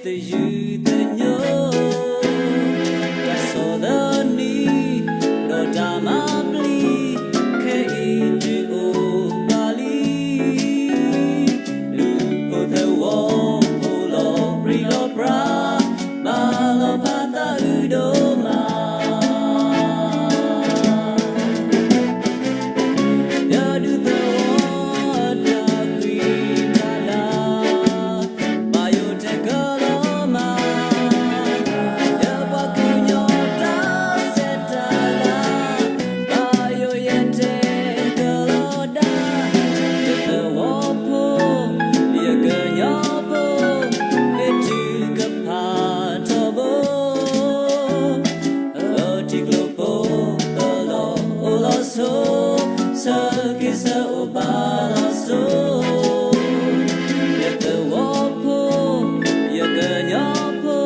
သယုၢ်သညိ တၢ်ဆီၣ်သနံး ဒီးတၢ်မၤပျံၤ ခဲအံၤဒုးအိၣ်ပှၤလံ. လူၤဖိသဝီဖိလီၤပြံလီၤပြါ ဘၣ်လီၤဖးသးအုးဒိၣ်မး ယဒုးသဝီတၢ်ဃံတၢ်လၤ ဘၣ်ယိၣ်တဲာ်ကလီၤမး, ယပှၤကညီတၢ်ဆဲးတၢ်လၤ ဘၣ်ယိၣ်ယဲၢ်တဲာ်ကလီၤဒၣ်, ယသဝီဖိ ယကညီဖိ ဃ့ထုကဖၣ်ထီဘိ ထံကျိဖိ ပလီၢ်အိၣ်လီၤဆိ ဆၢက့ၤဆၢအိၣ်ပာ်လီၤဆိ, ယသဝီဖိ ယကညီဖိ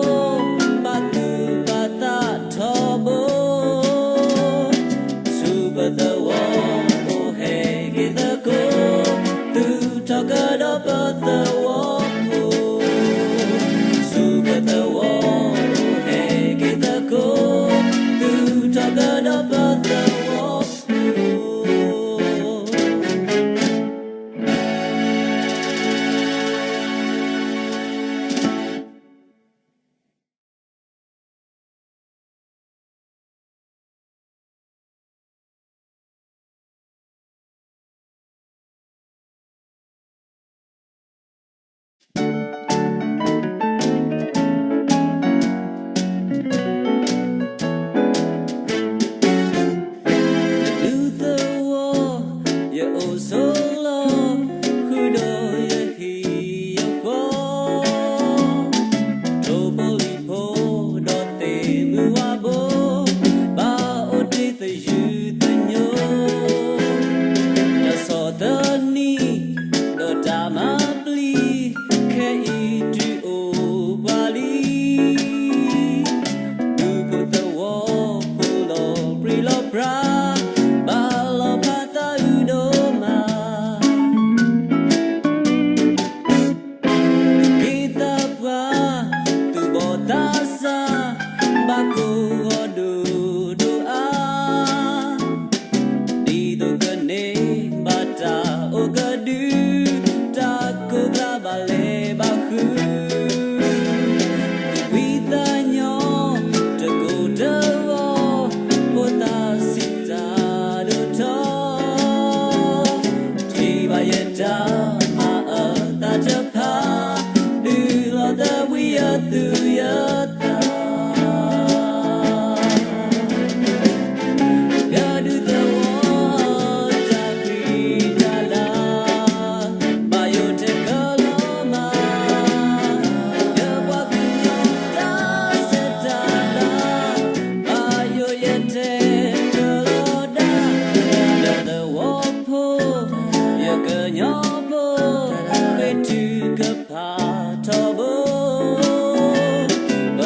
ပာ်သူၣ်ပာ်သးထီဘိ ဆူပသဝီဖိ ဟဲက့ၤသကိး သူၣ်ထီၣ်ကဒီးပသဝီဖိ, ဆူပသဝီဖိ ဟဲက့ၤသကိး သူၣ်ထီၣ်ကဒီးပသဝီဖိ. ယဒူသဝီ ယအိၣ်ဆိးလီၤ ဃုာ်ဒီးယဟံၣ်ယဃီ, ထိၣ်ဖိလံၣ်ဖိ ဒီးသ့ၣ်မုၢ်ဝါဘိ, ဘၣ်အိၣ်တ့ၢ်သယုၢ်သညိ, တၢ်ဆီၣ်သနံး ဒီးတၢ်မၤပျံၤ ခဲအံၤဒုးအိၣ်ပှၤလံ. ဒူဖိသဝီဖိလီၤပြံလီၤပြါ ဘၣ်လီၤဖးသးအုးဒိၣ်မး, သူၣ်က့သးပှၢ် သူၣ်ဘီၣ်သးစၢ် ဘၣ်ကိၢ်ဂီၤဒိၣ်ဒိၣ်အါ ဒ်သိးကန့ၢ်ဘၣ်တၢ်အိၣ်ကဒု တၢ်ကိၢ်ကျါဘၣ်လဲၤဘၣ်ဃု, သူၣ်ဖှံသးညီ တကိၢ်တဂီၤ ဖိသၣ်စံးတၢ်ဒိၣ်ထီၣ်, ထံၣ်ဘၣ်ယတၢ်မၤအၢသးတဖၣ် ဒုးလီၤသးဝံယသူၣ်ယသး ယဒူသဝီ တၢ်ဃံတၢ်လၤ ဘၣ်ယိၣ်တဲာ်ကလီၤမး, ယပှၤကညီတၢ်ဆဲးတၢ်လၤ ဘၣ်ယိၣ်ယဲၢ်တဲာ်ကလီၤဒၣ်, ယသဝီဖိ ယကညီဖိ ဃ့ထုကဖၣ်ထီဘိ ပ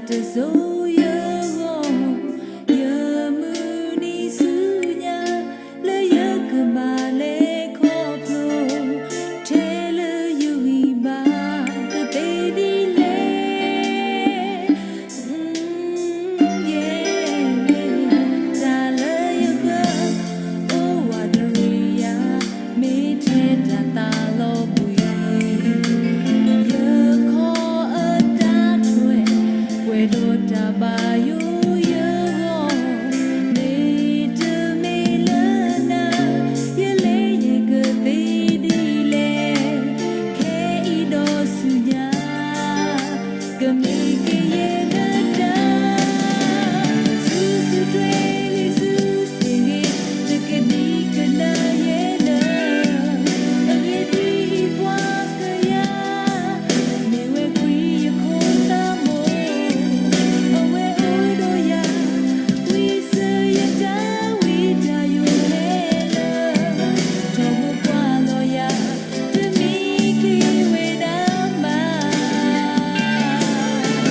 တစိၤယဂီၢ်, ယမုၢ်နံၤဆူညါ, လၢယကဘၣ်လဲၤခီဖျိ, ထဲလၢယဂံၢ်ဘါကသ့ဒ်လဲၣ်. တၢ်လၢယဂၢၢ်, အိၣ်ဝးတရံးယၤ, မ့ၢ်ထဲတၢ်သးလီၤဘှံး, ယခီအတၢ်ထွဲ, ပှဲၤဒီးတၢ်ဘၣ်ယိၣ်ယဂီၢ်, မ့တမ့ၢ်လၢနၤ, ယလဲၤယကသ့ဒ်လဲၣ်, ခဲအံၤဒီးဆူညါ ကမ့ၢ်ကယဲၢ်နတၢ်, ဆူၣ်ဆူၣ်ထွဲလံ ဆူၣ်ဆ့ၣ်ဂ့ၤ, တကဒံကဒါယဲလၢ အဂ့ၢ်ဒ်အံၤ, ပှၤကယၤ, မ့ၢ်ဝဲကွံယခိၣ်သးမိၢ်, အဝဲအိၣ်ဒီးယၤ, ဝံစၢၤယတၢ်ဝံတၢ်ယိးဟဲလၢ ထီဘိကွၢ်လီၤယၤ, တမံၤက့ၤဝဲဒၣ်မး.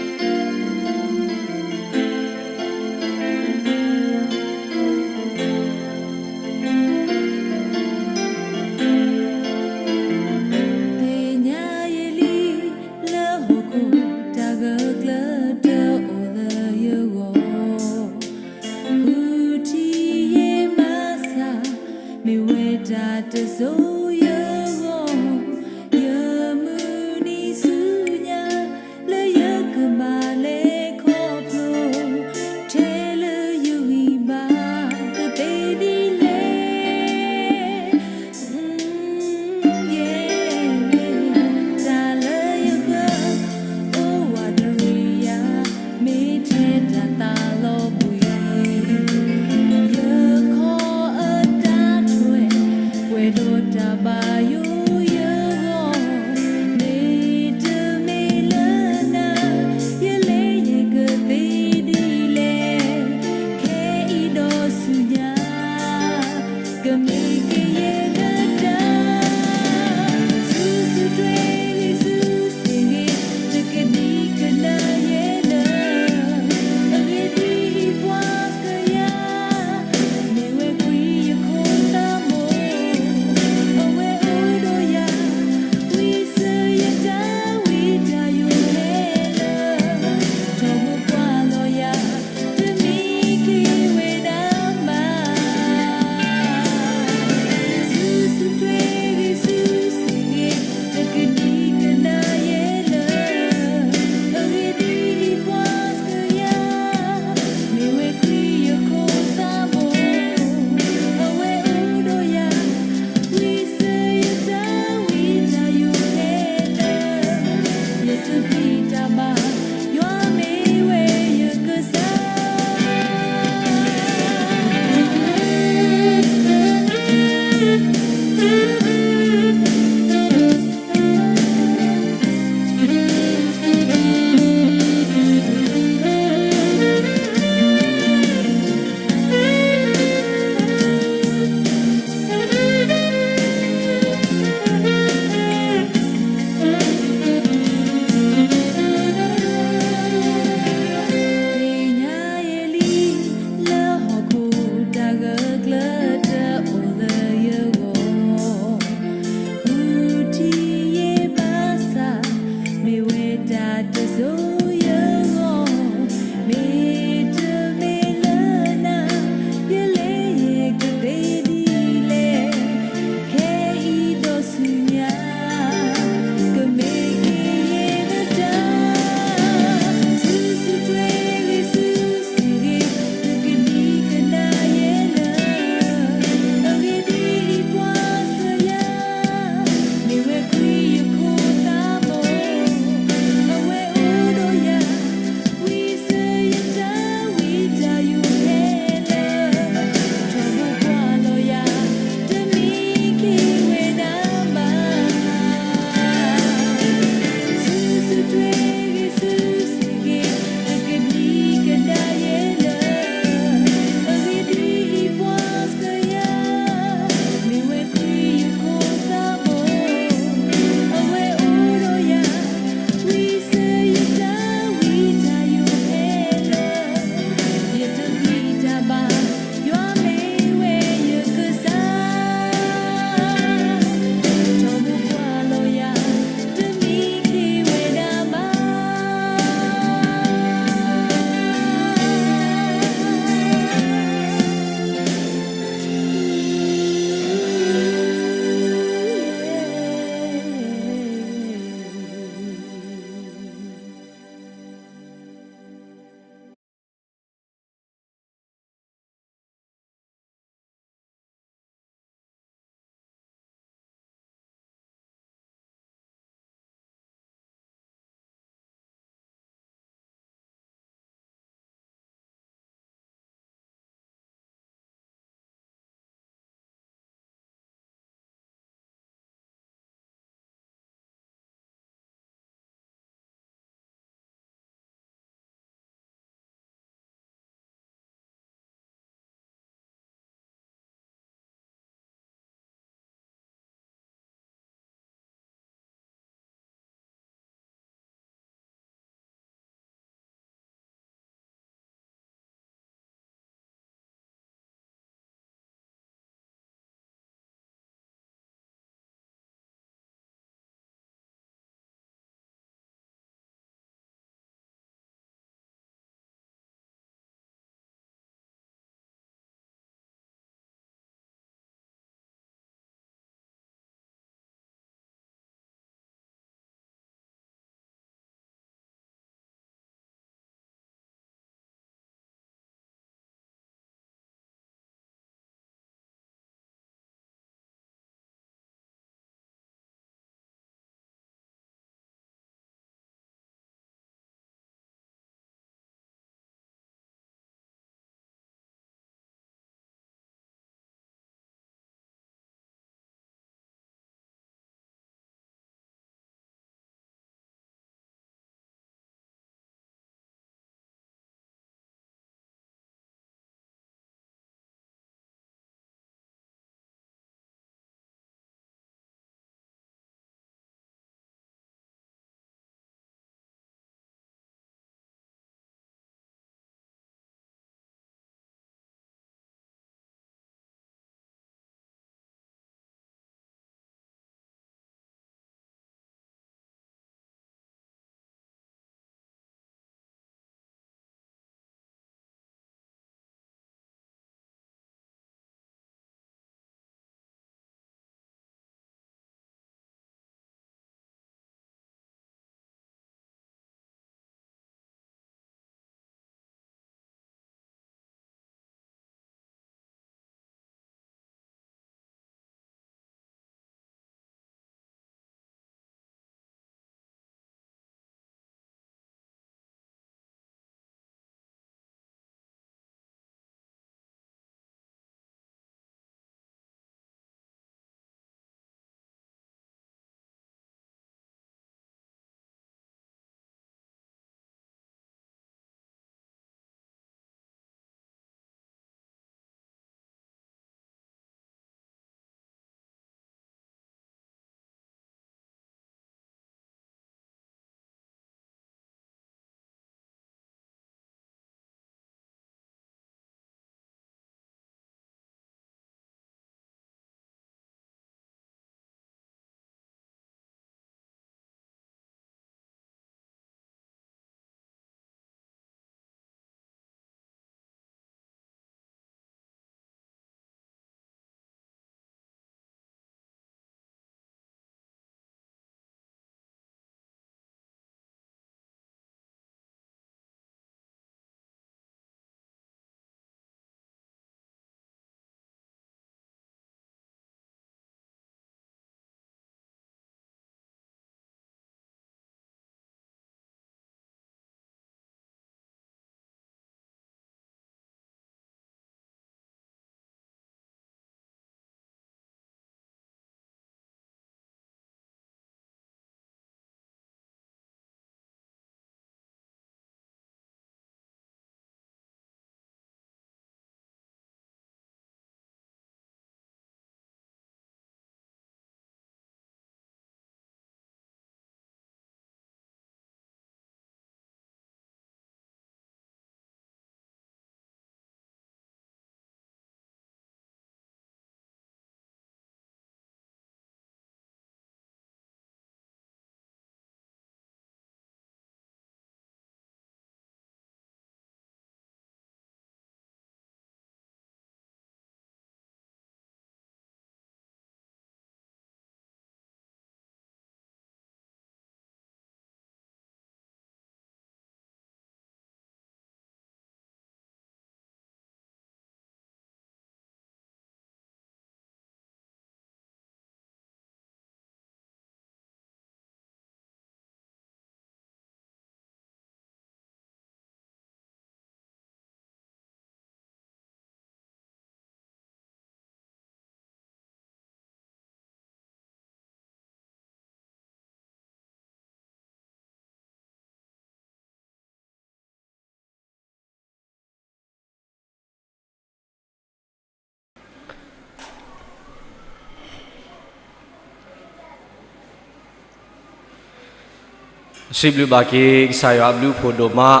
စံးဘျုးဘၣ်က့ၤကစၢ်ယွၤအဘျုးအဖှိၣ်ဒိၣ်မး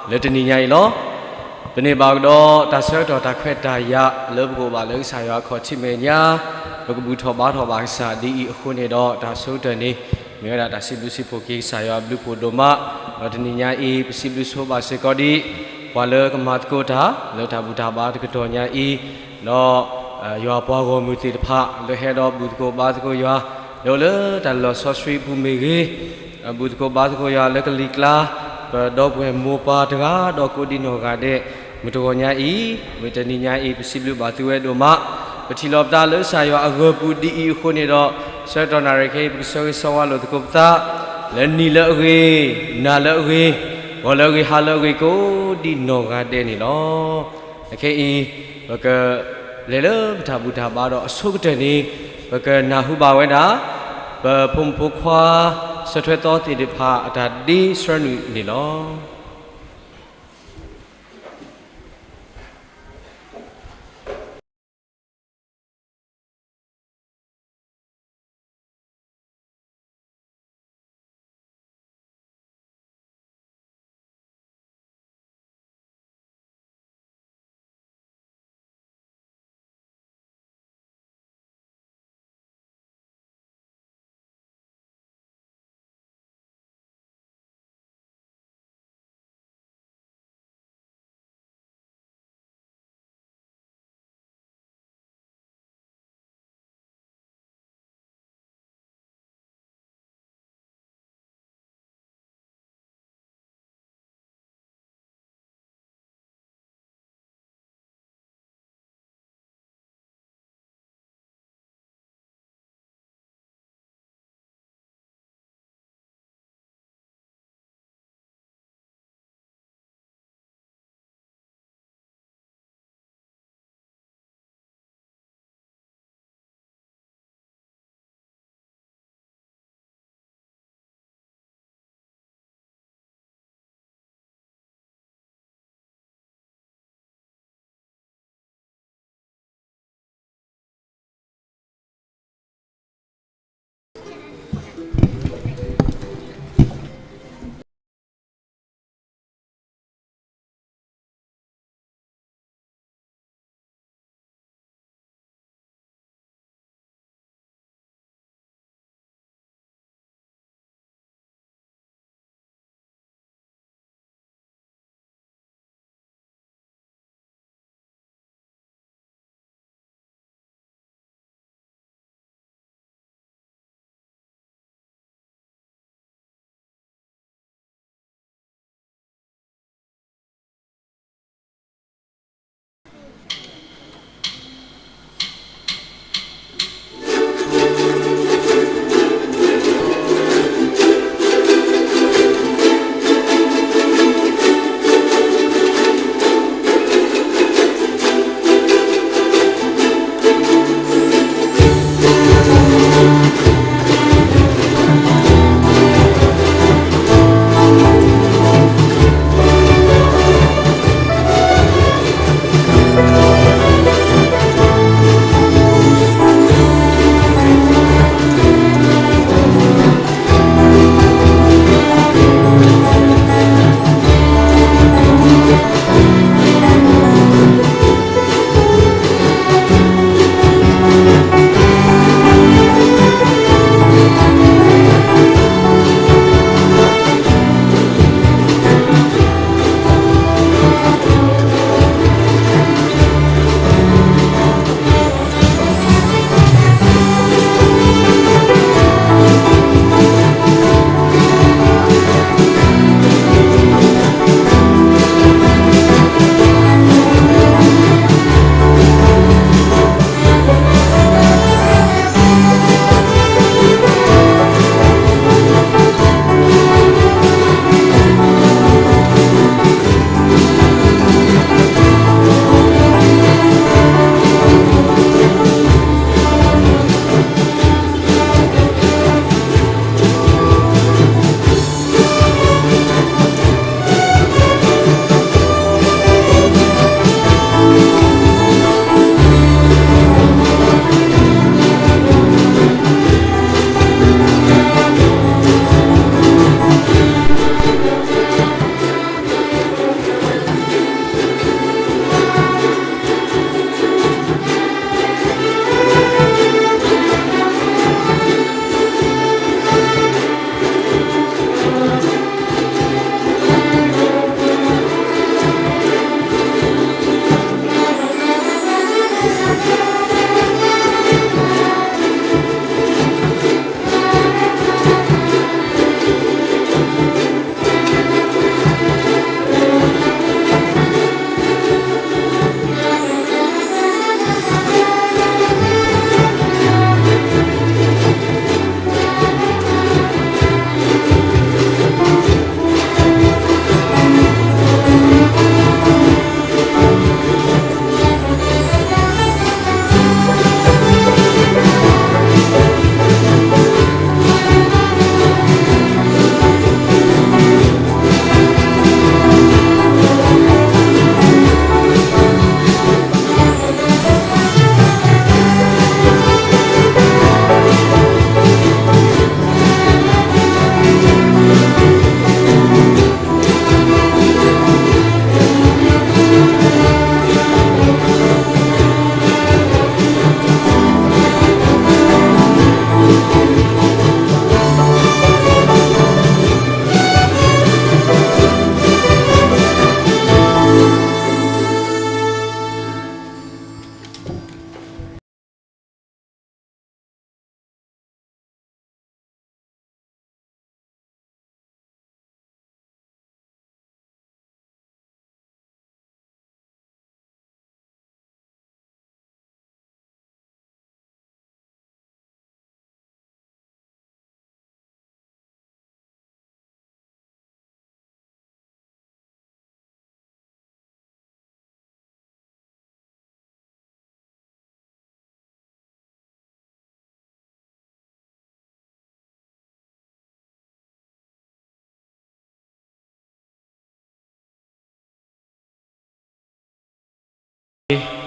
လၢတနံၤညါအံၤလီၤ. ပန့ၢ်ဘၣ်ကဒီးတၢ်ဆၢကတီၢ်တၢ်ခွဲးတၢ်ယာ်လၢပကအိၣ်ဘၣ်လၢကစၢ်ယွၤအခီၣ်ထံးမဲာ်ညါ, ပကဘူၣ်ထီၣ်ဘါထီၣ်ဘၣ်ကစၢ်ဒ်အံၤအဃိန့ၣ်ဒီး တၢ်ဆိကတၢၢ်န့ၣ် မ့ၢ်ဝဲဒၣ်တၢ်စံးဘျုးစံးဖှိၣ်က့ၤကစၢ်ယွၤအဘျုးအဖှိၣ်ဒိၣ်မး, ဒီးတနံၤညါအံၤ ပစံးဘျုးဆိဘၣ်စ့ၢ်ကီးဒံး ပှၤလၢကမၤသကိးတၢ် လၢတၢ်ဘူၣ်တၢ်ဘါတကတီၢ်ညါအံၤ, ဒီး ယွၤပှၤဂီၢ်မုၢ်သ့ၣ်တဖၣ် လၢဟဲဒီးဘူၣ်သကိးဘါသကိးယွၤ, လၢအိၣ်လၢတၢ်လီၢ်စီဆှံပူၤမ့ၢ်ဂ့ၤ, ဘူၣ်သကိးဘါသကိးယွၤလၢကလံၤကျါ, ပဒီပုၢ်ဝဲၢ်မိၢ်ပၢ်တဂၤဒီးကိးဒံးနီၢ်ဂၤဒဲး, မုၢ်တဂီၤညါအံၤ, မုၢ်တနံၤညါအံၤ ပစံးဘျုးဘၣ်သုဝဲဒိၣ်မး, ပထံၣ်လိာ်ပသးလၢကစၢ်ယွၤအဂၢၤပူၤဒ်အံၤအဃိန့ၣ်ဒီး, ဆၢကတီၢ်နၣ်ရံၣ်ခဲအံၤ ပကဆၢဂ့ၤဆၢဝါလိာ်သကိးပသး, လၢနံၤလၢအဂ့ၤ, နၤလၢအဂ့ၤ, ဂီၤလၢအဂ့ၤ, ဟါလၢအဂ့ၤ ကိးဒံးနီၢ်ဂၤဒဲးန့ၣ်လီၤ. ခဲအံၤ ပကလဲၤလၢပတၢ်ဘူၣ်တၢ်ဘါဒီးအဆိကတၢၢ်န့ၣ်, ပကနၢ်ဟူဘၣ်ဝဲဒၣ် ပဖိမုၣ်ဖိခွါ ဆၢထွဲသီသ့ၣ်တဖၣ်အတၢ်ဒ့ဆှၢနုာ်န့ၣ်လီၤ.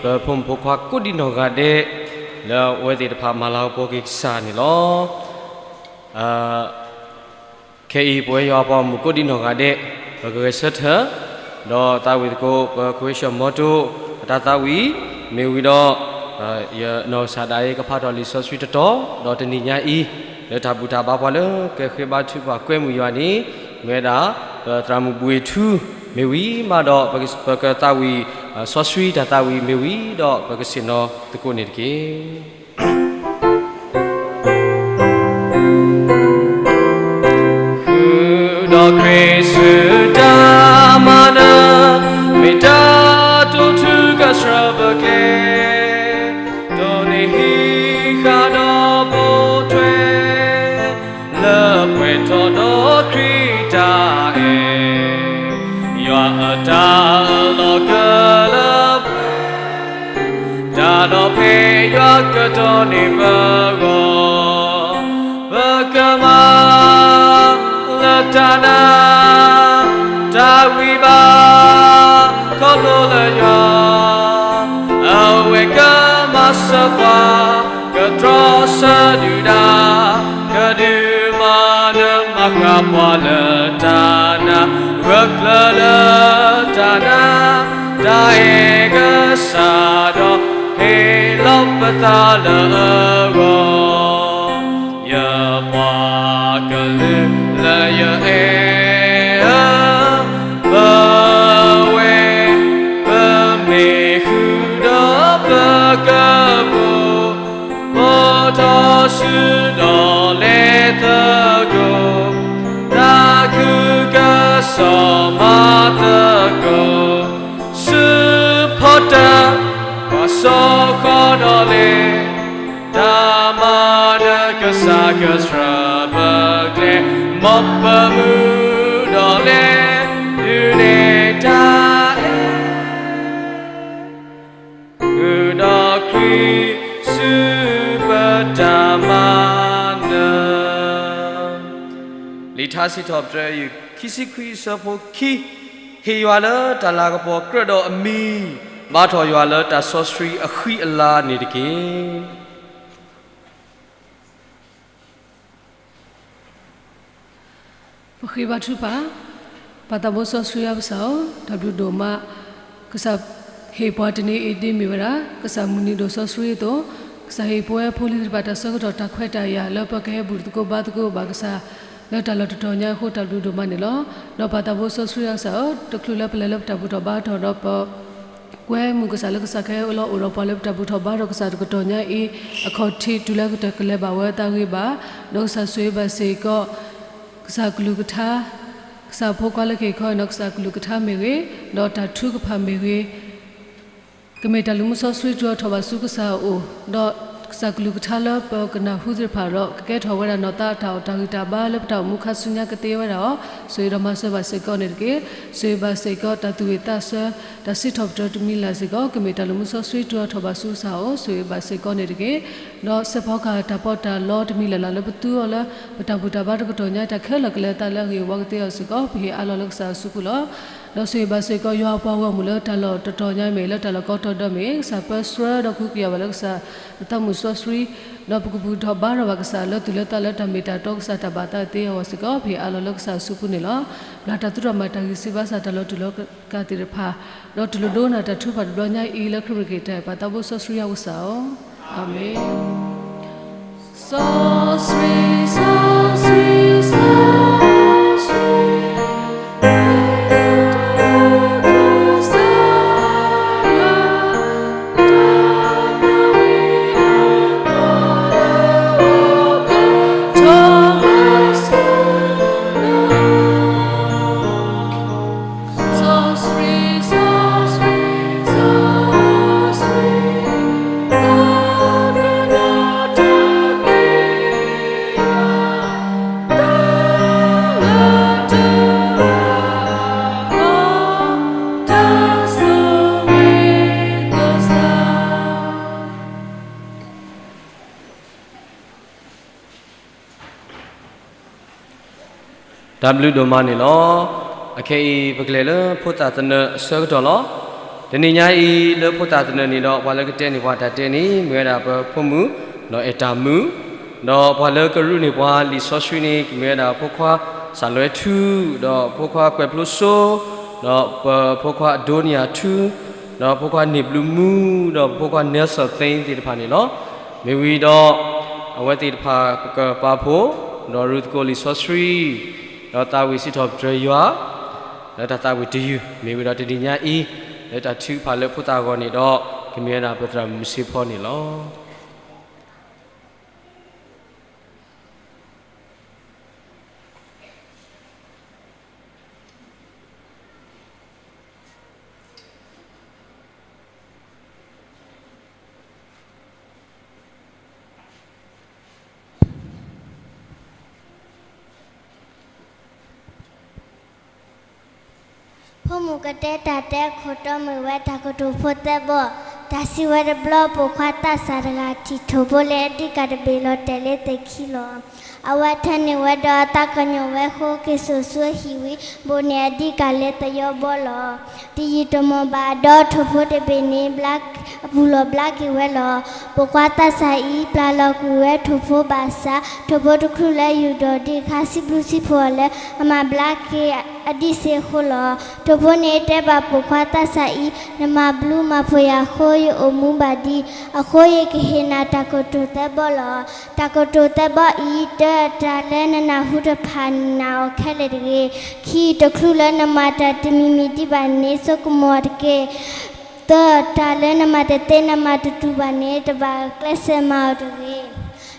ပဖိမုၣ်ဖိခွါကိးဒံနီၢ်ဂၤဒဲး လၢအဝဲသ့ၣ်တဖၣ်မၤလၤကပီၤက့ၤကစၢ်န့ၣ်လီၤ. ခဲအံၤ ပဝဲယွၤအပှၤမုၣ်ကိးဒံနီၢ်ဂၤဒဲး ပကဂဲၤဆၢထၢၣ် ဒီးသးဝံၣ်သကိး ပခွ့ၡၢၣ်မီတိၢ် အတၢ်သးဝံၣ် မ့ၢ်ဝံၤဒီး ယနီၢ်ကစၢ်ဒၣ်အံၤ ကဖးထီၣ်လံာ်စီဆှံတတီၤ ဒီးတနံၤညါအံၤ လၢတၢ်ဘူၣ်တၢ်ဘါပှၤလၢကဃ့ဘါထုကဖၣ်ကွဲမုာ်ယွၤန့ၣ် မ့ၢ်ဝဲဒၣ် ပသရၣ်မုၣ်ဘှံးထူ မ့ၢ်ဝံၤမးဒီး ပကသးဝံၣ် စီဆှံတၢ်သးဝံၣ်မ့ၢ်ဝံၤဒီး ပကဆ့ၣ်နီၤသကိးန့ၣ်တက့ၢ်. ဃုာ်ဒီးခရံာ်ဆူတၢ်မၤနၢၤ မ့ၢ်တၢ်တိာ်ထူကဆှၢပကျဲ ဒိးန့ၢ်ဟံးဃာ်ဒီးပိာ်ထွဲ လၢပှဲၤထီၣ်ဒီးခရံာ်တၢ်အဲၣ် ယွၤအတၢ်အၢၣ်လီၤကလၢပှဲၤ တၢ်ဒီးဖဲယွၤကတီၢ်န့ၢ်ပဂီၢ် ပကမၤလၢတၢ်နာ် တၢ်ဂံၢ်ဘါ ခီဖျိလၢယွၤ အဝဲကမၤစၢၤပှၤ ကတြီဆၢဒုၣ်ဒါ ကဒုးမၤနၢၤမၤဃၣ်ပှၤလၢတၢ်နာ် ဂၢၢ်ကျၢၤလၢတၢ်နာ် တၢ်အဲၣ်ကစၢ်ဒီး ဟ့ၣ်လီၤပသးလၢအဂီၢ် ယပှၤကလုာ်လၢယအဲၣ်ဧၢ ပဝဲ ပမ့ၢ်ဃုာ်ဒီးပကပူၤ ပိာ်ထီၣ်စုဒီးလဲၤသကိး တၢ်ခုကစီၣ်မၤသကိး စုဖီတၢၣ် ပှၤစီဃီဒီးလဲၤ တၢ်မၤနၢၤကစၢ်ကဆှၢပကျဲ မ်ပမုၢ်ဒီးလဲၤ ဒုးနဲၣ်တၢ်အဲၣ် ဃုာ်ဒီးခရံာ် ဆူပတၢ်မၤနၢၤ လံာ်ထါစံးထီၣ်ပတြၢၤ ခံဆံခွံ အဆၢဖိခံ, ဟ့ၣ်ယွၤလၢတၢ်လၤကပီၤကြၢးဒီးအမံၤ, ဘါထီၣ်ယွၤလၢတၢ်စီဆှံအဃံအလၤန့ၣ်တက့ၢ်. ပဃ့ဘါထုကဖၣ်, ပၢ်သးဘိစီဆှံယွၤကစၢ်ဧၢ, တၢ်ဘျုးဒိၣ်မး, ကစၢ်ဟ့ၣ်ပှၤတနံၤအံၤဒ်မ့ၢ်ဝဲဒၣ် ကစၢ်မုၢ်နံၤဒိၣ်စီဆှံအသိး, ကစၢ်ဟ့ၣ်ပဝဲဖိလံၤသ့ၣ်တဖၣ်တၢ်ဆၢကတီၢ်တၢ်ခွဲးတၢ်ယာ်လၢပကဟဲဘူၣ်သကိးဘါသကိးဘၣ်ကစၢ် လၢတၢ်လီၢ်တတီၤညါအဃိ တၢ်ဘျုးဒိၣ်မးန့ၣ်လီၤ. ဒီးပၢ်သးဘိစီဆှံယွၤကစၢ်ဧၢ, တချုးလၢပလဲၤလၢပတၢ်ဘူၣ်ထီၣ်ဘါထီၣ်ဒီးပ ကွဲမုာ်ကစၢ်လၢကစၢ်ကဟဲလီၤအိၣ်ဒီးပှၤလၢပတၢ်ဘူၣ်ထီၣ်ဘါထီၣ်ကစၢ်တကတီၢ်ညါအံၤ, အခီၣ်ထံးတုၤလၢကတၢၢ်ကလဲၤဘၣ်ဝဲအသးဂ့ၤဘၣ်, ဒီးကစၢ်ဆိၣ်ဂ့ၤဘၣ်စ့ၢ်ကီး ကစၢ်ကလုၢ်ကထါ, ကစၢ်ဖိခွါလၢကဟ့ၣ်ခီအံၤဒီးကစၢ်ကလုၢ်ကထါမ့ၢ်ဂ့ၤ, ဒီးတၢ်ထုကဖၣ်မ့ၢ်ဂ့ၤ ကမ့ၢ်တၢ်လုၢ်မူစီဆှံတုၤထီၣ်ထီၣ်ဘၣ်ဆူကစၢ်အအိၣ်, ဒီးကစၢ်ကလုၢ်ကထါလၢပကနၢ်ဟူသ့ၣ်တဖၣ်ဒီး ကကဲထီၣ်ဝဲဒၣ်နီၢ်သးအတၢ်အီၣ်တၢ်ဂံၢ်တၢ်ဘါလၢပတၢ်အိၣ်မူခါဆူညါကသ့ဝဲဒၣ်အီၤ, ဆိၣ်ဂ့ၤဒီးမၤစၢၤဘၣ်စ့ၢ်ကီးန့ၣ်တက့ၢ်. ဆိၣ်ဂ့ၤဘၣ်စ့ၢ်ကီးတၢ်သူၣ်ဝံၣ်သးဆၢ, တၢ်စံးထီၣ်ပတြၢၤတမံၤလၢ်စ့ၢ်ကီး ကမ့ၢ်တၢ်လုၢ်မူစီဆှံတုၤထီၣ်ထီၣ်ဘၣ်ဆူကစၢ်အအိၣ်, ဆိၣ်ဂ့ၤဘၣ်စ့ၢ်ကီးန့ၣ်တက့ၢ်. ဒီးစဲးဖီကဟၣ်တၢ်ပီးတၢ်လီတမံၤလၢ်လၢ်လၢပသူအီၤလၢ ပတၢ်ဘူၣ်တၢ်ဘါတကတီၢ်ညါတၢ်ခဲလၢာ်ကလဲၤအသးလၢအဂ့ၢ်အဝီကသ့အီၤစ့ၢ်ကီး ပဟ့ၣ်အါလီၤလၢကစၢ်အစုပူၤလီၤ. ဒီးဆိၣ်ဂ့ၤဘၣ်စ့ၢ်ကီးယွၤအပှၤဂီၢ်မုၢ်လၢတၢ်လီၢ်တတီၤညါမ့ၢ် လၢတၢ်လီၢ်ကိးတီၤဒၢမ့ၢ် ကစၢ်ပၢဆှၢဒီးကဟုကယာ်ဘၣ်လၢကစၢ်အသးမုၢ်စီဆှံ, ဒီးပကဘူၣ်ထီၣ်ဘါထီၣ်ဘၣ်ကစၢ်လၢသူၣ်လၢသးလၢတၢ်မ့ၢ်တၢ်တီကစၢ်တၢ်ဘၣ်သးသ့အဂီၢ်စ့ၢ်ကီး ပဟ့ၣ်အါလီၤလၢကစၢ်အစုပူၤန့ၣ်လီၤ. ဘျၢတၢ်သူၣ်ထီၣ်မၤတၢ်ဂံၢ်စၢ်ဘါစၢ်တၢ်လီၤတူာ်လီၤကာ်သ့ၣ်တဖၣ်, ဒီးတူၢ်လိာ်ဒိကနၣ်တၢ်ထုကဖၣ်တဘျီညါအံၤလၢခရံာ်ပက့ၤတၢ်အဲၣ်ပၢ်သးဘိစီဆှံယွၤကစၢ်အအိၣ်, အၤမ့ၣ်. စီဆှံ, စီဆှံ, စီဆှံ, တၢ်ဘျုးဒိၣ်မးန့ၣ်လီၤ. အခဲအံၤ ပကလဲၤလၢဖိသၣ်သနၢၣ်အဆၢကတီၢ်လီၤ. တနံၤညါအံၤ လၢဖိသၣ်သနၢၣ်န့ၣ်ဒီး ပှၤလၢကတဲန့ၢ်ပှၤတၢ်တဲန့ၣ် မ့ၢ်ဝဲဒၣ်ပဖိမုၣ် ဒီးအဲၣ်တၢ်မုၣ်, ဒီးပှၤလၢကရုၢ်န့ၢ်ပှၤလံာ်စီဆှံန့ၣ် ကမ့ၢ်ဝဲဒၣ်ဖိခွါ စၢ်လွဲထူ, ဒီးဖိခွါကွဲးဖျိစိ, ဒီးပဖိခွါအဒိနယၤထူ, ဒီးဖိခွါန့ၢ်ဘျုးမူ, ဒီးပဖိခွါနဲစီၣ်သ့သ့ၣ်တဖၣ်န့ၣ်လီၤ. မ့ၢ်ဝံၤဒီး အဝဲသ့ၣ်တဖၣ်ပကပာ်ဖှိၣ် ဒီးရူၢ်သကိးလံာ်စီဆှံ, ဒီးသးဝံၣ်စံးထီၣ်ပတြၢၤယွၤ လၢတၢ်သးဝံၣ်တယုၢ် မ့ၢ်ဝံၤဒီးတနံၤညါအံၤ လၢတၢ်ထုကဖၣ်လၢဖိသၣ်အဂီၢ်န့ၣ်ဒီး ကမ့ၢ်ဝဲဒၣ်ပသရၣ်မုၣ်စ့ဖီန့ၣ်လီၤ. ဖိမုၣ်ကတဲတၢ်တဲခိၣ်တီမုၢ်ဝဲတၢ်ကတိၤဖိသၢဘီ, တၢ်စံးဝဲတဘျီ ပိာ်ခွါသးစၢ်တဂၤထံၣ်ထိၣ်ဖိလၢအဒံးကၣ်တဘ့ၣ်လီၤတဲာ်လၢသ့ၣ်ခံလီၤ. အဝဲထၢန့ၢ်ဝဲဒီးအသးကညီၤဝဲအဃိ က့ၤစိာ်ဆူအဟံၣ်ဝံၤ ဘိးန့ၢ်အဒံးကၣ်လၢသယီဘီလီၤ. တယံာ်တမီၢ်ဘၣ်ဒီး ထိၣ်ဖိတဘ့ၣ်န့ၣ် အပူၤလီၢ်ဘျါက့ၤဝဲလီၤ. ပိာ်ခွါသးစၢ်အံၤ ပျၢ်လီၤကွံာ်ဝဲထိၣ်ဖိဘၣ်ဆၣ် ထိၣ်ဖိတချုးလၢယူၢ်ဒီးဒံးအခါ စံးဘျုးစံးဖှိၣ်အီၤလၢ အမၤဘျါက့ၤအဒံးစ့အဃိလီၤ. ထိၣ်ဖိန့ၣ်တဲဘၣ်ပိာ်ခွါသးစၢ်အံၤ နမၤဘျုးမၤဖှိၣ်ယၤအဃိ ယအိၣ်မူဘၣ်ဒံး, အဃိယကဟ့ၣ်နၤတၢ်ကတိၤသၢဘီလီၤ. တၢ်ကတိၤသၢဘီအံၤ တၢ်လၢနနၢ်ဟူတဖၣ်နာ်အီၤခဲလၢာ်တဂ့ၤ. ခံ, တချုးလၢနမၤတၢ်တမံၤမံၤဒံးဘၣ်န့ၣ် ဆိကမိၣ်အီၤတက့ၢ်. သၢ, တၢ်လၢနမၤတသ့နမၤတတူၢ်ဘၣ်န့ၣ် တဘၣ်ကျဲးစၢးမၤအီၤတဂ့ၤ.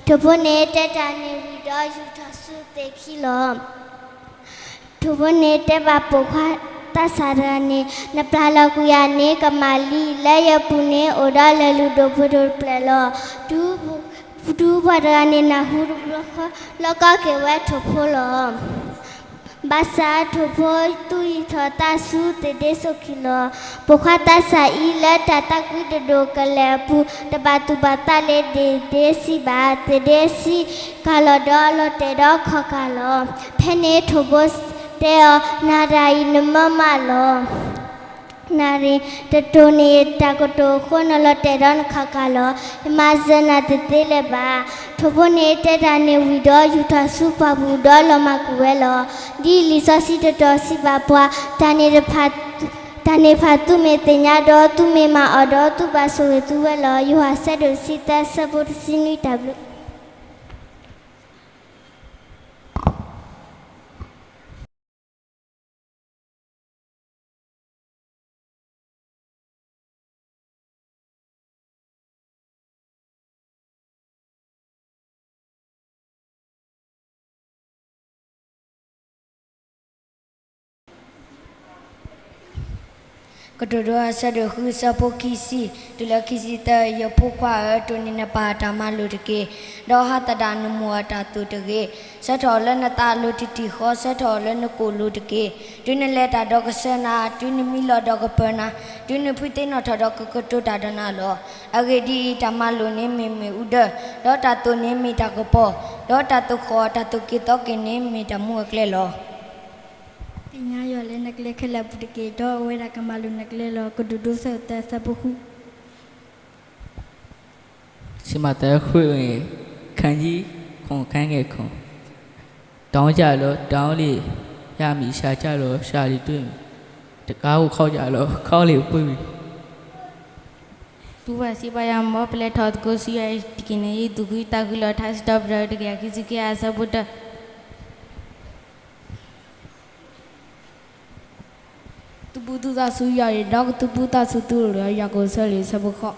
ထိၣ်ဖိန့ၣ်တဲတၢ်န့ၣ်ဝံၤဒီး ယူာ်ထီၣ်ဆူသ့ၣ်ခံလီၤ. ထိၣ်ဖိန့ၣ်တဲဘၣ်ပိာ်ခွါသးစၢ်တဂၤန့ၣ် နပျၢ်လီၤကွံာ်ယၤန့ၣ် ကမၣ်လံ, လၢယပူၤန့ၣ် အိၣ်ဒီးလၢၢ်လုၢ်ဒိၣ်ပှ့ၤဒိၣ်တဖျၢၣ်လီၤ. တုၤပှၤတဂၤန့ၣ်နၢ်ဟူတဘျီဃီ လီၢ်ကီက့ၤဝဲထိၣ်ဖိလီၤ. ဘၣ်ဆၣ်ထိၣ်ဖိသူၣ်ယံၤထီၣ်သးဆူသ့ၣ်ဒ့ဆိၣ်ခံလီၤ. ပိာ်ခွါသးစၢ်အံၤ လၢတၢ်သးကွံတဒိၣ်ကလဲာ်အပူၤ တဘၣ်သူၣ်ဘၣ်သးလၢသ့ၣ်ဒ့စံးဘၣ်, သ့ၣ်ဒ့စံးကၢ်လီၤဒီးလီၤတဲာ်ဒီးခီၣ်ကၢ်လီၤ. ဖဲန့ၣ်ထိၣ်ဖိတဲအီၤ, နၤတဂၤအံၤနမၢမးလီၤ. နရ့ၣ်တတိၢ်န့ၢ်တၢ်ကတိၤအဃိ နလီၤတဲာ်ဒီးနခီၣ်ကၢ်လီၤ. ယမၤစၢၤနၤတသ့လၢၤဘၣ်. ထိၣ်ဖိန့ၣ်တဲတၢ်န့ၣ်ဝံၤဒီး ယူာ်ထီၣ်ဆူပှၢ်ပူၤဒီးလီၤမၢ်ကွံာ်ဝဲလီၤ. ဒ်လံာ်စီဆှံတတီၤစံးဘၣ်ပှၤ, တၢ်န့ၣ်တဖၣ် တၢ်န့ၣ်တဖၣ်သုမ့ၢ်သ့ၣ်ညါဒီး သုမ့ၢ်မၤအီၤဒီး သုဘၣ်ဆိၣ်ဂ့ၤသုဝဲလီၤ. ယိၤဟၣ်ဆၢဒိၣ်တဆံသၢ ဆၢဖိတဆံနွံ တၢ်ဘျုးကတိၤဒိ အဆၢဒိၣ်ဃု အဆၢဖိခံဆံ တုၤလၢခံဆံသၢ. ယဖိခွါဧၢ, တိၢ်န့ၢ်နပၢ်အတၢ်မၤလိာ်တက့ၢ်. ဒီးဟးသဒၣ်နမိၢ်အတၢ်သိၣ်တဂ့ၤ. ဆၢထၢၣ်အီၤလၢနသးအလိၤတံၢ်တံၢ်ဃီ, ဆၢထၢၣ်အီၤလၢနကိာ်လိၤတက့ၢ်. တုၤနလဲၤတၢ်ဒီးကဆှၢနၤ, တုၤနမံလီၤဒီးကပၢၤနၤ, တုၤနဖုသ့ၣ်နီၣ်ထီၣ်ဒီးကကတိၤတၢ်ဒီးနၤလီၤ. အဂ့ၢ်ဒ်အံၤ, တၢ်မၤလိာ်န့ၣ်မ့ၢ်မ့ၣ်အူဒၢ, ဒီးတၢ်သိၣ်န့ၣ်မ့ၢ်တၢ်ကပီၤ, ဒီးတၢ်သိၣ်ဃီၣ် တၢ်သိၣ်က့ၤသီက့ၤန့ၣ်မ့ၢ်တၢ်မူအကျဲလီၤ. သ့ၣ်ညါယွၤလၢနကျဲခဲလၢာ်အပူၤတက့ၢ်, ဒီးအဝဲဒၣ်ကမၤလိာ်နကျဲလီၤ. ကတိၤဒိ ဆၢဒိၣ်သၢ ဆၢဖိဃု ဆံးမးသဲ ခွံ ခန်းကြီး ခုနစ် ခန်းငယ် ခုနစ်. တောင်းကြလော့, တောင်းလျှင် ရမည်, ရှာကြလော့, ရှာလျှင်တွေ့မည်, တံခါးကို ခေါက်ကြလော့, ခေါက်လျှင် ပွင့်မည်. သုဘၣ်စံးဘၣ်ယၤ, မ်ပလဲၤထီၣ်သကိးဆူယွၤအံၤတက့ၢ်န့ၣ်, ယသူၣ်ခုသးခုလီၤ. ထါစံးထီၣ်ပတြၢၤ တကယၤခံဆံခံ အဆၢဖိတၢ သုဘူးသုသးဆူယွၤအံၤ, ဒီးကသုဘူးသးဆူသုလိၤ, ယွၤကအိၣ်ဆၢလၢာ် ဆၢဖိဃိး.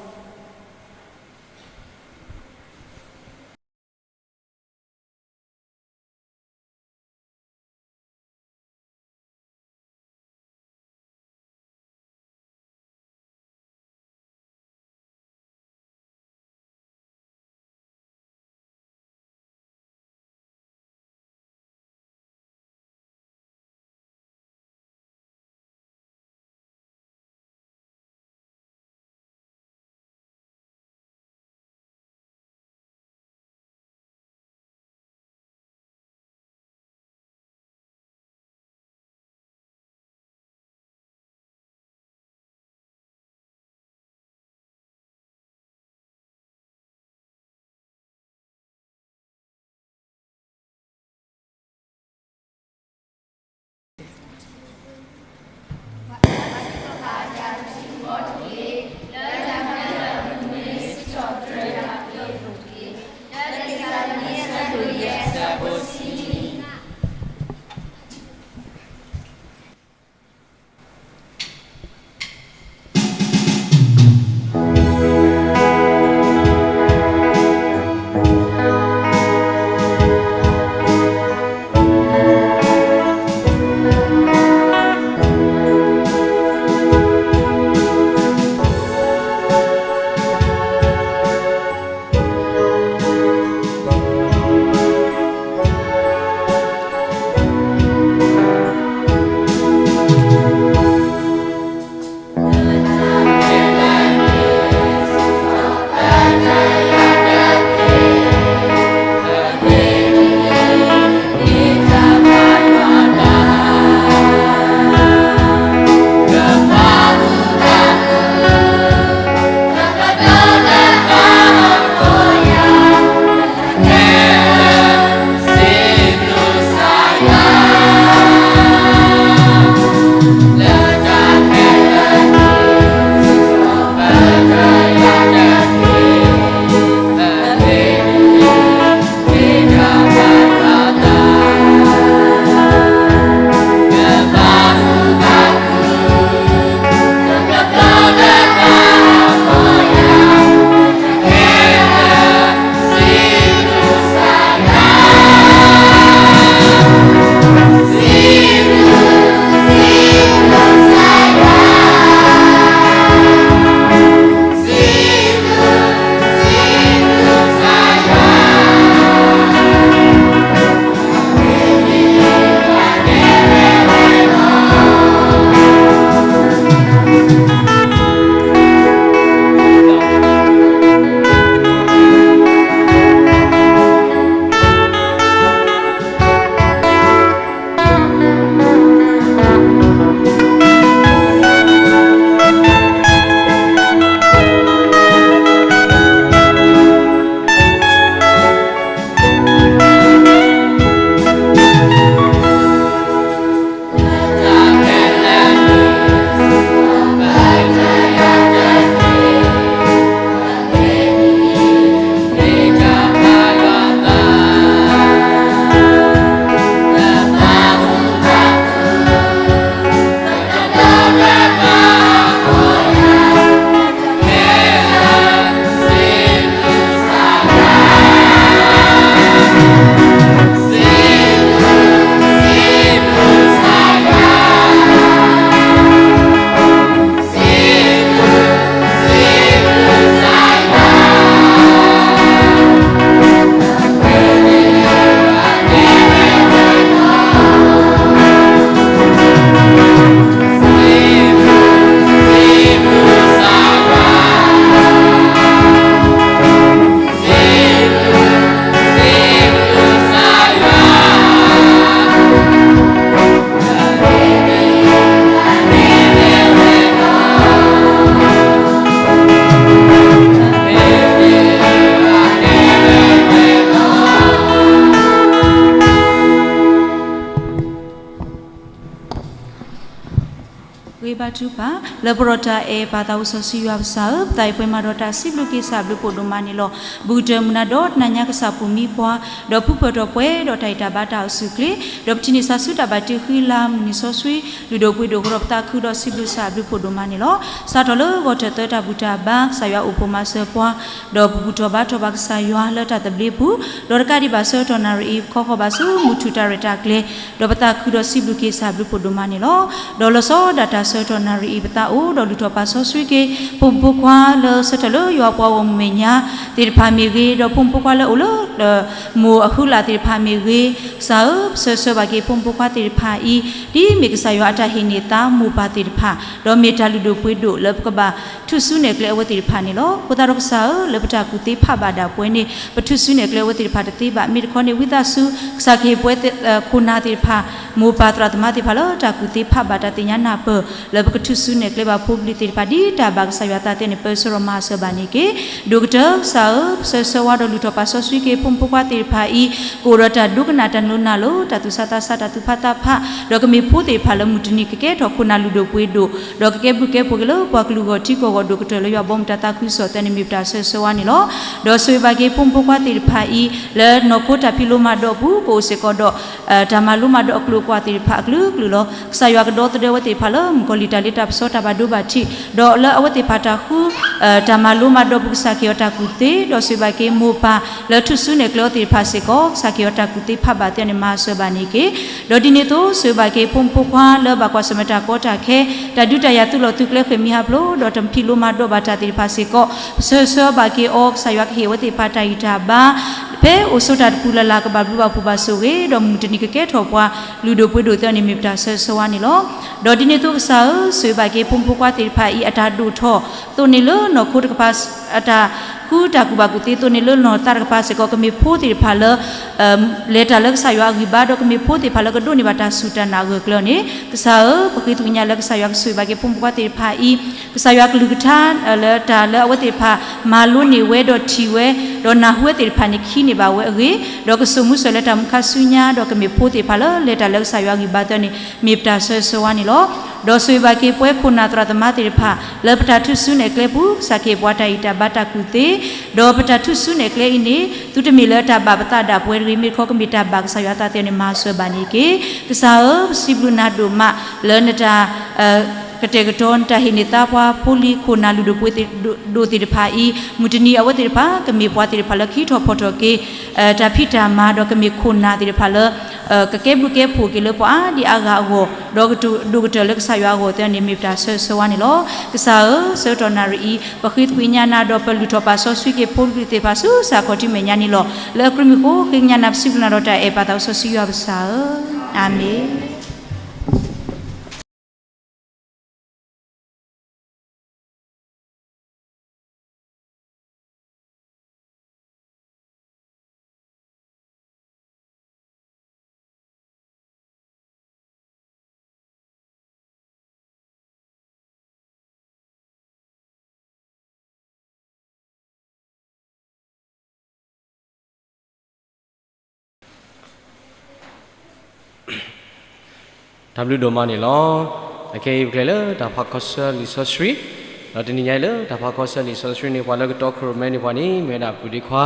ဂ့ၤဘါထုကဖၣ်, လၢပရီတၢ်အဲၣ်ပၢ်သးအိၣ်စီဆှံယွၤပစၢ်ဧၢ, ပသးအံၤပှဲၤမးဒီးတၢ်စံးဘျုးက့ၤစံးဘျုးဖးဒိၣ်မးန့ၣ်လီၤ. ဘူးကတၢၢ်မုၢ်နၤဒီးတနၤညါကစၢ်ပူၤမံပှၤ, ဒီးဖုပၢၢ်ထီၣ်ပှဲၤဒီးတၢ်အံၣ်တၢ်ဘါတၢ်အိၣ်ဆူၣ်အိၣ်ချ့, ဒီးပထံၣ်န့ၢ်စၢ်ဆူတၢ်ဘၣ်တ့ဃံလၤမုၢ်နံၤစီဆှံ, လုၢ်ဒိၣ်ပှ့ၤဒိၣ်အဃိဒီးပသးခုဒီးစံးဘျုးစံးဘျုးဖးဒိၣ်မးန့ၣ်လီၤ. စးထီၣ်လၢဂီၤထၢၣ်သၢတၢ်ဘူၣ်တၢ်ဘါ ကစၢ်ယွၤအိၣ်ဖှိၣ်မၤစၢၤပှၤ, ဒီးပဘူၣ်ထီၣ်ဘါထီၣ်ဘၣ်ကစၢ်ယွၤလၢတၢ်သဘျ့ပူၤ, ဒီးတကးဒံးဘၣ်ဆၢကတီၢ်နၣ်ရံၣ်အံၤ ပခီဃီၤဘၣ်ဆူမုၢ်ထူၣ်တၢ်ရဲၣ်တၢ်ကျဲၤ, ဒီးပသးခုဒီးစံးဘျုးက့ၤစံးဘျုးဖးဒိၣ်မးန့ၣ်လီၤ. ဒီးလီၤဆီဒၣ်တၢ်ဆၢကတီၢ်နၣ်ရံၣ်အံၤ ပသးအိၣ်ဒီးလုၢ်ထီၣ်ပာ်စီဆှံက့ၤ ဖိမုၣ်ဖိခွါလၢဆၢထၢၣ်လၢယွၤပှၤဂီၢ်မုၢ်မဲာ်ညါသ့ၣ်တဖၣ်မ့ၢ်ဂ့ၤ, ဒီးဖိမုၣ်ဖိခွါလၢအိၣ်လၢ မိၢ်အဟုလၢ်သ့ၣ်တဖၣ်မ့ၢ်ဂ့ၤ, ကစၢ်ဧၢ, ပဆၢဆၢဘၣ်က့ၤဖိမုၣ်ဖိခွါသ့ၣ်တဖၣ်အံၤ, ဒ်အမ့ၢ်ကစၢ်ယွၤအတၢ်ဟ့ၣ်န့ၢ်သါမိၢ်ပၢ်သ့ၣ်တဖၣ်, ဒီးမ့ၢ်တၢ်လုၢ်ဒိၣ်ပှ့ၤဒိၣ်လၢပကဘၣ်ထူၣ်စုနဲၣ်ကျဲအဝဲသ့ၣ်တဖၣ်န့ၣ်လီၤ. အဃိသတးဒီးကစၢ်ဧၢ, လၢပတၢ်ကူၣ်သ့ဖးဘၣ်ဒၣ်ပှဲၤန့ၣ် ပထူၣ်စုနဲၣ်ကျဲအဝဲသ့ၣ်တဖၣ်တသ့ဘၣ်, မ့ၢ်တခီန့ၣ် ဝံသးစူၤ ကစၢ်ကဟ့ၣ်ပှၤ ခိၣ်နၢ်သ့ၣ်တဖၣ်, မိၢ်ပၢ်သရၣ်သမါသ့ၣ်တဖၣ်လၢတၢ်ကူၣ်သ့ဖးဘၣ် တၢ်သ့ၣ်ညါနၢ်ပၢၢ် လၢပကထူၣ်စုနဲၣ်ကျဲဘၣ်ဖိပလံၤသ့ၣ်တဖၣ် ဒ်တၢ်ဘၣ်ကစၢ်ယွၤသးသ့န့ၣ် ပၢဆှၢဒီးမၤစၢၤဘၣ်န့ၣ်တက့ၢ်. ဒိၣ်ကတၢၢ်ကစၢ်ဧၢ, ပဆၢဆၢဝါဒီးလုၢ်ထီၣ်ပာ်စီဆှံက့ၤ ဖိမုၣ်ဖိခွါသ့ၣ်တဖၣ်အံၤ, ကအိၣ်ဒီးတၢ်ဒိကနၣ်တၢ်နးနး, တၢ်သူၣ်ဆးသးဆး, တၢ်သူၣ်ဖးသးဖး, ဒီးကမ့ၢ်ဖိသ့ၣ်တဖၣ်လၢမုၢ်တနံၤကကဲထီၣ်ခိၣ်နၢ်လုၢ်ဒိၣ်ပှ့ၤဒိၣ်, ဒီးကကဲဘျုးကဲဖှိၣ်က့ၤလၢပှၤကလုာ်ဂီၢ်ထံကီၢ်ဂီၢ် ဒိၣ်ကတၢၢ်လၢယွၤဘီမုၢ်တၢ်သးခုကစီၣ်သ့န့ၣ် မ့ၢ်ပတၢ်ဆၢဆၢဝါန့ၣ်လီၤ. ဒီးဆိၣ်ဂ့ၤဘၣ်က့ၤဖိမုၣ်ဖိခွါသ့ၣ်တဖၣ်အံၤ, လၢနီၢ်ခိတၢ်ဖံးလိမၤဒိးပူၤ ကအိၣ်စ့ၢ်ကီးဒီး တၢ်မၤလိမၤဒိးအကျိၤအကွာ်သ့ၣ်တဖၣ်အကလုာ်ကလုာ်လီၤ. ကစၢ်ယွၤကဒီသဒၢဝဲသ့ၣ်တဖၣ်လၢ မုၣ်ကီၤလံၢ်တၢ်လ့တၢ်ပစီတၢ်ဘၣ်ဒိဘၣ်ထံး, ဒီးလၢအဝဲသ့ၣ်တဖၣ်တၢ်ဃု တၢ်မၤလိမၤဒိးပူၤ ကစၢ်ကဟ့ၣ်အီၤတၢ်ကူၣ်သ့, ဒီးဆိၣ်ဂ့ၤဘၣ်က့ၤမိၢ်ပၢ်လၢထူၣ်စုနဲၣ်ကျဲအီၤသ့ၣ်တဖၣ်စ့ၢ်ကီး ကစၢ်ကဟ့ၣ်အီၤတၢ်ကူၣ်သ့ဖးဘၣ်သ့န့ၣ် မၤစၢၤဘၣ်န့ၣ်တက့ၢ်. ဒီးဒ်န့ၣ်အသိး ဆိၣ်ဂ့ၤဘၣ်က့ၤဖိမုၣ်ဖိခွါလၢဘၣ်ကွၢ်ဆၢၣ်မဲာ်တၢ်ကီတၢ်ခဲ, တၢ်ဒုးတၢ်ယၤသုးလီၢ်သုးကျဲဃ့ၢ်မှံဟးဖျိး, ဒီးတၢ်ဖံးလိမၤဒိးဘၣ်တၢ်သ့ၣ်တဖၣ်စ့ၢ်ကီး, ပဆၢဆၢဘၣ်က့ၤအီၤ ကစၢ်ယွၤကဟ့ၣ်အဝဲသ့ၣ်တဖၣ်တၢ်ဂံၢ်တၢ်ဘါ ဖဲအိၣ်ဆိးတၢ်တပူၤလၢ်လၢ် ကဘၣ်ဘျုးဘၣ်ဖှိၣ်ဘၣ်ဆိၣ်ဂ့ၤ, ဒီးမုၢ်တနံၤကကဲထီၣ်ပှၤလုၢ်ဒိၣ်ပှ့ၤဒိၣ်သ့န့ၣ် မ့ၢ်ပတၢ်ဆၢဆၢဝါန့ၣ်လီၤ. ဒီးဒ်န့ၣ်အသိးကစၢ်ဧၢ, ဆိၣ်ဂ့ၤဘၣ်က့ၤဖိမုၣ်ဖိခွါသ့ၣ်တဖၣ်အံၤ အတၢ်ဒိၣ်ထီၣ်သိးန့ၣ်လၢနီၢ်ခိတကပၤ, အတၢ်ဃုတၢ်ကူၣ်ဘၣ်ကူၣ်သ့သိးန့ၣ်လၢနီၢ်သးတကပၤစ့ၢ်ကီး ကမ့ၢ်ဖိသ့ၣ်တဖၣ်လၢ လဲၤတၢ်လၢကစၢ်ယွၤအဂံၢ်ဘါ, ဒီးကမ့ၢ်ဖိသ့ၣ်တဖၣ်လၢကဒိးန့ၢ်ဘၣ်တၢ်စူၢ်တၢ်နာ်အဂၢၢ်အကျၢၤန့ၣ်, ကစၢ်ဧၢ, ပဃ့သကွံာ်ညါလၢကစၢ်ယွၤကဆိၣ်ဂ့ၤဘၣ်က့ၤဖိမုၣ်ဖိခွါသ့ၣ်တဖၣ်အံၤ, ကစၢ်ယွၤကလုၢ်ကထါ လၢတၢ်လၢအဝဲသ့ၣ်တဖၣ် မၤလိန့ၢ်ဝဲဒီးထံၣ်ဝဲ, ဒီးနၢ်ဟူဝဲသ့ၣ်တဖၣ်န့ၣ် ကဟံးန့ၢ်ဘၣ်ဝဲအဂ့ၢ်, ဒီးကစိာ်မူစိာ်လၢတၢ်မူခါဆူညါ, ဒီးကမ့ၢ်ဖိသ့ၣ်တဖၣ်လၢလဲၤတၢ်လၢကစၢ်ယွၤအဂံၢ်ဘါသ့န့ၣ် မ့ၢ်ပတၢ်ဆၢဆၢဝါန့ၣ်လီၤ. ဒီးဆိၣ်ဂ့ၤဘၣ်က့ၤပှၤခိၣ်နၢ်သရၣ်သမါသ့ၣ်တဖၣ် လၢပတၢ်ထူၣ်စုနဲၣ်ကျဲပူၤ ကစၢ်ကဟ့ၣ်ပှၤတၢ်ဂံၢ်တၢ်ဘါတၢ်ကူၣ်သ့, ဒီးပတၢ်ထူၣ်စုနဲၣ်ကျဲအံၤန့ၣ် သုတမ့ၢ်လၢတၢ်ဘၣ်ပသးဒၣ်ပှဲၤတဂ့ၤ, မ့ၢ်တခီ ကမ့ၢ်တၢ်ဘၣ်ကစၢ်ယွၤသးသ့န့ၣ် မၤစၢၤဘၣ်န့ၣ်တက့ၢ်. ကစၢ်ဧၢ, ပစံးဘျုးနၤဒိၣ်မး လၢနတၢ် ကတဲာ်ကတီၤ နတၢ်ဟ့ၣ်န့ၢ်သါပှၤဖိလံၤခိၣ်နၢ်လုၢ်ဒိၣ်ပှ့ၤဒိၣ်သ့ၣ်တဖၣ်အံၤ, မုၢ်တနံၤအဝဲသ့ၣ်တဖၣ် ကမ့ၢ်ပှၤသ့ၣ်တဖၣ်လၢကဟံးထီၣ်ဖီၣ်ထီၣ်က့ၤ တၢ်ဖံးတၢ်မၤ, ဒီးကမ့ၢ်ခိၣ်နၢ်သ့ၣ်တဖၣ်လၢ ကကဲဘျုးကဲဖှိၣ်က့ၤလၢပှၤအါဒံအါဂၤအဂီၢ်, ဒီးကဒိၣ်ကတၢၢ်လၢကစၢ်ယွၤအဂီၢ်သ့န့ၣ် မ့ၢ်ပတၢ်ဆၢဆၢဝါန့ၣ်လီၤ. ကစၢ်ဧၢ, ဆၢကတီၢ်နၣ်ရံၣ်အံၤ ပဃ့သကွံာ်ညါနၤ ဒီးပလုၢ်ထီၣ်ပာ်စီဆှံက့ၤဖိလံၤသ့ၣ်တဖၣ်ဆူစၢ်ခီၣ်ထံးမဲာ်ညါန့ၣ်လီၤ. လၢအကြၢးမုၢ်ဃိ ဃ့ကညးနၤ ပစံးဘျုးနၤဒီးတၢ်အဲၣ်ပၢ်သးစီဆှံယွၤပစၢ်ဧၢ, အၤမ့ၣ်. တၢ်ဘျုးဒိၣ်မးန့ၣ်လီၤ. အခဲအံၤပကလဲၤလၢတၢ်ဖးခီဆၢလံာ်စီဆှံ, ဒီးတနံၤညါအံၤလၢတၢ်ဖးခီဆၢလံာ်စီဆှံန့ၣ် ပှၤလၢကတီခိၣ်ရိၣ်မဲန့ၣ်ပှၤန့ၣ် မ့ၢ်ဝဲဒၣ်ပုၢ်ဒ့ခွါ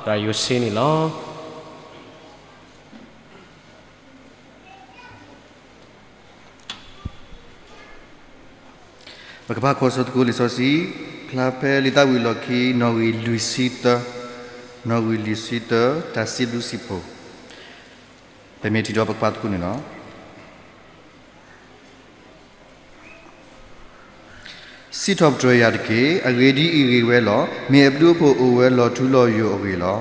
ဒီးယိၤစ့န့ၣ်လီၤ. ပကဖးခီဆၢသကိးလံာ်စီဆှံ ဖျါဖဲလံာ်သးဝံၣ်လီၢ်ခံ နီၣ်ဂံၢ်လွံၢ်ဆံသၢ, နီၣ်ဂံၢ်လွံၢ်ဆံသၢ, တၢ်စံးဘျုးစံးဖှိၣ်, ပမ့ၢ်ထံၣ်ဒီးပကဖးသကိးန့ၣ်လီၤ. စံးထီၣ်ပတြၢၤယၤတက့ၢ်. အဂ့ၢ်ဒ်အံၤ, ဂ့ၤဝဲလီၤ. မ့ၢ်အဘျုးအဖှိၣ်အိၣ်ဝဲလီၤထူလီၤယိာ်အဂ့ၢ်လီၤ.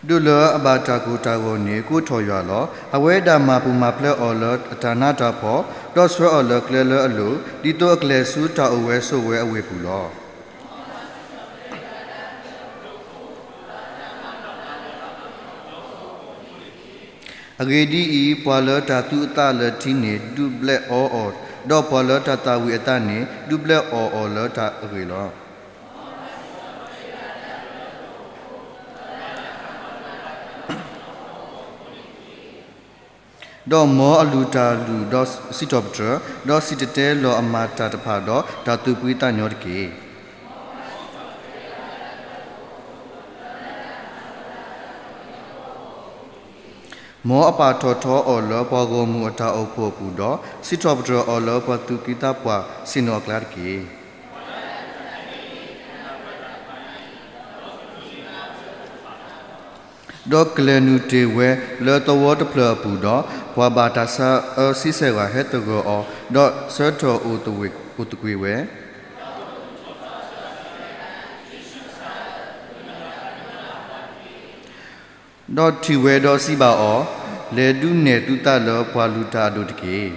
ဒိၣ်လၢအဘၣ်တၢ်ကိၢ်တၢ်ဂီၤန့ၣ် ကိးထီၣ်ယွၤလီၤ. အဝဲဒၣ်မၤပူၤမၤဖျဲးအီၤလၢအတၢ်နးတၢ်ဖှီၣ်, ဒီးဆှၢအီၤလၢကျဲလၢအလိၤ, ဒ်သိးအကျဲၤဆူတၢ်အိၣ်ဝဲဆိးဝဲအဝ့ၢ်ပူၤလီၤ. အဂ့ၢ်ဒ်အံၤ, ပှၤလၢတၢ်သူအသးလၢထံန့ၣ် ဒုးဘျဲးအီၣ်အီၤ, ဒီးပှၤလၢတၢ်သၣ်ဝံၤအသးန့ၣ် ဒုးဘျဲးအီၣ်အီၤလၢတၢ်အဂ့ၤလီၤ. ဒီးမ်အလုၢ်တၢ်လုၢ်ဒီးစံးထီၣ်ပတြၢၤ, ဒီးစံၣ်တဲၤတဲလီၤအမၤတၢ်တဖၣ်ဒီးတၢ်သူၣ်ဖှံသးညီတက့ၢ်. မ်အပာ်ထီၣ်ထီအီၤလၢပှၤဂီၢ်မုၢ်အတၢ်အိၣ်ဖှိၣ်အပူၤဒီး, စံးထီၣ်ပတြၢၤအီၤလၢပှၤသူၣ်က့သးပှၢ်ဆ့ၣ်နီၤအကျါတက့ၢ်. ဒီးကလဲၤနုာ်တ့ၢ်ဝဲလၢသဝီတဖျၢၣ်အပူၤဒီး, ပှၤဘၣ်တၢ်ဆါအၢဆံဆဲၣ်ဂၤဟဲသဂၢၢ်အီၤ, ဒီးဆၢထၢၣ်အိၣ်သကွ့ၤဝဲ ဒီးထံၣ်ဝဲဒီးစံးဘၣ်အီၤ, လဲၤဒုးနဲၣ်သုသးလၢပှၤလုၢ်တၢ်အဒိၣ်တက့ၢ်.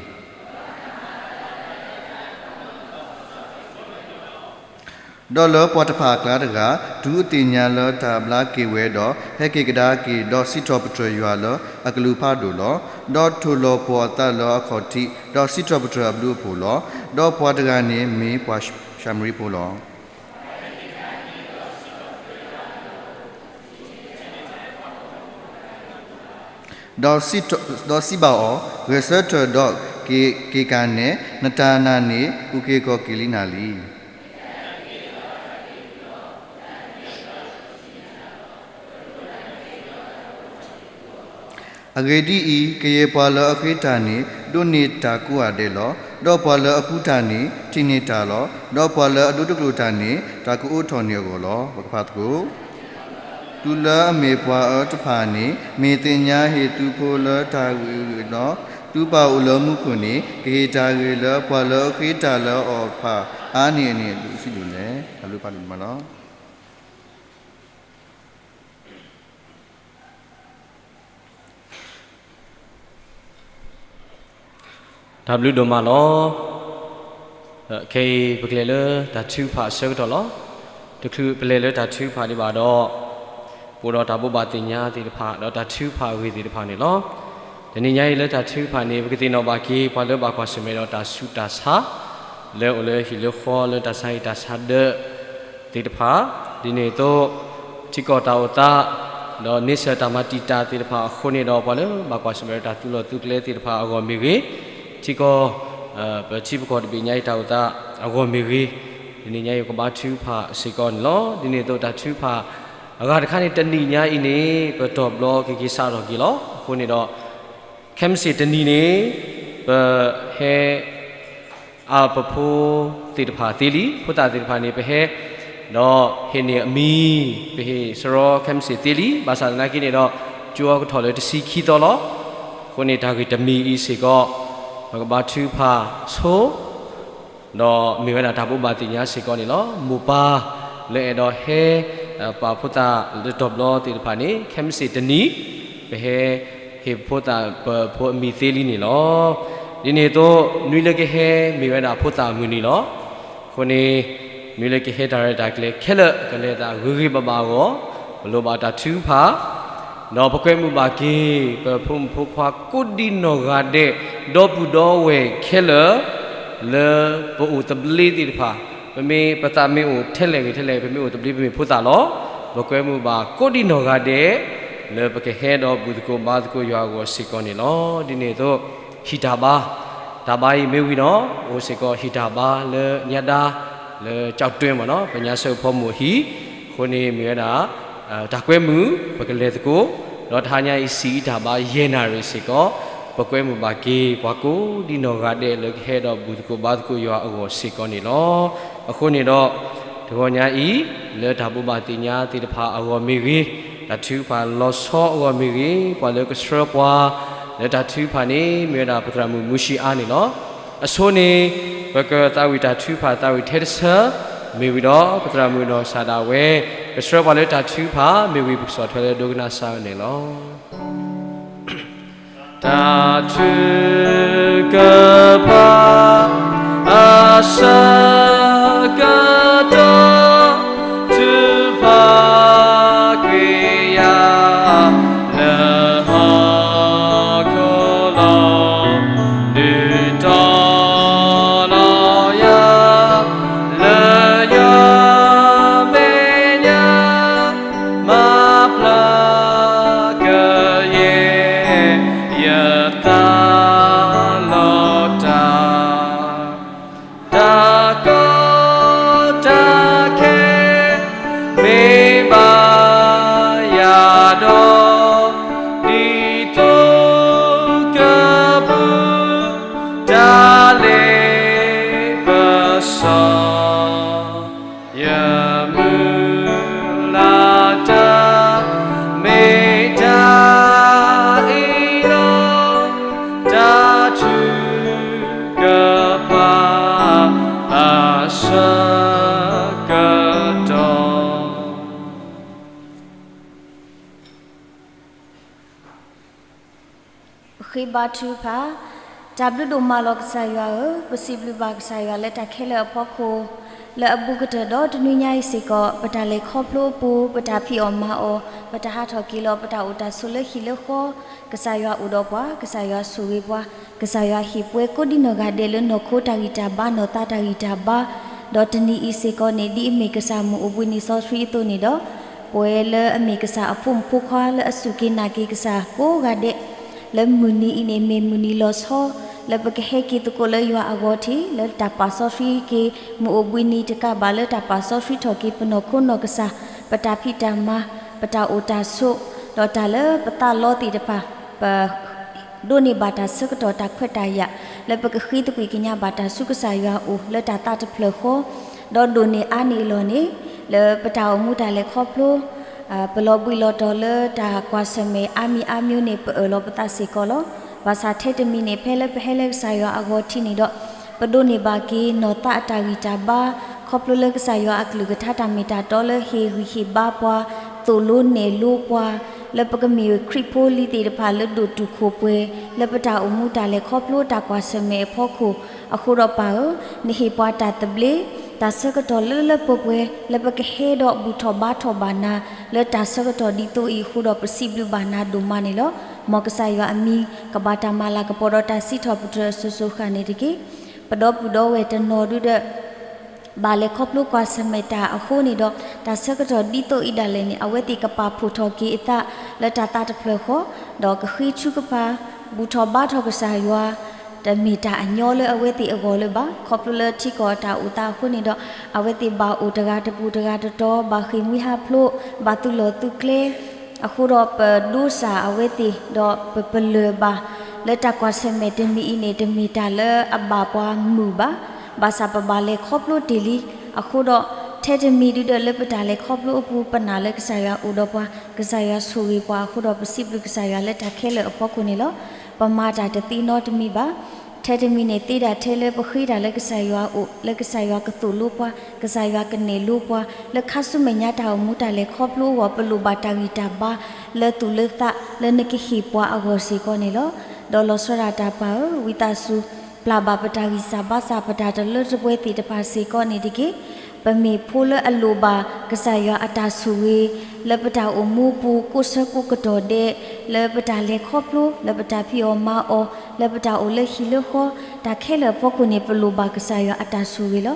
ဒီးလၢပှၤတဖၣ်အကျါတဂၤ, တုၤအသ့ၣ်ညါလၢတၢ်ဘျါက့ၤဝဲဒီး, ဟဲက့ၤကဒါက့ၤ, ဒီးစံးထီၣ်ပတြၢၤယွၤလၢအကလုၢ်ဖးဒိၣ်လီၤ. ဒီးထိၣ်လီၤပှီၢ်အသးလၢအခီၣ်ထံး, ဒီးစံးထီၣ်ပတြၢၤအဘျုးအဖှိၣ်လီၤ. ဒီးပှၤတဂၤန့ၣ်မ့ၢ်ပှၤၡၤမရံဖိလီၤ. ဒီးစံးဘၣ်အီၤ, ဂဲၤဆၢထၢၣ်ဒီးက့ၤကဒါက့ၤ, နတၢ်နာ်န့ၣ် အုၣ်က့ၤခီၣ်က့ၤလံနၤလံ. အဂ့ၢ်ဒ်အံၤ, ကယဲၢ်ပှၤလၢအဃ့တၢ်န့ၣ် ဒိးန့ၢ်တၢ်ကိးဂၤဒဲးလီၤ. ဒီးပှၤလၢအဃုတၢ်န့ၣ် ထံၣ်န့ၢ်တၢ်လီၤ. ဒီးပှၤလၢအဒိတကျိာ်တၢ်န့ၣ် တၢ်ကအိးထီၣ်န့ၢ်အဂီၢ်လီၤ. ပကဖးသကိး တုၤလၢအမ့ၢ်ပှၤအၢတဖၣ်န့ၣ် မ့ၢ်သ့ၣ်ညါဟ့ၣ်သုးဖိလၢတၢ်ဂ့ၢ်ဒီး, သုပၢ်အိၣ်လၢမူခိၣ်န့ၣ် ကဟ့ၣ်တၢ်ဂ့ၤလၢပှၤလၢအဃ့တၢ်လၢအီၤတဖၣ် အါန့ၢ်အန့ၣ်အဒိၣ်ဆံးဒိၣ်လဲၣ်. တၢ်ဘျုးဖးဒိၣ်န့ၣ်မးလီၤ. တၢ်ဘျုးဒိၣ်မးလီၤ. ခဲအံၤပကလဲၤလၢတၢ်ထုကဖၣ်အဆၢကတီၢ်လီၤ. တချုးပလဲၤလၢတၢ်ထုကဖၣ်ဒံးဘၣ်ဒီး, ပအိၣ်ဒီးတၢ်ဘိးဘၣ်သ့ၣ်ညါသ့ၣ်တဖၣ် ဒီးတၢ်ထုကဖၣ်အဂ့ၢ်သ့ၣ်တဖၣ်န့ၣ်လီၤ. တနံၤညါအံၤလၢတၢ်ထုကဖၣ်န့ၣ် ပကသ့ၣ်နီၣ်ဘၣ်က့ၤ ပှၤလၢဘၣ်ကွၢ်ဆၢၣ်မဲာ်ဒီးတၢ်ဆူးတၢ်ဆါ လၢအိၣ်လၢဟံၣ်လၢဃီ လၢတၢ်ဆါဟံၣ်တၢ်ဆါဒၢးသ့ၣ်တဖၣ်, ဒ်န့ၣ်အသိး ထံကီၢ်တၢ်အိၣ်သး ဒီးန့ဆၢၣ်တၢ်မၤတံာ်တာ်သ့ၣ်တဖၣ်အဃိန့ၣ်ဒီး ပှၤလၢဘၣ်ကွၢ်ဆၢၣ်မဲာ်ဒီးတၢ်သူလီၤသူကျဲသ့ၣ်တဖၣ်အဂီၢ်မ့ၢ်ဂ့ၤ, ထံကီၢ် ပထံပကီၢ်တဘ့ၣ်ညါအံၤတၢ်အိၣ်သးအဂီၢ်မ့ၢ်ဂ့ၤ, တနံၤညါအံၤကဘါထုကဖၣ်စ့ၢ်ကီးန့ၣ်လီၤ. ဒ်န့ၣ်အသိးတၢ်ထုကဖၣ်အဂၤတခါန့ၣ် တနံၤညါအံၤန့ၣ် ပတီၢ်ဘျီက့ၤက့ၤစးထီၣ်က့ၤလီၤ. အဃိန့ၣ်ဒီး ခဲမုၢ်ဆ့ၣ်တနံၤန့ၣ် ပဟဲ အပဖိသ့ၣ်တဖၣ်သ့လံ, ဖိသၣ်သ့ၣ်တဖၣ်န့ၣ် ပဟဲ ဒီးဟ့ၣ်န့ၢ်အမံၤ, ပဟ့ၣ်စရီခဲမုၢ်ဆ့ၣ်သ့လံ. ဘၣ်ဆၣ်သနာ်က့န့ၣ်ဒီး ကၠိအကထီၣ်လၢတဆံခံသီလီၤ. အဃိန့ၣ်တၢ်ဂ့ၢ်တမံၤအံၤစ့ၢ်ကီး ပကဘါထုကဖၣ်ဆိ ဒီးမ့ၢ်ဝဲဒၣ်တၢ်ဘိးဘၣ်သ့ၣ်ညါစ့ၢ်ကီးန့ၣ်လီၤ. မိၢ်ပၢ်လၢအဲၣ်ဒိးဟဲ ပာ်ဖိသၣ်လၢတီၢ်ဘျီသ့ၣ်တဖၣ်န့ၣ် ခဲမုၢ်ဆ့ၣ်တနံၤ ပဟဲ ဟ့ၣ်ဖိသၣ်ပဖိအမံၤသ့လံန့ၣ်လီၤ. ဒ်န့ၣ်အသိး နွံလၢကဟဲမ့ၢ်ဝဲဒၣ်ဖိသၣ်အမုၢ်နံၤလီၤ. အဃိန့ၣ် နွံလၢကဟဲတၢ်ရဲၣ်တၢ်ကျဲၤခဲလၢာ် ကလဲၤသးဂ့ၤဂ့ၤဘၣ်ဘၣ်အဂီၢ် ပလိၣ်ဘၣ်တၢ်ထုကဖၣ် ဒီးပကွဲမုာ်ဘၣ်က့ၤ ပဖိမုၣ်ဖိခွါကိးဒံနီၢ်ဂၤဒဲး ဒီပုၢ်ဒီဝဲၢ်ခဲလၢာ် လၢပအိၣ်သဘျ့သ့ၣ်တဖၣ် ပမ့ၢ်ပသးမ့ၢ်အိၣ်ထဲလဲၣ်ဂ့ၤထဲလဲၣ် ပမ့ၢ်အိၣ်သဘျ့ပမ့ၢ်ဖိသၣ်လီၤ. ပကွဲမုာ်ဘၣ်ကိးဒံနီၢ်ဂၤဒဲး လၢပကဟဲဒီးဘူၣ်သကိးဘါသကိးယွၤအဂီၢ်စ့ၢ်ကီးန့ၣ်လီၤ. ဒ်န့ၣ်အသိး ဟံၣ်တၢ်ဘါ တၢ်ဘါအံၤမ့ၢ်ဝံၤဒီး အိၣ်စ့ၢ်ကီးဟံၣ်တၢ်ဘါလၢညါဒါ လၢကၠီၣ်တွဲမ့ၢ်နီၤ ပညါဆၢဖီမုၢ်ဟံၣ် အဃိန့ၣ်မ့ၢ်ဝဲဒၣ် တၢ်ကွဲမုာ် ပကလဲၤသကိး ဒီးတဟါညါအံၤ ဆံးအံၤတၢ်ဘါယဲၢ်နၣ်ရံၣ်စ့ၢ်ကီး ပကွဲမုာ်ဘၣ်က့ၤ ပှၤကိးဒံနီၢ်ဂၤဒဲးလၢကဟဲဒီးဘူၣ်သကိးဘါသကိးယွၤအဂီၢ်စ့ၢ်ကီးန့ၣ်လီၤ. အဃိန့ၣ်ဒီး တဂီၤညါအံၤ လၢတၢ်ဘိးဘၣ်သ့ၣ်ညါသ့ၣ်တဖၣ်အဂီၢ်မ့ၢ်ဂ့ၤ, တၢ်ထုကဖၣ်လီၤဆီအဂီၢ်မ့ၢ်ဂ့ၤ, ပှၤလၢကဆှၢပှၤ လၢတၢ်ထုကဖၣ်န့ၣ် မ့ၢ်ဝဲဒၣ်ပသရၣ်မုၣ်မူၡံအါန့ၣ်လီၤ. အဆိန့ၣ် ပကသးဝံၣ်တၢ်ထုကဖၣ်သးဝံၣ်ထဲတဆၢ မ့ၢ်ဝံၤဒီး ပသရၣ်မုၣ်နီၢ်ကစၢ်ဒၣ်ဝဲ ကဆှၢပှၤလၢတၢ်ထုကဖၣ် မ့ၢ်ဝံၤပကဆီၣ်ထွဲလၢဒိကနၣ်စၢ်န့ၣ်လီၤ. တၢ်ထုကဖၣ် အဆၢကတီၢ် ထုကဖၣ်ကွံာ်ယၤ လၢဟီၣ်ခိၣ်လီၤ ဒုးတီၤလီၤယၤ လၢယမဲာ်ညါ မၤပျၢ်ကယဲၢ်ယသး ပဃ့ဘါထုကဖၣ်. တၢ်ဘျုးဒိၣ်မးလီၤကစၢ်ယွၤဧၢ, ပစံးဘျုးဘၣ်ကစၢ်ယွၤလၢတၢ်ခဲလၢာ်အဖီခိၣ်, လၢအဘူးကတၢၢ်ဒီးတနွံညါအံၤစ့ၢ်ကီး ပတၢ်လဲၤခီဖျိအပူၤ, ပတၢ်ဖံးအီၣ်မၤအီၣ်, ပတၢ်ဟးထီၣ်က့ၤလီၤ, ပတၢ်အိၣ်တၢ်ဆိးလၢဟံၣ်လၢဃီ, ကစၢ်ယွၤအိၣ်ဒီးပှၤ, ကစၢ်ယွၤဆိၣ်ဂ့ၤပှၤ, ကစၢ်ယွၤဟ့ၣ်ပှဲၤကိးဒံနီၢ်ဂၤဒဲးလၢနီၢ်ခိတၢ်ဂံၢ်တၢ်ဘါ နီၢ်သးတၢ်ဂံၢ်တၢ်ဘါ, ဒီးတနံၤအံၤစ့ၢ်ကီးန့ၣ် ဒ်အမ့ၢ်ကစၢ်မုၢ်အိၣ်ဘှံးနံၤစီဆှံအသိးန့ၣ်ဒီး ပဝဲလၢအမ့ၢ်ကစၢ်အဖိမုၣ်ဖိခွါလၢအစူၢ်က့ၤနာ်က့ၤကစၢ်ကိးဂၤဒဲး, လၢမုၢ်နံၤအံၤန့ၣ်မ့ၢ်မုၢ်နံၤလီၤဆီ, လၢပကဟဲက့ၤသကိးလၢယွၤအဂီၢ်ထံး, လၢတၢ်ပာ်စီဆှံက့ၤမုၢ်အိၣ်ဘှံးနံၤတကးဘၣ် လၢတၢ်ပာ်စီဆှံထီၣ်က့ၤပနီၢ်ခိနီၢ်ကစၢ်, ပတၢ်ဖံးတၢ်မၤ, ပတၢ်အိၣ်တၢ်ဆိး, ဒီးတၢ်လၢပသးလီသ့ၣ်တဖၣ်, ပ ဒိးန့ၢ်ဘၣ်တၢ်ဆၢကတီၢ်တၢ်ခွဲးတၢ်ယာ် လၢပကဃ့သကွံၢ်ကညးဘၣ်တၢ်ဆူကစၢ်ယွၤအအိၣ်လၢတၢ်သးတဖျၢၣ်ဃီ, ဒီးဒိၣ်န့ၢ်အါန့ၢ်အလီၢ်န့ၣ် လၢပတၢ်အိၣ်မူတၢ်လဲၤခီဖျိ, ပလီၤဘှံးလီၤတီၤလၢတၢ်ကွၢ်ဆၢၣ်မဲာ်အါမံၤအါမျိုးန့ၣ် ပအၢၣ်လီၤပသးစ့ၢ်ကီးလီၤ. ဘၣ်ဆၣ်ထဲတမံၤန့ၣ် ဖဲလၢပဟဲလၢကစၢ်ယွၤအဂီၢ်ထံးန့ၣ်ဒီး ပဒိးန့ၢ်ဘၣ်က့ၤနီၢ်သးအတၢ်ဂံၢ်တၢ်ဘါ, ခီဖျိလၢကစၢ်ယွၤအကလုၢ်ကထါတၢ်မ့ၢ်တၢ်တီလၢဟ့ၣ်ဂံၢ်ဟ့ၣ်ဘါပှၤ, သိၣ်လိနဲၣ်လိပှၤ, လၢပကမ့ၢ်ခရံာ်ဖိလံၤသ့ၣ်တဖၣ်လၢဒိၣ်တုာ်ခိၣ်ပှဲၤ လၢပတၢ်အိၣ်မူတၢ်လဲၤခီဖျိတၢ်ကွၢ်ဆၢၣ်မဲာ်အဖီခိၣ်, အဃိဒီးပၢ်ဧၢ, နဟ့ၣ်ပှၤတၢ်သဘျ့, တၢ်ဆၢကတီၢ်လၢလၢပှဲၤပှဲၤ လၢပကဟဲဒီးဘူၣ်ထီၣ်ဘါထီၣ်ဘၣ်နၤ, လၢတၢ်ဆၢကတီၢ်ဒ်သိးအံၤအဃိဒီး ပစံးဘျုးဘၣ်နၤဒိၣ်မးန့ၣ်လီၤ. မ်ကစၢ်ယွၤအမံၤ ကဘၣ်တၢ်မၤလၤကပီၤဒီးတၢ်စံးထီၣ်ပတြၢၤအစိၤစိၤဃၣ်န့ၣ်တက့ၢ်. ပဒီပုၢ်ဒီဝဲၢ်တနီၤဒုဒီး ဘၣ်လဲၤခီဖျိကွၢ်ဆၢၣ်မဲာ်တၢ်အဃိန့ၣ်ဒီး တၢ်ဆၢကတီၢ်ဒ်သိးအံၤဒၣ်လဲာ်န့ၣ် အဝဲသ့ၣ်ကပာ်ဖှိၣ်ထီၣ်က့ၤအသးလၢတၢ်သးတဖျၢၣ်ဃီ, ဒီးကဃ့ထုကဖၣ်, ဘူၣ်ထီၣ်ဘါထီၣ်ကစၢ်ယွၤ, တမ့ၢ်တၢ်အညီလၢအဝဲသ့ၣ်အဂီၢ်လၢၤဘၣ်. ခီဖျိလၢထံကီၢ်အတၢ်အိၣ်သးအဃိန့ၣ်ဒီး အဝဲသ့ၣ်ဘၣ်အိၣ်တဂၤတပူၤတဂၤတတီၤ, ဘၣ်ဃ့ၢ်မှံဟးဖျိး, ဘၣ်သုးလီၢ်သုးကျဲ အဃိဒီးပဒိစၢ်အဝဲသ့ၣ် ဒီးပပလၢၢ်ဘၣ် လၢတၢ်ကွၢ်ဆၢၣ်မဲာ်တမံၤအံၤန့ၣ် တမ့ၢ်တၢ်လၢအဘၣ်ပှၤမုာ်ဘၣ်. ဘၣ်ဆၣ်ပဘၣ်လဲၤခီဖျိတ့ၢ်လံ. အဃိဒီး ထဲတမံၤဒုဒီးလၢပတၢ်လဲၤခီဖျိအပူၤ ပနာ်လၢကစၢ်ယွၤအိၣ်ဒီးပှၤ, ကစၢ်ယွၤဆိၣ်ဂ့ၤပှၤအဃိဒီး ပစံးဘျုးကစၢ်ယွၤလၢတၢ်ခဲလၢာ်အဖီခိၣ်န့ၣ်လီၤ. ပမၤတၢ်တသ့နီတမံၤဘၣ်. ထဲတမံၤန့ၣ် သ့ဒၣ်ထဲလၢပဃ့တၢ်လၢကစၢ်ယွၤအအိၣ်, လၢကစၢ်ယွၤကသိၣ်လိပှၤ, ကစၢ်ယွၤကနဲၣ်လိပှၤ, လၢခါဆူမဲာ်ညါတၢ်အိၣ်မူတၢ်လဲၤခီဖျိအဂီၢ် ပလိၣ်ဘၣ်တၢ်ဂံၢ်တၢ်ဘါ လၢသူၣ်လၢသး လၢနကဟ့ၣ်ပှၤအဂီၢ်စ့ၢ်ကီးန့ၣ်လီၤ. ဒီးလီၤဆီဒၣ်တၢ်ပၢ်ဧၢ, ဝံသးစူၤ ပျၢ်ဘၣ်ပတၢ်ဂံၢ်စၢ်ဘါစၢ် ပတၢ်တလၢတပှဲၤသ့ၣ်တဖၣ်စ့ၢ်ကီးန့ၣ်တက့ၢ်. ပမ့ၢ်ဖိလၢအလိၣ်ဘၣ်ကစၢ်ယွၤအတၢ်ဆိၣ်ဂ့ၤ လၢပတၢ်အိၣ်မူပူၤ ကိးဆၢကိးကတီၢ်ဒဲး, လၢပတၢ်လဲၤခီဖျိ, လၢပတၢ်ဖံးအီၣ်မၤအီၣ်, လၢပတၢ်အိၣ်လၢဟံၣ်လၢဃီ, တၢ်ခဲလၢာ်အဖီခိၣ်န့ၣ် ပလိၣ်ဘၣ်ကစၢ်ယွၤအတၢ်ဆိၣ်ဂ့ၤလီၤ.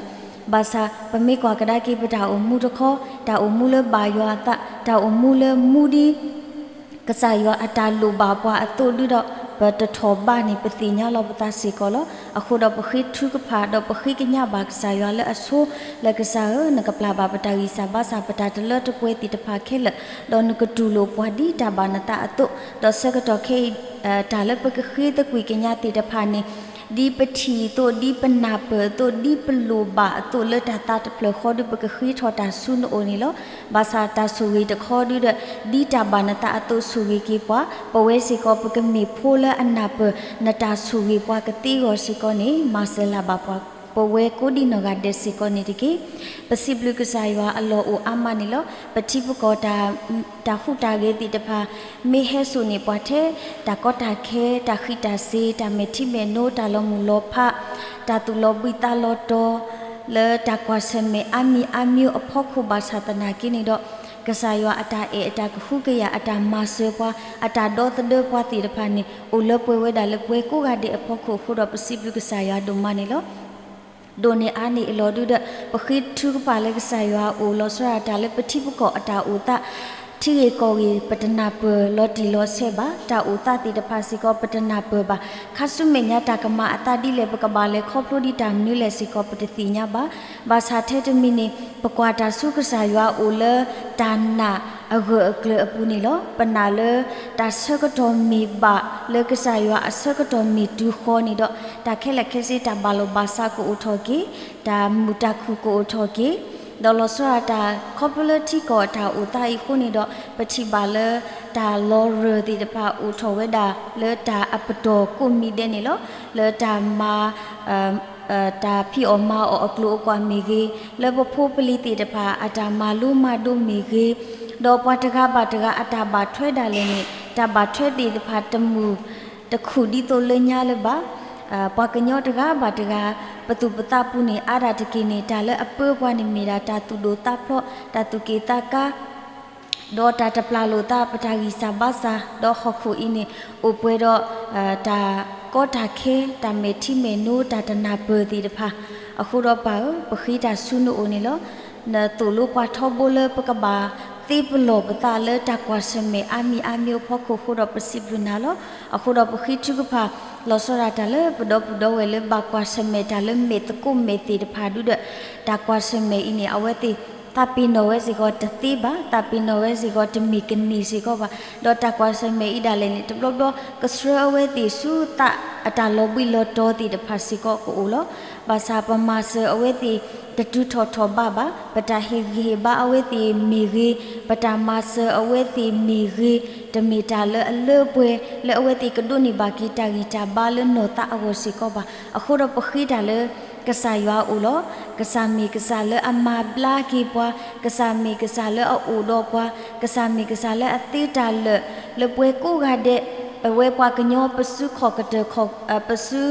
ဘၣ်ဆၣ် ပမ့ၢ်ကွၢ်ကဒါက့ၤပတၢ်အိၣ်မူတခီ, တၢ်အိၣ်မူလၢဘၣ်ယွၤအသး, တၢ်အိၣ်မူလၢမူဒ် ကစၢ်ယွၤအတၢ်လိၣ်ဘၣ်ပှၤအသိးဒုဒီး ပတထီၣ်ဘးန့ၣ် ပသ့ၣ်ညါလီၤပသးစ့ၢ်ကီးလီၤ. အဃိဒီးပဃ့ထုကဖၣ် ဒီးပဃ့ကညးဘၣ်ကစၢ်ယွၤလၢအဆိ, လၢကစၢ်ဧၢ, နကပျၢ်ဘၣ်ပတၢ်ဂံၢ်စၢ်ဘါစၢ် ပတၢ်တလၢတပှဲၤသ့ၣ်တဖၣ်ခဲလၢာ်, ဒီးနကတူၢ်လိာ်ပှၤဒ်တၢ်ဘၣ်နသးအသိး, ဒီးဆၢကတီၢ်ခဲအံၤ တၢ်လၢပကဃ့သကွံၢ်ကညးသ့ၣ်တဖၣ်န့ၣ် ဒ်ပထံၣ်အသိး, ဒ်ပနၢ်ပၢၢ်အသိး, ဒ်ပလိၣ်ဘၣ်အသိး လၢတၢ်သးတဖျၢၣ်ဃီဒု ပကဃ့ထီၣ်တၢ်ဆူနအိၣ်န့ၣ်လီၤ. ဘၣ်ဆၣ်တၢ်ဆိၣ်ဂ့ၤတခီဒုဒီး ဒ်တၢ်ဘၣ်နသးအသိးဆိၣ်ဂ့ၤက့ၤပှၤ, ပဝဲစ့ၢ်ကီး ပကမ့ၢ်ဖိလၢအနၢ်ပၢၢ် နတၢ်ဆိၣ်ဂ့ၤပှၤကသ့အဂီၢ်စ့ၢ်ကီးန့ၣ် မၤစၢၤလၢ်ဘၣ်ပှၤ ပဝဲကိးဒံနီၢ်ဂၤဒဲးစ့ၢ်ကီးန့ၣ်တက့ၢ်. ပစံးဘျုးကစၢ်ယွၤအလီၢ်အိၣ်အါမးန့ၣ်လီၤ. ပထံပကီၢ် တၢ်ဟူးတၢ်ဂဲၤသ့ၣ်တဖၣ် မ့ၢ်ဟဲစိာ်န့ၢ်ပှၤထဲ တၢ်ကီတၢ်ခဲ, တၢ်ဃံးတၢ်စ့ၤ, တၢ်မဲာ်ထံမဲာ်နိ, တၢ်လီၤမုၢ်လီၤဖး, တၢ်သူၣ်လီၤဘှံးသးလီၤတီၤ လၢတၢ်ကွၢ်ဆၢၣ်မဲာ်အါမံၤအါမံၤအဖီခိၣ်ဘၣ်ဆၣ်သနာ်က့န့ၣ်ဒီး ကစၢ်ယွၤအတၢ်အဲၣ် အတၢ်ကဟုကယာ် အတၢ်မၤစၢၤပှၤ အတၢ်ဒီသဒၢပှၤသ့ၣ်တဖၣ်န့ၣ် အိၣ်လၢပှဲၤဝဲဒၣ်လၢပဝဲကိးဂၤဒဲးအဖီခိၣ်အဃိဒီး ပစံးဘျုးကစၢ်ယွၤဒိၣ်မးန့ၣ်လီၤ. ဒိၣ်န့ၢ်အါန့ၢ်အလီၢ်ဒုဒီး ပဃ့ထုကဖၣ်လၢကစၢ်ယွၤအအိၣ် လီၤဆီဒၣ်တၢ်လၢပထံပကီၢ်အတၢ်အိၣ်သး ထံဂ့ၢ်ကီၢ်ဂ့ၢ် ပတနၢ်ပၢၢ်လီၤတံၢ်လီၤဆဲးဘၣ်, တၢ်အိၣ်သးသ့ၣ်တဖၣ်စ့ၢ်ကီး ပတနၢ်ပၢၢ်ဘၣ်, ခါဆူမဲာ်ညါတၢ်ကမၤအသးဒ်လဲၣ် ပကဘၣ်လဲၤခီဖျိဒ်တၢ်မနုၤလဲၣ်စ့ၢ်ကီး ပတသ့ၣ်ညါဘၣ်. ဘၣ်ဆၣ်ထဲတမံၤန့ၣ် ပကွၢ်တၢ်ဆူကစၢ်ယွၤအအိၣ်လၢတၢ်နာ်အဂၢၢ်အကျၢၤအပူၤန့ၣ်လီၤ. ပနာ်လၢတၢ်ဆၢကတီၢ်မ့ၢ်ဘၣ် လၢကစၢ်ယွၤအဆၢကတီၢ်မ့ၢ်တုၤဃီၤန့ၣ်ဒီး တၢ်ခဲလၢာ်ခဲဆ့ တၢ်ဘၣ်လီၢ်ဘၣ်စးကအိၣ်ထီၣ်က့ၤ, တၢ်မုာ်တၢ်ခုၣ်ကအိၣ်ထီၣ်က့ၤ, ဒီးလီၤဆီဒၣ်တၢ် ခီဖျိလၢထံကီၢ်အတၢ်အိၣ်သးအံၤအဃိန့ၣ်ဒီး ပထံၣ်ဘၣ်လၢ တၢ်လီၤရၢၢ်သ့ၣ်တဖၣ်အိၣ်ထီၣ်ဝဲဒၣ် လၢတၢ်အပတီၢ်ကိးမံၤဒဲးန့ၣ်လီၤ. လၢတၢ်မၤ တၢ်ဖံးအီၣ်မၤအီၣ်အကျိၤအကွာ်မ့ၢ်ဂ့ၤ, လၢပဖိပလံၤသ့ၣ်တဖၣ်အတၢ်မၤလိမၤဒိးမ့ၢ်ဂ့ၤ, ဒီးပှၤတဂၤဘၣ်တဂၤအတၢ်ဘၣ်ထွဲဒၣ်လဲာ်န့ၣ် တၢ်ဘၣ်ထွဲသ့ၣ်တဖၣ်တမုာ် တခူၣ်ဒ်သိးလၢညါလၢၤဘၣ်. ပှၤကညီတဂၤဘၣ်တဂၤ ပသူၣ်ပသးပူၤန့ၣ် အါဒၣ်တက့ၢ်န့ၣ် တၢ်လၢအပၢပှၤန့ၣ်မ့ၢ်ဒၣ် တၢ်သူၣ်ဒိၣ်သးဖျိး, တၢ်သူၣ်က့ၣ်သးကါ ဒီးတၢ်တပျၢ်လိာ်သး ပတၢ်ဂံၢ်စၢ်ဘါစၢ်, ဒီးဟီၣ်ခိၣ်အံၤန့ၣ် အိၣ်ပှဲၤဒီး တၢ်ကီတၢ်ခဲ, တၢ်မဲာ်ထံမဲာ်နိ, တၢ်တနၢ်ပၢၢ်သ့ၣ်တဖၣ်. အဃိဒီးပၢ်ဧၢ, ပဃ့တၢ်ဆူနအိၣ်န့ၣ်လီၤ. နသိၣ်လိပှၤထီဘိလၢပကဘၣ်သ့ပလီၢ်ပသးလၢတၢ်ကွၢ်ဆၢၣ်မဲာ်အါမံၤအါမံၤအဖီခိၣ်အဃိဒီး ပစံးဘျုးနၤလီၤ. အဃိဒီးပဃ့ထုကဖၣ် လီၤဆီဒၣ်တၢ်လၢပဒီပုၢ်ဒီဝဲၢ်လၢဘၣ်ကွၢ်ဆၢၣ်မဲာ်တၢ်လၢမဲာ်သကိးမဲာ်သ့ၣ်တဖၣ်ဒုဒီး တၢ်ကွၢ်ဆၢၣ်မဲာ်အံၤန့ၣ် အဝဲသ့ၣ် သးပ့ၤနီၣ်ဝဲစ့ၢ်ကီးတသ့ဘၣ်, သးပ့ၤနီၣ်ဝဲစ့ၢ်ကီးတမ့ၢ်ကန့ၢ်စ့ၢ်ကီးဘၣ်. ဒီးတၢ်ကွၢ်ဆၢၣ်မဲာ်အံၤဒၣ်လဲာ်န့ၣ် တဘျီဘျီ ကဆှၢအဝဲသ့ၣ်ဆူသးအတၢ်လီၤဘှံးလီၤတီၤသ့ၣ်တဖၣ်စ့ၢ်ကီးကအိၣ်လီၤ. ဘၣ်ဆၣ်ပမၤစၢၤအဝဲသ့ၣ် တတုၤထီၣ်ထီၣ်ဘးဘၣ်. ပတၢ်ဟ့ၣ်ဂံၢ်ဟ့ၣ်ဘါအဝဲသ့ၣ်မ့ၢ်ဂ့ၤ, ပတၢ်မၤစၢၤအဝဲသ့ၣ်မ့ၢ်ဂ့ၤ, တမ့ၢ်တၢ်လၢအလၢပှဲၤ လၢအဝဲသ့ၣ်ကဒိးန့ၢ်ဘၣ်က့ၤတၢ်ဂံၢ်တၢ်ဘါလၢနီၢ်သးအဂီၢ်စ့ၢ်ကီးဘၣ်. အဃိဒီးပဃ့တၢ်လၢ ကစၢ်ယွၤအအိၣ်လီၤ. ကစၢ်မ့ၢ်ကစၢ်လၢအမၤဘျါက့ၤပှၤ, ကစၢ်မ့ၢ်ကစၢ်လၢအအိၣ်ဒီးပှၤ, ကစၢ်မ့ၢ်ကစၢ်လၢအသ့တၢ်လၢာ် လၢပှၤကိးဂၤဒဲး, ပဝဲပှၤကညီပစုခီၣ်ကတၢၢ်ခီၣ်, ပစ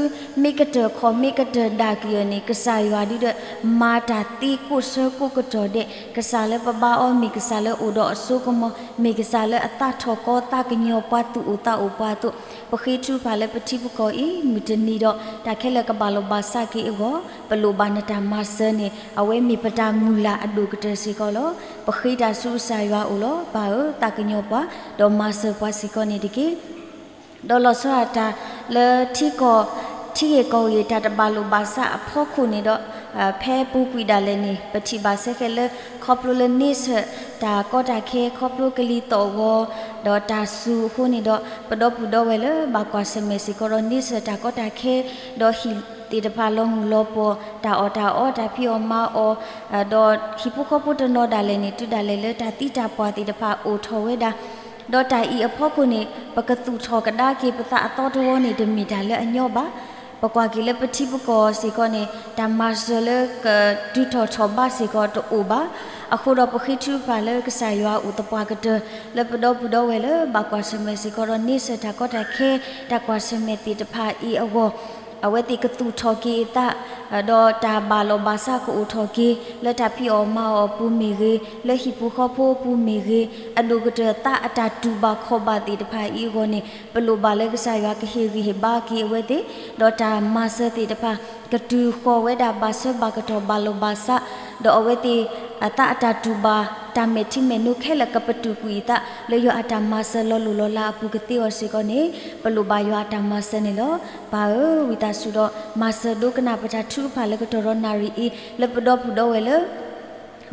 ုမ့ၢ်ကတၢၢ်ခီၣ်မ့ၢ်ကတၢၢ်ဒၣ်ကယၢၢ်န့ၣ် ကစၢ်ယွၤဒုဒီး မၤတၢ်သ့ကိးဆၢကိးကတီၢ်ဒဲး, ကစၢ်လၢပဘါအီၤ မ့ၢ်ကစၢ်လၢအိၣ်ဒီးအစိကမီၤ, မ့ၢ်ကစၢ်လၢအသးထီၣ်ကီသးကညီၤပှၤသူၣ်အိၣ်သးအိၣ်ပှၤအသိး, ပဃ့ထုကဖၣ်လၢပထံပကီၢ်အံၤ မုၢ်တနံၤဒီး တၢ်ခဲလၢာ်ကဘၣ်လိာ်ဘၣ်စးက့ၤအဂီၢ် ပလိၣ်ဘၣ်နတၢ်မၤစၢၤန့ၣ် အဝဲမ့ၢ်ပတၢ်မုၢ်လၢ်အဒိၣ်ကတၢၢ်စ့ၢ်ကီးလီၤ. ပဃ့တၢ်ဆူကစၢ်ယွၤအအိၣ်လီၤ. ပၢ်ဧၢ, သးကညီၤပှၤ, ဒီးမၤစၢၤပှၤစ့ၢ်ကီးန့ၣ်တက့ၢ်. ဒီးလီၤဆီဒၣ်တၢ်လၢထံကီၢ်, ထံဂ့ၢ်ကီၢ်ဂ့ၢ်တၢ်တဘၣ်လိာ်ဘၣ်စးအဖီခိၣ်န့ၣ်ဒီး, ဖဲပူၤကွံာ်ဒၣ်လဲာ်န့ၣ် ပထံၣ်ဘၣ်စဲဃဲးလၢ ခီဖျိလၢန့ဆၢၣ်တၢ်ကီတၢ်ခဲ ခီဖျိကလံၤသီၣ်ဂီၤ ဒီးတၢ်စူၤအဃိန့ၣ်ဒီး ပဒီပုၢ်ဒီဝဲၢ်လၢဘၣ်ကွၢ်ဆၢၣ်မဲာ်စ့ၢ်ကီးဒီးန့ဆၢၣ်တၢ်ကီတၢ်ခဲ, ဒီးဟံၣ်သ့ၣ်တဖၣ်လီၤမုၢ်လီၤပှီၢ်, တၢ်အီၣ်တၢ်အီတၢ်ဖံးအီၣ်မၤအီၣ်, ဒီးဟံၣ်ဖိဃီဖိတနီၤဒၣ်လဲာ်န့ၣ် တုၤဒၣ်လဲာ်လၢတၢ်သံတၢ်ပှၢ်သ့ၣ်တဖၣ်အိၣ်ထီၣ်ဝဲဒၣ်, ဒီးတၢ်အံၤအဖီခိၣ်န့ၣ် ပကသူၣ်ထီၣ်ကဒါက့ၤပသးအသီတဝီန့ၣ် တမ့ၢ်တၢ်လၢအညီဘၣ်. ပကွၢ်က့ၤလၢပထံပကီၢ်စ့ၢ်ကီးန့ၣ် တၢ်မၤစၢၤလၢကတုၤထီၣ်ထီၣ်ဘးစ့ၢ်ကီးတအိၣ်ဘၣ်. အဃိဒီးပဃ့ထုကဖၣ်လၢကစၢ်ယွၤအိၣ်သပှၢ်ကတၢၢ် လၢပဒီပုၢ်ဒီဝဲၢ်လၢဘၣ်ကွၢ်ဆၢၣ်မဲာ်စ့ၢ်ကီးဒီးန့ဆၢၣ်တၢ်ကီတၢ်ခဲ, တၢ်ကွၢ်ဆၢၣ်မဲာ်သ့ၣ်တဖၣ်အံၤအဂီၢ် အဝဲသ့ၣ်ကသူၣ်ထီၣ်က့ၤအသး, ဒီးတၢ်ဘၣ်လိာ်ဘၣ်စးကအိၣ်ထီၣ်က့ၤ လၢတၢ်ဖံးအီၣ်မၤအီၣ်အပူၤမ့ၢ်ဂ့ၤ, လၢဟံၣ်ပူၤဃီဖိအပူၤမ့ၢ်ဂ့ၤ, အဒိၣ်ကတၢၢ်သးအတၢ်တူၢ်ဘၣ်ခီၣ်ဘၣ်သ့ၣ်တဖၣ်အံၤအဂီၢ်န့ၣ် ပလိၣ်ဘၣ်လၢကစၢ်ယွၤကဟ့ၣ်ဂံၢ်ဟ့ၣ်ဘါက့ၤအဝဲသ့ၣ်, ဒီးတၢ်မၤစၢၤသ့ၣ်တဖၣ် ကတုၤဃီၤဝဲဒၣ်ဘၣ်ဆၢဘၣ်ကတီၢ်ဘၣ်လိာ်ဘၣ်စး, ဒီးအဝဲသ့ၣ်အသးအတၢ်တူၢ်ဘၣ် တၢ်မဲာ်ထံမဲာ်နိခဲလၢာ်ကပတုာ်ကွံာ်အသး လၢယွၤအတၢ်မၤစၢၤလီၤလိၢ်လီၤလးအပူၤကသ့အီၤစ့ၢ်ကီးန့ၣ် ပလိၣ်ဘၣ်ယွၤအတၢ်မၤစၢၤန့ၣ်လီၤ. ပၢ်ဧၢ, ဝံသးစူၤဒီး မၤစၢၤဒိကနၣ်ပတၢ်ထုကဖၣ်လၢကတီၢ်ဒီးနၣ်ရံၣ်အံၤ လၢပဒီပုၢ်ဒီဝဲၢ်လၢ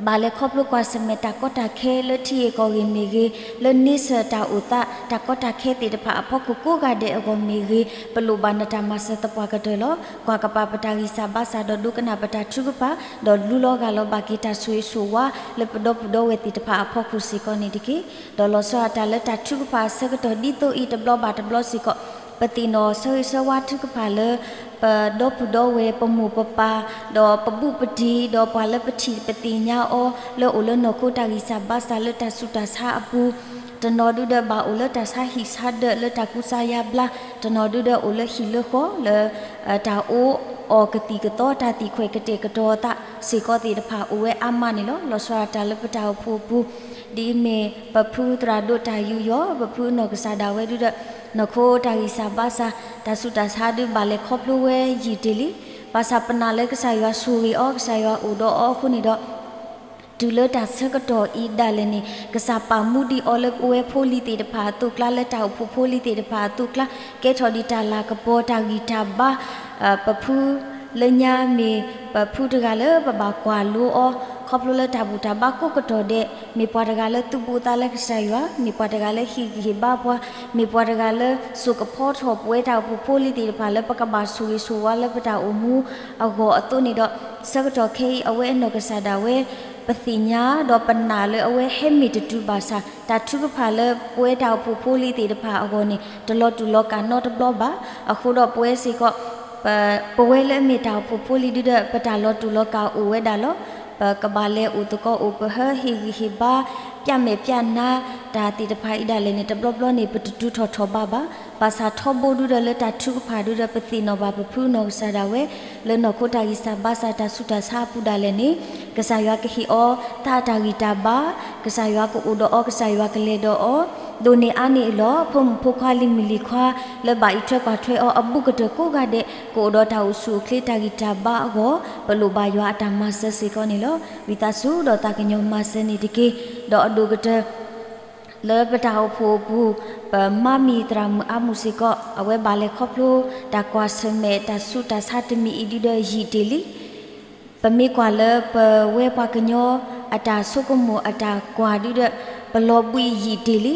ဘၣ်လဲၤခီဖျိကွၢ်ဆၢၣ်မဲာ်တၢ်ကီတၢ်ခဲလၢထံဂ့ၢ်ကီၢ်ဂ့ၢ်မ့ၢ်ဂ့ၤ, လၢန့ဆၢၣ်တၢ်အိၣ်သး တၢ်ကီတၢ်ခဲသ့ၣ်တဖၣ်အဖီခိၣ်ကိးဂၤဒဲးအဂီၢ်မ့ၢ်ဂ့ၤ, ပလိၣ်ဘၣ်နတၢ်မၤစၢၤသပှၢ်ကတၢၢ်လီၤ. ကွၢ်ကပၤပတၢ်ဂံၢ်စၢ်ဘါစၢ် ဒီးဒိကနၣ်ပတၢ်ထုကဖၣ်, ဒီးလူလီၤဂၢ်လီၤဘၣ်က့ၤတၢ်ဆိၣ်ဂ့ၤဆိၣ်ဝါ လၢပဒီပုၢ်ဒီဝဲၢ်သ့ၣ်တဖၣ်အဖီခိၣ်စ့ၢ်ကီးန့ၣ်တက့ၢ်. ဒီးလီၤဆီဒၣ်တၢ်လၢတၢ်ထုကဖၣ်အဆၢကတီၢ်ဒ်သိးအံၤတဘျီဘၣ်တဘျီစ့ၢ်ကီး ပသ့ၣ်နီၣ်ဆၢဂ့ၤဆၢဝါထုကဖၣ်လၢ ပဒီပုၢ်ဒီဝဲၢ် ပမိၢ်ပပၢ် ဒီးပဘူးပတံၢ် ဒီးပှၤလၢပထံၣ်ပသ့ၣ်ညါအီၤ လၢအိၣ်လၢနီၢ်ခိတၢ်ဂံၢ်စၢ်ဘါစၢ်လၢတၢ်ဆူးတၢ်ဆါအပူၤ, တနီၤဒုဒီးဘၣ်အိၣ်လၢတၢ်ဆါဟံၣ်ဆါဒၢးလၢတၢ်ကူစါယါဘျါ, တနီၤဒုဒီးအိၣ်လၢဟံၣ်လၢဃီ လၢ တၢ်အီၣ်ကသံၣ်ကသီ တၢ်သံၣ်ခွဲးကတဲာ်ကတီၤသးစ့ၢ်ကီးသ့ၣ်တဖၣ်အိၣ်ဝဲအါမးန့ၣ်လီၤ. လီၤဆီဒၣ်တၢ်လၢပတၢ်အိၣ်ဖှိၣ်အပူၤ ဒ်အမ့ၢ်ပဖုသရၣ်ဒိၣ်တၢ်ယူးယီၣ် ပဖုအနီၢ်ကစၢ်ဒၣ်ဝဲဒုဒီး နီၢ်ခိတၢ်ဂံၢ်စၢ်ဘါစၢ် တၢ်ဆူးတၢ်ဆါဒုဘၣ်လဲၤခီဖျိဝဲယံာ်တ့ၢ်လံ. ဘၣ်ဆၣ်ပနာ်လၢကစၢ်ယွၤဆိၣ်ဂ့ၤအီၤ ကစၢ်ယွၤအိၣ်ဒီးအီၤအဃိန့ၣ်ဒီး တုၤလၢတၢ်ဆၢကတီၢ်အံၤဒၣ်လဲာ်န့ၣ် ကစၢ်ပာ်မူဒံးအီၤလၢပဝဲဖိလံၤသ့ၣ်တဖၣ်အသိးကျါ လၢတၢ်အိၣ်ဖှိၣ်ဖိလံၤသ့ၣ်တဖၣ်အသိးကျါ ကဲထီၣ်ဒံးတၢ်လၤကပီၤတၢ်ဂံၢ်တၢ်ဘါ ပဖုလၢညါမ့ၢ်ပဖုတဂၤလၢပဘၣ်ကွၢ်လိအီၤ ခီဖျိလၢတၢ်ဘူၣ်တၢ်ဘါကိးကတီၢ်ဒဲး မ့ၢ်ပှၤတဂၤလၢသူၣ်ဘိသးလၢကစၢ်ယွၤ မ့ၢ်ပှၤတဂၤလၢဟ့ၣ်ဂံၢ်ဟ့ၣ်ဘါပှၤ မ့ၢ်ပှၤတဂၤလၢစိာ်ကဖီထီၣ်ပဝဲတၢ်အိၣ်ဖှိၣ်ဖိလံၤသ့ၣ်တဖၣ်လၢပကဘၣ်ဆိၣ်ဂ့ၤဆိၣ်ဝါလၢပတၢ်အိၣ်မူအဂီၢ်အသိးန့ၣ်ဒီး ဆၢကတီၢ်ခဲအံၤအဝဲအနီၢ်ကစၢ်ဒၣ်ဝဲ ပသ့ၣ်ညါဒီးပနာ်လၢအဝဲဟဲမ့ၢ်တတုၤဘၣ်ဆၣ် တၢ်ထုကဖၣ်လၢပဝဲတၢ်အိၣ်ဖှိၣ်ဖိလံၤသ့ၣ်တဖၣ်အဂီၢ်န့ၣ် တလီၤတူာ်လီၤကာ်နီတဘျီဘၣ်. အဃိဒီးပဝဲစ့ၢ်ကီး ပဝဲလၢအမ့ၢ်တၢ်အိၣ်ဖှိၣ်ဖိလံၤဒုဒီး ပတၢ်လီၤတူာ်လီၤကာ်အိၣ်ဝဲဒၣ်လီၤ. ပကဘၣ်လဲၤအိၣ်သကိးအိၣ်ပဟၢ ဟ့ၣ်ဂံၢ်ဟ့ၣ်ဘါ ပျၢ်မဲာ်ပျၢ်နါတၢ်သ့ၣ်တဖၣ်အံၤဒၣ်လဲာ်န့ၣ် တဘျီဘျီန့ၣ် ပတတုၤထီၣ်ထီၣ်ဘးဘၣ်. ဘၣ်ဆၣ်ထီဘိဒုဒီးလၢတၢ်ထုကဖၣ်ဒုဒီး ပသ့ၣ်နီၣ်ဘၣ်ပဖုနီၢ်ကစၢ်ဒၣ်ဝဲ လၢနီၢ်ခိတၢ်ဂံၢ်စၢ်ဘါစၢ်တၢ်ဆူးတၢ်ဆါအပူၤဒၣ်လဲာ်န့ၣ် ကစၢ်ယွၤကဟ့ၣ်အီၤသးအတၢ်ဂံၢ်တၢ်ဘါ, ကစၢ်ယွၤကအိၣ်ဒီးအီၤ, ကစၢ်ယွၤကလဲၤဒီးအီၤ, ဒိၣ်န့ၢ်အါန့ၢ်အလီၢ် ဖိမုၣ်ဖိခွါလံၤမုၣ်လံၤခွါ လၢဘၣ်အံးထွဲကွၢ်ထွဲအီၤအဘူးကတၢၢ်ကိးဂၤဒဲး ကအိၣ်ဒီးတၢ်အိၣ်ဆူၣ်အိၣ်ချ့တၢ်ဂံၢ်တၢ်ဘါအဂီၢ် ပလိၣ်ဘၣ်ယွၤအတၢ်မၤစၢၤစ့ၢ်ကီးန့ၣ်လီၤ. ဝံသးစူၤဒီးသးကညီၤမၤစၢၤန့ၣ်တက့ၢ်. ဒီးအဒိၣ်ကတၢၢ် လၢပတၢ်အိၣ်ဖှိၣ်အပူၤ ပမါမံၤသရၣ်မုၣ်အါမူၣ်စ့ၢ်ကီး အဝဲဘၣ်လဲၤခီဖျိ တၢ်ကွၢ်ဆၢၣ်မဲာ် တၢ်ဆူးတၢ်ဆါတမံၤအံၤဒုဒီးယံာ်တ့ၢ်လံ. ပမ့ၢ်ကွၢ်လၢပဝဲပှၤကညီအတၢ်ဆိကမိၣ်အတၢ်ကွၢ်ဒုဒီး ပလီၤဘှံးယံာ်တ့ၢ်လံ.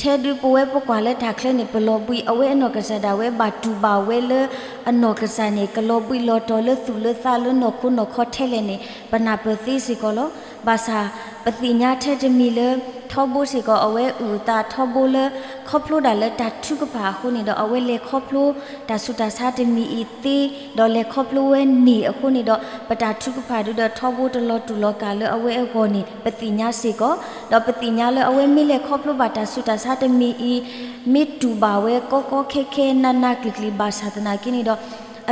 ထဲဒုပဝဲပကွၢ်လၢတၢ်ချၢန့ၣ် ပလီၤဘှံးအဝဲအနီၢ်ကစၢ်ဒၣ်ဝဲ ဘၣ်တူၢ်ဘၣ်ဝဲလၢအနီၢ်ကစၢ်န့ၣ် ကလီၤဘှံးလီၤတီၤလၢသူၣ်လၢသးလၢနီၢ်ခိနီၢ်ခီထဲလဲၣ်န့ၣ် ပနၢ်ပၢၢ်သ့စ့ၢ်ကီးလီၤ. ဘၣ်ဆၣ် ပသ့ၣ်ညါထဲတမံၤလၢ ထီဘိစ့ၢ်ကီး အဝဲအုၣ်အသးထီဘိလၢ ခီဖျိဒၣ်လၢတၢ်ထုကဖၣ်အဃိန့ၣ်ဒီး အဝဲလဲၤခီဖျိ တၢ်ဆူးတၢ်ဆါတမံၤအံၤသ့ ဒီးလဲၤခီဖျိဝဲန့ၢ်အဃိန့ၣ်ဒီး ပတၢ်ထုကဖၣ်ဒုဒီးထီဘိတလီၤတူာ်လီၤကာ်လၢအဝဲအဂီၢ်န့ၣ် ပသ့ၣ်ညါစ့ၢ်ကီး, ဒီးပသ့ၣ်ညါလၢအဝဲမ့ၢ်လဲၤခီဖျိဘၣ်တၢ်ဆူးတၢ်ဆါတမံၤအံၤ မ့ၢ်တူၢ်ဘၣ်ဝဲကီကီခဲခဲနးနးကျံၤကျံၤဘၣ်ဆၣ်သနာ်က့န့ၣ်ဒီး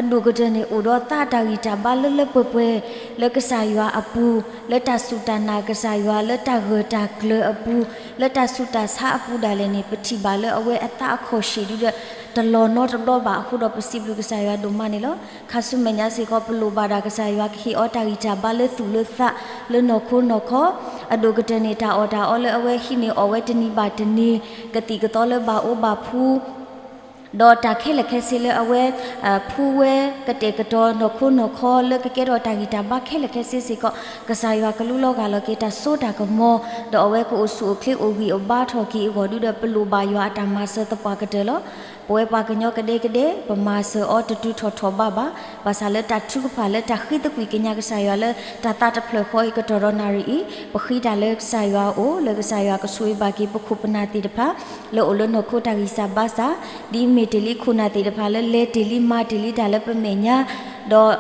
အဒိၣ်ကတၢၢ်န့ၣ် အိၣ်ဒီးသးတၢ်ဂံၢ်တၢ်ဘါလၢလၢပှဲၤပှဲၤ လၢကစၢ်ယွၤအပူၤ, လၢတၢ်စူၢ်တၢ်နာ်ကစၢ်ယွၤ လၢတၢ်ဂၢၢ်တၢ်ကျၢၤအပူၤ, လၢတၢ်ဆူးတၢ်ဆါအပူၤဒၣ်လဲာ်န့ၣ် ပထံၣ်ဘၣ်လၢအဝဲအသးအခီၣ်ဆံးဒုဒီး တလီၤနီတဘျီဘၣ်အဃိဒီး ပစံးဘျုးကစၢ်ယွၤဒိၣ်မးန့ၣ်လီၤ. ခါဆူမဲာ်ညါစ့ၢ်ကီး ပလိၣ်ဘၣ်ဒၣ်ကစၢ်ယွၤကဟ့ၣ်အီၤတၢ်ဂံၢ်တၢ်ဘါလၢသူၣ်လၢသး လၢနီၢ်ခိနီၢ်ခီ, အဒိၣ်ကတၢၢ်န့ၣ် တၢ်အီၣ်တၢ်အီလၢအဝဲဟံးန့ၢ်အီၣ်ဝဲတနံၤဘၣ်တနံၤ ကသံၣ်ကသီလၢဘၣ်အိၣ်ဘၣ်ဖှူ ဒီးတၢ်ခဲလၢာ်ခဲဆ့လၢအဝဲ ဖှူဝဲကတဲာ်ကတီၤနီၢ်ခိနီၢ်ခီလၢကကဲထီၣ်တၢ်ဂံၢ်တၢ်ဘါခဲလၢာ်ခဲဆ့စ့ၢ်ကီး ကစၢ်ယွၤကလူလီၤဂာ်လီၤက့ၤတၢ်စိတၢ်ကမီၤ ဒီးအဝဲကအိၣ်ဆူၣ်အိၣ်ချ့အိၣ်ဂံၢ်အိၣ်ဘါထီၣ်က့ၤအဂီၢ်ဒုဒီး ပလိၣ်ဘၣ်ယွၤအတၢ်မၤစၢၤသပှၢ်ကတၢၢ်လီၤ. ပဝဲပှၤကညီကဒဲကဒဲ ပမၤစၢၤအီၤတတုၤထီၣ်ထီၣ်ဘးဘၣ်. ဘၣ်ဆၣ်လၢတၢ်ထုကဖၣ်လၢတၢ်ဃ့သကွံၢ်ကညးကစၢ်ယွၤလၢတၢ်သးတဖျၢၣ်ဃီအံၤကတီၢ်ဒီးနၣ်ရံၣ်အံၤ ပဃ့တၢ်လၢကစၢ်ယွၤအအိၣ် လၢကစၢ်ယွၤကဆိၣ်ဂ့ၤဘၣ်က့ၤပခိၣ်ပနၢ်သ့ၣ်တဖၣ် လၢအိၣ်လၢနီၢ်ခိတၢ်ဂံၢ်စၢ်ဘါစၢ် ဒ်မ့ၢ်တ့ၢ်လံခိၣ်နၢ်သ့ၣ်တဖၣ်လၢလဲၤတ့ၢ်လံမၤတ့ၢ်လံတၢ်လၢပမဲာ်ညါ ဒီး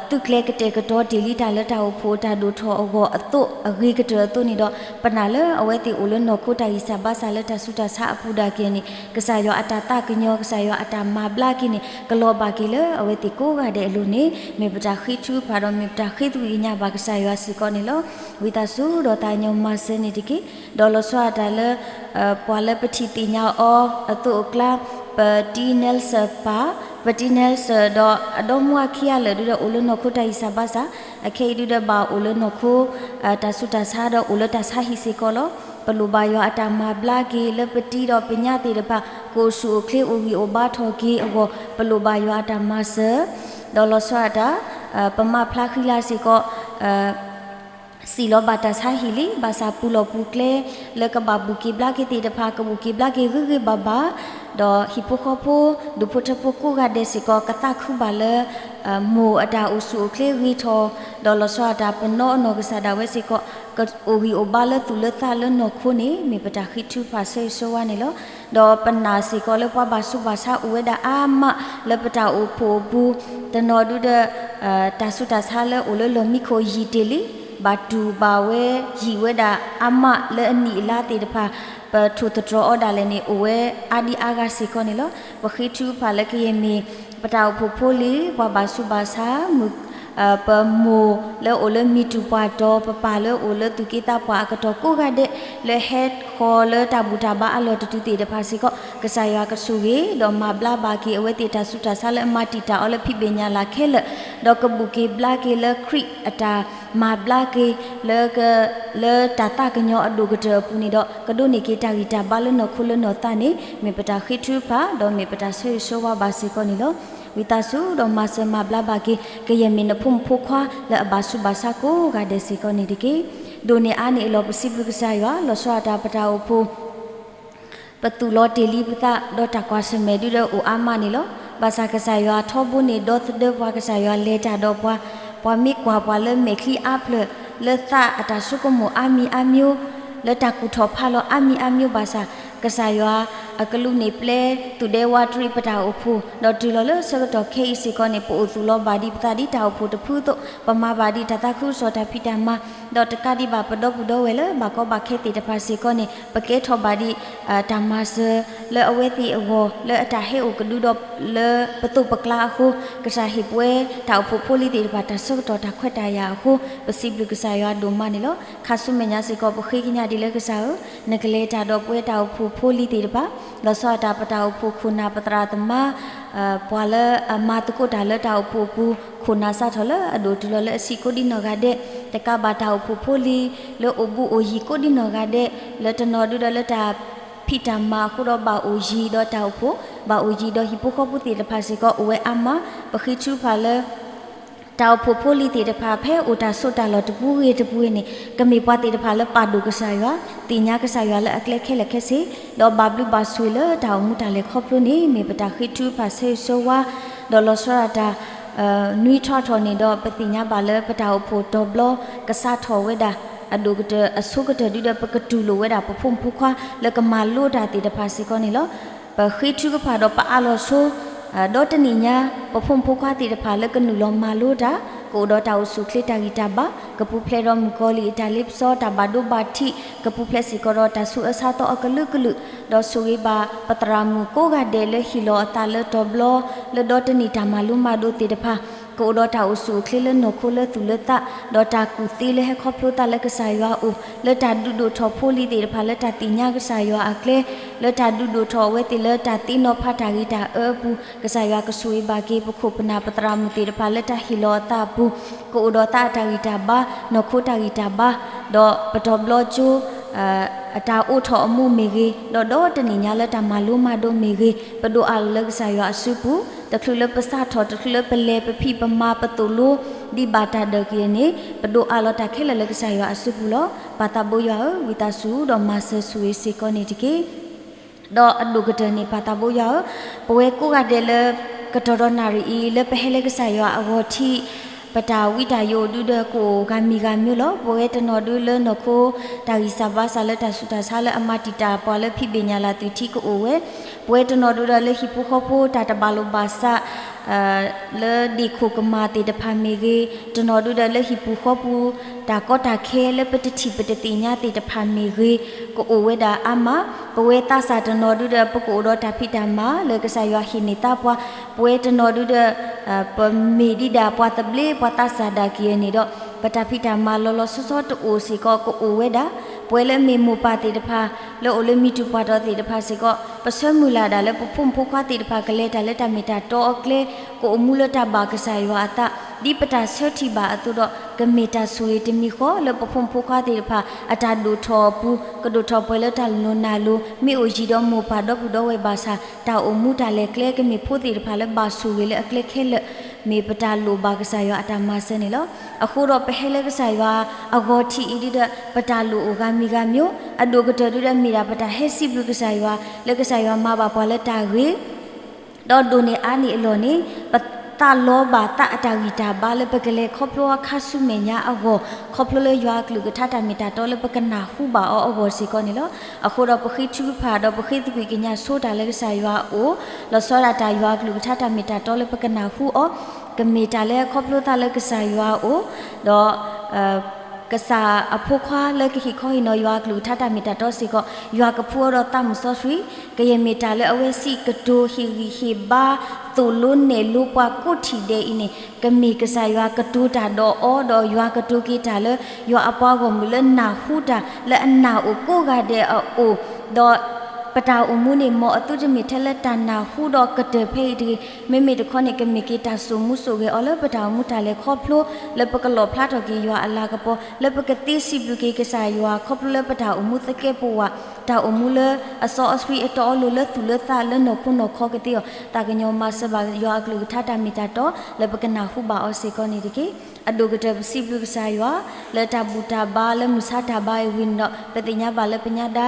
သုးကျဲၤကတဲာ်ကတီၤတ့ၢ်လံတၢ်လၢတၢ်အိၣ်ဖှိၣ်အတၢ်ဒိၣ်ထီၣ်အဂီၢ်အသိးအဂ့ၤကတၢၢ်အသိးန့ၣ်ဒီး ပနာ်လၢအဝဲသ့ၣ်အိၣ်လၢနီၢ်ခိတၢ်ဂံၢ်စၢ်ဘါစၢ်လၢတၢ်ဆူးတၢ်ဆါအပူၤဒၣ်က့ၤန့ၣ် ကစၢ်ယွၤအတၢ်သးကညီၤ ကစၢ်ယွၤအတၢ်မၤဘျါက့ၤန့ၣ် ကလီၤဘၣ်က့ၤလၢအဝဲသ့ၣ်ကိးဂၤဒဲးအလိၤန့ၣ် မ့ၢ်ပတၢ်ဃ့ထုကဖၣ်ဒီးမ့ၢ်ပတၢ်ဃ့သကွံၢ်ကညးဘၣ်ကစၢ်ယွၤစ့ၢ်ကီးန့ၣ်လီၤ. ဝံသးစူၤဒီးသးကညီၤမၤစၢၤန့ၣ်တက့ၢ်. ဒီးလီၤဆီဒၣ်တၢ်လၢ ပှၤလၢပထံၣ်သ့ၣ်ညါအီၤအသိးအကျါ ပတံနဲစၢၣ်ပၢ် ပတံနဲစၢၣ် ဒီးအဒီမါဝၤခံဂၤလၢာ်ဒုဒီးအိၣ်လၢနီၢ်ခိတၢ်ဂံၢ်စၢ်ဘါစၢ် အခဲအံၤဒုဒီးဘၣ်အိၣ်လၢနီၢ်ခိ တၢ်ဆူးတၢ်ဆါဒီးအိၣ်လၢတၢ်ဆါဟံၣ်စ့ၢ်ကီးလီၤ. ပလိၣ်ဘၣ်ယွၤအတၢ်မၤဘျါက့ၤလၢပတံဒီးပညါသ့ၣ်တဖၣ် ကအိၣ်ဆူၣ်အိၣ်ချ့အိၣ်ဂံၢ်အိၣ်ဘါထီၣ်က့ၤအဂီၢ် ပလိၣ်ဘၣ်ယွၤအတၢ်မၤစၢၤ ဒီးလီၤဆီဒၣ်တၢ် ပမၤဖျါဃံလၤစ့ၢ်ကီး စံၣ်လီၤဘၣ်တၢ်ဆါဟံၣ်လံ ဘၣ်ဆၣ်ပူၤလီၢ်ပူၤကျဲ လၢကဘၣ်ဘူၣ်က့ၤဘျါက့ၤသ့ၣ်တဖၣ် ကဘူၣ်က့ၤဘျါက့ၤဂ့ၤဂ့ၤဘၣ်ဘၣ်, ဒီးဟံၣ်ဖိဃီဖိ ဒူၣ်ဖိထၢဖိကိးဂၤဒဲးစ့ၢ်ကီး ကသးခုဘၣ်လၢ မိၢ်အတၢ်အိၣ်ဆူၣ်အိၣ်ချ့ဂ့ၤထီၣ်, ဒီးလီၤဆီဒၣ်တၢ်ပနီၢ်အနီၢ်ကစၢ်ဒၣ်ဝဲစ့ၢ်ကီး ကအိၣ်ဂံၢ်အိၣ်ဘါလၢသူၣ်လၢသးလၢနီၢ်ခိန့ၣ် မ့ၢ်ပတၢ်ဃ့ထုကဖၣ်ဆၢဂ့ၤဆၢဝါန့ၣ်လီၤ. ဒီးပနာ်စ့ၢ်ကီးလၢပှၤဘၣ်ဆူးဘၣ်ဆါအိၣ်ဝဲဒၣ်အါမးလၢပတၢ်အိၣ်ဖှိၣ်အပူၤ, တနီၤဒုဒီး တၢ်ဆူးတၢ်ဆါလၢအိၣ်လၢလီၢ်မံခိၣ်ယံာ်တ့ၢ်လံ, ဘၣ်တူၢ်ဘၣ်ဝဲယံာ်ဝဲဒၣ်အါမးလၢအနံၣ်အလါသ့ၣ်တဖၣ် ပထိၣ်သတြီၤအီၤဒၣ်လဲာ်န့ၣ် အိၣ်ဝဲအါဒံအါဂၤစ့ၢ်ကီးန့ၣ်လီၤ. ပဃ့ထုကဖၣ်လၢကယဲၢ်မ့ၢ် ပတၢ်အိၣ်ဖှိၣ်ဖိလံၤ ပှၤဘၣ်ဆူးဘၣ်ဆါ မုၣ် ပမိၢ်လၢအိၣ်လၢမံၤတူၢ်ပှၢ်တီၤ ပပၢ်လၢအိၣ်လၢသူၣ်က့သးပှၢ်အကတီၢ်ကိးဂၤဒဲး လၢဟဲဃီၤလၢတၢ်ဘူၣ်တၢ်ဘါအလီၢ်တတုၤသ့ၣ်တဖၣ်စ့ၢ်ကီး ကစၢ်ယွၤကဆိၣ်ဂ့ၤ ဒီးမၤဘျါဘၣ်က့ၤအဝဲသ့ၣ်တၢ်ဆူးတၢ်ဆါလၢအမၤတံာ်တာ်အီၤလၢဖံးဘ့ၣ်ညါလၢ်ခဲလၢာ်, ဒီးကဘူၣ်က့ၤဘျါက့ၤလၢခရံာ်အတၢ်မၤဘျါက့ၤ လၢ လၢတၢ်သးကညီၤအဒိၣ်ကတၢၢ်အပူၤန့ၣ်ဒီး ကဒိးန့ၢ်က့ၤတၢ်ဂံၢ်တၢ်ဘါလၢနီၢ်ခိလၢနီၢ်သးန့ၣ် မ့ၢ်ပတၢ်ဃ့ထုကဖၣ် ဒီးမ့ၢ်ပတၢ်ဆၢဂ့ၤဆၢဝါဘၣ်စ့ၢ်ကီးန့ၣ်လီၤ. ဝံသးစူၤဒီးမၤစၢၤမၤဘျါဘၣ်က့ၤ ကယဲၢ်မ့ၢ်နဖိမုၣ်ဖိခွါလၢအဘၣ်ဆူးဘၣ်ဆါကိးဂၤဒဲးစ့ၢ်ကီးန့ၣ်တက့ၢ်. ဒိၣ်န့ၢ်အါန့ၢ်အလီၢ် ပစံးဘျုးကစၢ်ယွၤ လီၤဆီဒၣ်တၢ်ပတၢ်အိၣ်ဖှိၣ် ပသူၣ်လီၤတ့ၢ်လံပသး ဒီးတၢ်ကွၢ်ဆၢၣ်မဲာ်ဒုဒီးအိၣ်အါမးန့ၣ်လီၤ. ဘၣ်ဆၣ်ကစၢ်ယွၤထီဘိန့ၣ် ဒီသဒၢပှၤ ကစၢ်ယွၤလဲၤတၢ်ဒီးပှၤ, ပှၤမ့ၢ်ကွၢ်ပှၤလၢမဲာ်ချံအါဖျၢၣ် လၢသးအတၢ်ဆိကမိၣ်အါမံၤအါမျိုး, လၢတၢ်ကူၣ်ထီၣ်ဖးလီၤအါမံၤအါမျိုးဘၣ်ဆၣ် ကစၢ်ယွၤအကလူးန့ၣ်ပျဲ သူၣ်ဒဲဝးတရံးပတၢ်အိၣ်ဖှိၣ်, ဒီးတုၤလီၤလၢဆၢကတီၢ်ခဲအံၤစ့ၢ်ကီးန့ၣ် ပအိၣ်သူၣ်လီၤဘၣ်ဒံးပသးဒ်တၢ်အိၣ်ဖှိၣ်တဖုအသိး, ပမၤဘၣ်ဒံးတၢ်သးခုကစီၣ်တၢ်ဖံးတၢ်မၤ, ဒီးတကးဒံးဘၣ်ပဒီပုၢ်ဒီဝဲၢ်လၢဘၣ်ကီဘၣ်ခဲသ့ၣ်တဖၣ်စ့ၢ်ကီးန့ၣ် ပကဲထီၣ်ဘၣ်ဒံး တၢ်မၤစၢၤလၢအဝဲသ့ၣ်အဂီၢ် လၢအတၢ်ဟဲအိၣ်ကဒုဒီးလၢပသိးပကျါအဃိ, ကစၢ်ဟ့ၣ်ပဝဲတၢ်အိၣ်ဖှိၣ်ဖိလံၤသ့ၣ်တဖၣ်တၢ်ဆၢကတီၢ်တၢ်ခွဲးတၢ်ယာ်အဃိ ပစံးဘျုးကစၢ်ယွၤဒိၣ်မးန့ၣ်လီၤ. ခါဆူမဲာ်ညါစ့ၢ်ကီး ပဃ့ကညးဒ်လၢကစၢ်ဧၢ, နကလဲၤတၢ်ဒီးပဝဲတၢ်အိၣ်ဖှိၣ်ဖိလံၤသ့ၣ်တဖၣ်, လီၤဆီဒၣ်တၢ်ပတၢ်အိၣ်ဖှိၣ်ခိၣ်နၢ်ပသရၣ်သမါ ပှၤလၢအမၤသကိးတၢ်လၢတၢ်အိၣ်ဖှိၣ်အပူၤ ခိၣ်နၢ်စးထီၣ်လၢအဒိၣ်တုၤလီၤလၢအဆံးကိးဒ်နီၢ်ဂၤဒဲး, တကးဘၣ်တၢ်အိၣ်ဖှိၣ်ဖိလံၤလၢအိၣ်ဘူးအိၣ်ယံၤကိးဒ်နီၢ်ဂၤဒဲး, လၢတနီၤဒုဒီးလၢတၢ်ဖံးတၢ်မၤအဃိဒီးဘၣ်အိၣ်ယံၤဒီးတၢ်အိၣ်ဖှိၣ်, ဘၣ်အိၣ်ယံၤဒီးဟံၣ်ဖိဃီဖိသ့ၣ်တဖၣ်စ့ၢ်ကီးအိၣ်ဝဲအါမး, ပဃ့ထုကဖၣ်လၢ တၢ်အိၣ်ဖှိၣ်ဖိလံၤသ့ၣ်တဖၣ် ဖဲအိၣ်တၢ်ဆိးတၢ်လီၢ်တပူၤဂ့ၤတပူၤဂ့ၤန့ၣ် ကမ့ၢ်ပှၤသ့ၣ်တဖၣ်လၢပာ်ဒိၣ်ကစၢ်ယွၤ, သ့ၣ်ညါကစၢ်ယွၤလၢအကျဲခဲလၢာ်ခဲဆ့, ဒီးဘၣ်ဘျုးဘၣ်ဆိၣ်ဂ့ၤလၢတၢ်အိၣ်မူတၢ်လဲၤခီဖျိန့ၣ် မ့ၢ်ပတၢ်ဃ့ထုကဖၣ်ဆၢဂ့ၤဆၢဝါ, ဒီးလီၤဆီဒၣ်တၢ် နွံထီၣ်ထီၣ်န့ၣ်ဒီး ပသ့ၣ်ညါဘၣ်လၢပတၢ်အိၣ်ဖှိၣ်တီၤဘျီ ကစးထီၣ်ဝဲဒၣ် အဒိၣ်ကတၢၢ်အဆိကတၢၢ်ဒုဒီး ပကတူၢ်လိာ်ဝဲဒၣ်ပဖိမုၣ်ဖိခွါလၢကမၤလိတၢ်သ့ၣ်တဖၣ်စ့ၢ်ကီးန့ၣ်လီၤ. ပဃ့ထုကဖၣ်ဒီးပအးလီၤဆိ ဒီတနံၣ်ညါ ပဖိမုၣ်ဖိခွါသ့ၣ်တဖၣ်လၢကနုာ်လီၤမၤလိတၢ် ကအိၣ်ဒီးတၢ်အိၣ်ဆူၣ်အိၣ်ချ့တၢ်ဂံၢ်တၢ်ဘါ, ကပူၤဖျဲးဒီးမုၣ်ကီၤလံၢ်အတၢ်လ့ပစီတၢ်ဘၣ်ဒိဘၣ်ထံး, ကပူၤဖျဲးစ့ၢ်ကီးဒီးတၢ်ဆူးအၢဆါသီအကလုာ်ကလုာ်, ဒီးဆိၣ်ဂ့ၤဘၣ်ပသရၣ်မုၣ်ကိးဂၤဒဲးလၢဟ့ၣ်လီၤအသးလၢတီၤဘျီ လၢဒီတနံၣ်တၢ်မၤလိမၤဒိးသ့ၣ်တဖၣ် ကအိၣ်ဒီးတၢ်အိၣ်ဆူၣ်အိၣ်ချ့လၢနီၢ်ခိလၢသူၣ်လၢသး, ဒီးတၢ်ကူၣ်သ့လၢဟဲခီဖျိသးလၢကစၢ်ယွၤအအိၣ်, လၢတၢ်ဒုးဒိၣ်ထီၣ်ဖိလံၤသ့ၣ်တဖၣ်လၢတၢ်သ့ၣ်ညါကစၢ်ယွၤအကျဲ, လၢတၢ်ဒုးဒိၣ်ထီၣ်အဝဲသ့ၣ်လၢတၢ်သ့နီၤဖးတၢ်ဂ့ၤတၢ်အၢအပူၤ, ကစၢ်ယွၤကဆိၣ်ဂ့ၤဘၣ်က့ၤ ပခိၣ်ပနၢ်ပသရၣ်မုၣ်သ့ၣ်တဖၣ်လၢတၢ်ဟ့ၣ်လီၤအသးအပူၤ, ကအိၣ်ဒီးသးအတၢ်ဂံၢ်တၢ်ဘါ, နီၢ်ခိတၢ်ဂံၢ်တၢ်ဘါ, ဒီးပတီၤဘျီကၠိ အတၢ်အိးထီၣ်အမူမ့ၢ်ဂ့ၤ, ဒီးဒီတနံၣ်ညါလၢတၢ်မၤလိမၤဒိးမ့ၢ်ဂ့ၤ, ပဒိးအးလီၤလၢကစၢ်ယွၤအစုပူၤ, တချုးလၢပစးထီၣ် တချုးလၢပလဲၤပဖံးပမၤပသိၣ်လိ ဒ်ဘၣ်တၢ်ဒၢးက့ၤန့ၣ် ပဒိးအးလီၤတၢ်ခဲလၢာ်လၢကစၢ်ယွၤအစုပူၤလီၤ. ပၢ်သးဘိယွၤဧၢ, ဝံသးစူၤဒီးမၤစၢၤဆိၣ်ဂ့ၤစ့ၢ်ကီးန့ၣ်တက့ၢ်. ဒီးအဒိၣ်ကတၢၢ်န့ၣ် ပၢ်သးဘိယွၤဧၢ, ပဝဲကိးဂၤဒဲးလၢ ကတီၢ်ဒီးနၣ်ရံၣ်အံၤ လၢပဟဲလၢကစၢ်ယွၤအဂီၢ်ထံး ပတၢ်ဝံတၢ်ယိးဒုဒီးကအိၣ်ဂၤမံၤဂၤမံၤလီၤ. ပဝဲတနီၤဒုလၢနီၢ်ခိ တၢ်ဂံၢ်စၢ်ဘါစၢ်လၢတၢ်ဆူးတၢ်ဆါလၢအမၤတံာ်တာ်ပှၤလၢဖံးဘ့ၣ်ညၣ်လၢ်သွံၣ်ထံကအိၣ်ဝဲ, ပဝဲတနီၤဒုဒီးလၢဟံၣ်ဖိဃီဖိတၢ်တဘၣ်လိာ်ဘၣ်စး လၢဒ့ၣ်ခိၣ်ကမၢ်သ့ၣ်တဖၣ်မ့ၢ်ဂ့ၤ, တနီၤဒုဒီးလၢဟံၣ်ပူၤဃီပူၤ တၢ်ကီတၢ်ခဲလၢပတထံၣ်ပတသ့ၣ်ညါသ့ၣ်တဖၣ်မ့ၢ်ဂ့ၤ, ကအိၣ်ဝဲဒၣ်အါမး, ပဝဲသးစၢ်တနီၤဒုဒီး ပကအိၣ်ဒီးတၢ်ဖံးတၢ်မၤလၢကစၢ်ယွၤဟ့ၣ်န့ၢ်သးပှၤ, ပဝဲတနီၤဒုဒီး ပမ့ၢ်ဒံးဒၣ်ပှၤသဘျ့ပှၤသးစၢ်ဒၣ်က့ၤန့ၣ်ဒီး ပတၢ်ဖံးတၢ်မၤလီၤလီၤဆီဆီတအိၣ်စ့ၢ်ကီး ကအိၣ်ဝဲဒၣ်, ပဝဲလၢမ့ၢ်မိၢ်ပၢ်သ့ၣ်တဖၣ် လၢအိၣ်လၢမံၤတူၢ်ပှၢ်တီၤသ့ၣ်တဖၣ်စ့ၢ်ကီး ပဆၢမုၢ်လၢ်ဒၣ်လၢပဖိမုၣ်ဖိခွါသ့ၣ်တဖၣ် ကလဲၤတၢ်လၢတၢ်မ့ၢ်တၢ်တီအကျဲ, ကအိၣ်မူလၢတၢ်ဘၣ်ကစၢ်ယွၤအသး, ဒ်ပတၢ်ဆၢထံၣ်ဘၣ်အသိးဒီး ကမ့ၢ်တၢ်ဆိၣ်ဂ့ၤတမံၤဃီ လၢပဖိမုၣ်ဖိခွါသ့ၣ်တဖၣ် အတၢ်ဒိၣ်ထီၣ်အပူၤ ကဒိၣ်ထီၣ်ပှဲၤလၢတၢ်လိၤနၢ်လိၤ မ့ၢ်အိၣ်ယံၤဒီးမိၢ်ပၢ်ဒီပုၢ်ဒီဝဲၢ်ဘၣ်ဆၣ် တၢ်အိၣ်မူတၢ်လဲၤကျဲ ကမ့ၢ်ဖိသ့ၣ်တဖၣ်လၢဘၣ်ဆိၣ်ဂ့ၤလၢအကျဲခဲလၢာ် မ့ၢ်ပတၢ်လိၣ်ဘၣ်ကစၢ်ယွၤအတၢ်မၤစၢၤန့ၣ်လီၤ. အဃိဒီးပဟဲလၢကစၢ်ယွၤအဂီၢ်ထံးအံၤဒုဒီး ပတၢ်လိၣ်အိၣ်ဂၤမံၤဂၤမံၤ, အဒိၣ်ကတၢၢ်ဒုဒီးမ့ၢ်ဒၣ်ပတၢ်ဟဲစံးဘျုးကစၢ်ယွၤ လၢကစၢ်ယွၤမၤဘၣ်ပှၤလၢတၢ်ဂ့ၤ ဒီးဒိၣ်န့ၢ်အါန့ၢ်အလီၢ်န့ၣ် ပသးလီဘၣ်သးအတၢ်ဂံၢ်တၢ်ဘါလၢပကလဲၤခီဖျိအခါဆူမဲာ်ညါအဂီၢ်, ခီဖျိလၢယွၤအကလုၢ်ကထါတၢ်မ့ၢ်တၢ်တီလၢပကနၢ်ဟူဘၣ်အီၤအဂီၢ်စ့ၢ်ကီးန့ၣ်လီၤ. အဃိဒီးပဃ့ထုကဖၣ်ဒီးပဃ့သကွံာ်ကညးဆိတၢ်လၢကစၢ်ယွၤအအိၣ်, လီၤဆီဒၣ်တၢ်ယွၤအကလုၢ်ကထါတၢ်မ့ၢ်တၢ်တီလၢပကနၢ်ဟူအီၤ, ကမ့ၢ်တၢ်လၢခီဖျိသးလၢကစၢ်ယွၤအအိၣ်, ဒီး ကစၢ်အဖိခွါလၢကဟ့ၣ်ခီဟ့ၣ်နီၤယွၤအကလုၢ်ကထါတၢ်မ့ၢ်တၢ်တီစ့ၢ်ကီး, ယွၤကဖှူအီၤဒီးသးမုၢ်စီဆှံ, ကယဲၢ်မ့ၢ်တၢ်လၢအဝဲစံးကတိၤဟ့ၣ်ဂံၢ်ဟ့ၣ်ဘါ သိၣ်လိနဲၣ်လိပှၤကိးထံၣ်ဒဲးအံၤန့ၣ် ကမ့ၢ်ကစၢ်ယွၤကတိၤတၢ်ဒီးအီၤ, ဒီးယွၤကတိၤက့ၤတၢ်လၢ ယွၤအပှၤဂီၢ်မုၢ်လၢနၢ်ဟူတၢ်လၢအနၢ်အိၣ်ကိးဂၤဒဲးအအိၣ်, ဒီး ပတၢ်အိၣ်မူန့ၣ် မ်အသုတမ့ၢ်ထဲလၢတၢ်နၢ်ဟူဒီးကတၢၢ်ဖဲအံၤတဂ့ၤ, မ့မ့ၢ်တခီန့ၣ် ကမ့ၢ်က့ၤတၢ်စိာ်မူစိာ်ဂဲၤအီၤလၢပတၢ်အိၣ်မူတၢ်လဲၤခီဖျိ လၢပကလီၣ်ဖျါထီၣ်က့ၤယွၤအလၤကပီၤ လၢပကသ့စံးဘျုးက့ၤကစၢ်ယွၤခီဖျိလၢပတၢ်အိၣ်မူသကဲးပဝး တၢ်အိၣ်မူလၢအစီအဆှံအတီအလိၤလၢသူၣ်လၢသးလၢနီၢ်ခိနီၢ်ခီကသ့အီၤ သးကညီၤမၤစၢၤဘၣ်ယွၤအကလုၢ်ကထါတၢ်မ့ၢ်တၢ်တီ လၢပကနၢ်ဟူဘၣ်အီၤစ့ၢ်ကီးန့ၣ်တက့ၢ်. အဒိၣ်ကတၢၢ်ပစံးဘျုးကစၢ်ယွၤ လၢတၢ်ဘူၣ်တၢ်ဘါလၢမုၢ်ဆါတၢ်ဘါအံၤဝံၤန့ၣ်ဒီး ပသ့ၣ်ညါဘၣ်လၢပညါဒါ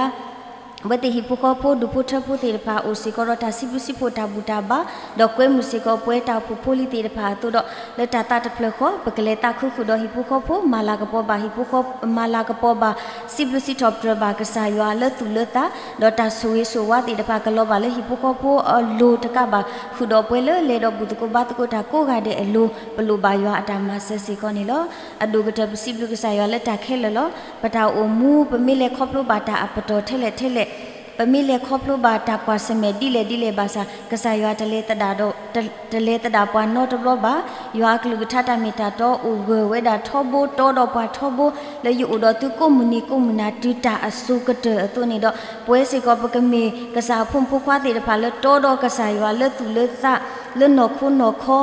အဝဲသ့ၣ်ဟံၣ်ဖိဃီဖိ ဒူၣ်ဖိထၢဖိသ့ၣ်တဖၣ် အိၣ်စ့ၢ်ကီးဒီးတၢ်စံးဘျုးစံးဖှိၣ်တၢ်ဘူၣ်တၢ်ဘါ, ဒီးကွဲမုာ်စ့ၢ်ကီးပဝဲတၢ်အိၣ်ဖှိၣ်ဖိလံၤသ့ၣ်တဖၣ်အသိးဒီး လၢတၢ်သးတဖျၢၣ်ဃီ ပကလဲၤသးခုဃုာ်ဒီးဟံၣ်ဖိဃီဖိ မၤလၤကပီၤဘၣ်ဟံၣ်ဖိဃီ, မၤလၤကပီၤဘၣ် စံးဘျုးစံးထီၣ်ပတြၢၤဘၣ်ကစၢ်ယွၤလၢသူၣ်လၢသး, ဒီးတၢ်ဆိၣ်ဂ့ၤဆိၣ်ဝါသ့ၣ်တဖၣ်ကလီၤဘၣ်လၢဟံၣ်ဖိဃီဖိအလိၤတကးဘၣ်, ဃုာ်ဒီးပဝဲလၢလဲၤဒီးဘူၣ်သကိးဘါသကိးတၢ်ကိးဂၤဒဲးအလိၤ ပလိၣ်ဘၣ်ယွၤအတၢ်မၤစၢၤစ့ၢ်ကီးန့ၣ်လီၤ. အဒိၣ်ကတၢၢ်ပစံးဘျုးကစၢ်ယွၤလၢတၢ်ခဲလၢာ်လီၤ. ပတၢ်အိၣ်မူ ပမ့ၢ်လဲၤခီဖျိဘၣ်တၢ်အပတီၢ်ထဲလဲၣ်ထဲလဲၣ်, ပမ့ၢ်လဲၤခီဖျိဘၣ်တၢ်ကွၢ်ဆၢၣ်မဲာ်ဒ်လဲၣ်ဒ်လဲၣ်ဘၣ်ဆၣ် ကစၢ်ယွၤတလဲၤသဒၣ်ဒီး တ တလဲၤသဒၣ်ပှၤနီတဘျီဘၣ်. ယွၤအကလုၢ်ကထါတၢ်မ့ၢ်တၢ်တီအိၣ်ဂၢၢ်ဝဲဒၣ်ထီဘိတီဒီးပှၤထီဘိ လၢယအိၣ်ဒီးသုကိးမုၢ်နံၤကိးမုၢ်နၤတုၤတၢ်အစိၤကတၢၢ်အသိးန့ၣ်ဒီး ပဝဲစ့ၢ်ကီးပကမ့ၢ်ကစၢ်အဖိမုၣ်ဖိခွါသ့ၣ်တဖၣ်လၢတီဒီးကစၢ်ယွၤလၢသူၣ်လၢသး လၢနီၢ်ခိနီၢ်ခီ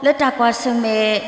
လၢတၢ်ကွၢ်ဆၢၣ်မဲာ်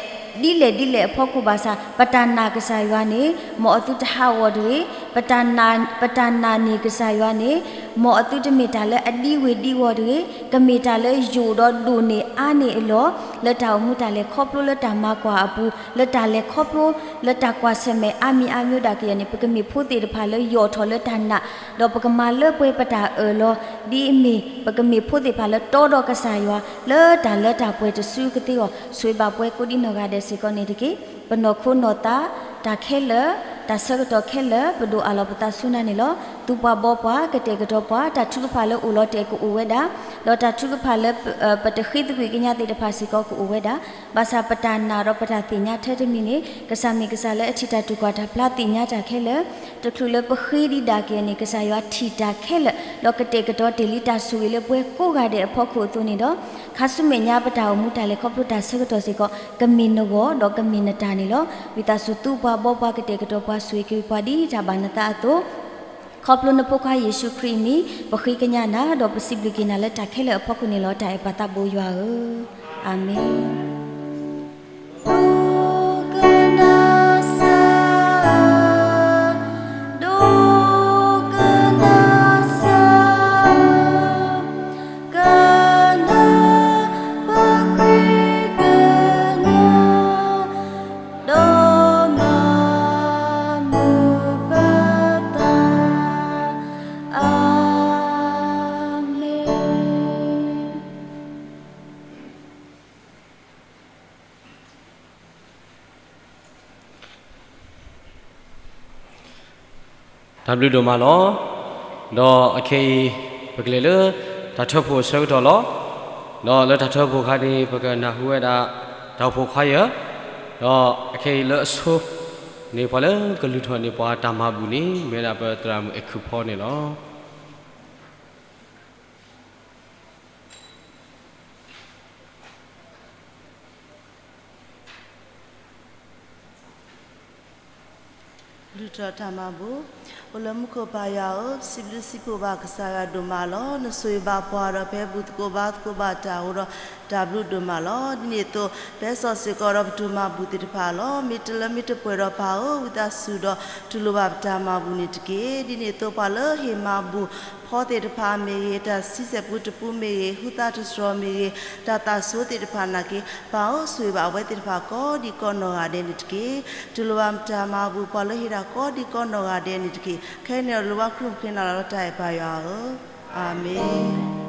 ဒ်လဲၣ်ဒ်လဲၣ်အဖီခိၣ်ဘၣ်ဆၣ် ပတၢ်နာ်ကစၢ်ယွၤန့ၣ် မ်အသုတဟးဂီၤတဂ့ၤ, ပတၢ်နာ် ပတၢ်နာ်န့ၢ်ကစၢ်ယွၤန့ၣ် မ်အသုတမ့ၢ်တၢ်လၢအဒံဝ့ၤဒံဝီၤတဂ့ၤ, ကမ့ၢ်တၢ်လၢယိာ်ဒီးဒိၣ်န့ၢ်အါန့ၢ်အလီၢ် လၢတၢ်အိၣ်မူတၢ်လဲၤခီဖျိလၢတၢ်မၤကွၢ်အပူၤ လၢတၢ်လဲၤခီဖျိလၢတၢ်ကွၢ်ဆၢၣ်မဲာ်အါမံၤအါမျိုးဒၣ်ကယဲၢ်န့ၣ် ပကမ့ၢ်ဖိသ့ၣ်တဖၣ်လၢယိာ်ထီၣ်လၢတၢ်နာ် ဒီးပကမၤလၢပှဲၤပတၢ်အၢၣ်လီၤ ဒ်အမ့ၢ် ပကမ့ၢ်ဖိသ့ၣ်တဖၣ်လၢတီဒီးကစၢ်ယွၤ လၢတၢ်လၢတၢ်ပှဲၤတစုကသ့အဂီၢ် ဆိၣ်ဂ့ၤဘၣ်ပှဲၤကိးဒံနီၢ်ဂၤဒဲးစ့ၢ်ကီးန့ၣ်တက့ၢ်. ပနီၢ်ခိနီၢ်သး တၢ်ခဲလၢာ် တၢ်ဆၢကတီၢ်ခဲလၢာ် ပဒိၣ်အးလီၤပသးဆူနၤန့ၣ်လီၤ. သူပှၤဘီပှၤ ကတဲာ်ကတီၤပှၤ တၢ်ထုကဖၣ်လၢအိၣ်လီၤတဲာ်ကအိၣ်ဝဲဒၣ်, ဒီးတၢ်ထုကဖၣ်လၢ ပတဃ့သကွံၢ်ကညးသ့ၣ်တဖၣ်စ့ၢ်ကီးကအိၣ်ဝဲဒၣ်, ဘၣ်ဆၣ်ပတၢ်နာ်ဒီးပတၢ်သ့ၣ်ညါထဲတမံၤန့ၣ် ကစၢ်မ့ၢ်ကစၢ်လၢအထံၣ်တၢ်တူၢ်ကွၢ်တၢ်ဖျါသ့ၣ်ညါတၢ်ခဲလၢာ်, တချုးလၢပဃ့ဒံးဒၣ်က့ၤန့ၣ် ကစၢ်ယွၤထံၣ်တၢ်ခဲလၢာ် ဒီးကတဲာ်ကတီၤတ့ၢ်လံတၢ်ဆိၣ်ဂ့ၤလၢပှဲၤကိးဂၤဒဲးအဖီခိၣ်အသိးန့ၣ်ဒီး ခါဆူမဲာ်ညါပတၢ်အိၣ်မူတၢ်လဲၤခီဖျိတၢ်ဆၢကတီၢ်စ့ၢ်ကီး ကမ့ၢ်နဂီၢ်ဒီးကမ့ၢ်နတၢ်န့ၣ်လီၤ. ဝံသးစူၤသူပှၤဘီပှၤ ကတဲာ်ကတီၤပှၤ ဆိၣ်ဂ့ၤက့ၤပှၤဒ်တၢ်ဘၣ်နသးအသိး ခီဖျိနဖိခွါယ့ၣ်ၡူးခရံာ်အမံၤ ပဃ့ကညးနၤ ဒီးပစံးဘျုးက့ၤနၤလၢတၢ်ခဲလၢာ်အဖီခိၣ်န့ၣ်လီၤ. တၢ်အဲၣ်ပၢ်သးဘိယွၤဧၢ, အၤမ့ၣ်. Amen. တၢ်ဘျုးဒိၣ်မးလီၤ. ဒီးအခဲအံၤ ပကလဲၤလၢတၢ်ထၢဖှိၣ်အဆၢကတီၢ်လီၤ. ဒီးလၢတၢ်ထၢဖှိၣ်အခါန့ၣ် ပကနၢ်ဟူဝဲဒၣ် တၢ်အိၣ်ဖှိၣ်ခွါယၢၢ်, ဒီးအခဲအံၤလၢအဆိန့ၣ် ပှၤလၢကလုၢ်ထီၣ်န့ၢ်ပှၤတၢ်မၤဘူၣ်န့ၣ် မ့ၢ်ဝဲဒၣ်ပသရၣ်မုၣ်အဲၣ်ခုၣ်ဖီန့ၣ်လီၤ. ကလုၢ်ထီၣ်တၢ်မၤဘူၣ်. အိၣ်လၢမူခိၣ်ပၢ်ယွၤဧၢ, ပစံးဘျုးစံးဖှိၣ်ဘၣ်ကစၢ်ယွၤဒိၣ်မးလီၤ. နဆိၣ်ဂ့ၤဘၣ်ပှၤဒီး ပဟဲဘူၣ်သကိးဘါသကိးဘၣ်တၢ်အဃိဒီးတၢ်ဘျုးဒိၣ်မးလီၤ. ဒ်န့ၣ်အသိး ပဟဲစိာ်စ့ၢ်ကီးဒီးပတၢ်မၤဘူၣ်သ့ၣ်တဖၣ်လီၤ. မ့ၢ်တလၢမ့ၢ်တပှဲၤဒီးပၢ်ဧၢ, ဝံသးစူၤဒီးတူၢ်လိာ်ဘၣ်ပတၢ်မၤဘူၣ်န့ၣ်တက့ၢ်. ဒ်န့ၣ်အသိး ပှၤလၢဟ့ၣ်မၤဘူၣ်ဖီသ့ၣ်တဖၣ်မ့ၢ်ဂ့ၤ, တၢ်ဆံဆဲၣ်ပူတပူမ့ၢ်ဂ့ၤ, ဟုသၣ်တတြီၤမ့ၢ်ဂ့ၤ, တၢ်သးစူၤသ့ၣ်တဖၣ်နာ်က့ ပၢ်ဧၢ ဆိၣ်ဂ့ၤဘၣ်အဝဲသ့ၣ်တဖၣ်ကိးဒံကိးနီၢ်ဂၤဒဲးန့ၣ်တက့ၢ်. တူၢ်လိာ်ဘၣ်ပတၢ်မၤဘူၣ် ပှၤလၢဟ့ၣ်တၢ်ကိးဒံကိးနီၢ်ဂၤဒဲးန့ၣ်တက့ၢ်. ခဲအံၤန့ၣ်ဒီး လိၣ်ဘၣ်ခရံာ်မုၣ်ဃ့နၤလီၤလၢတၢ်အဲၣ်ပၢ်ယွၤဧၢ, အၤမ့ၣ်.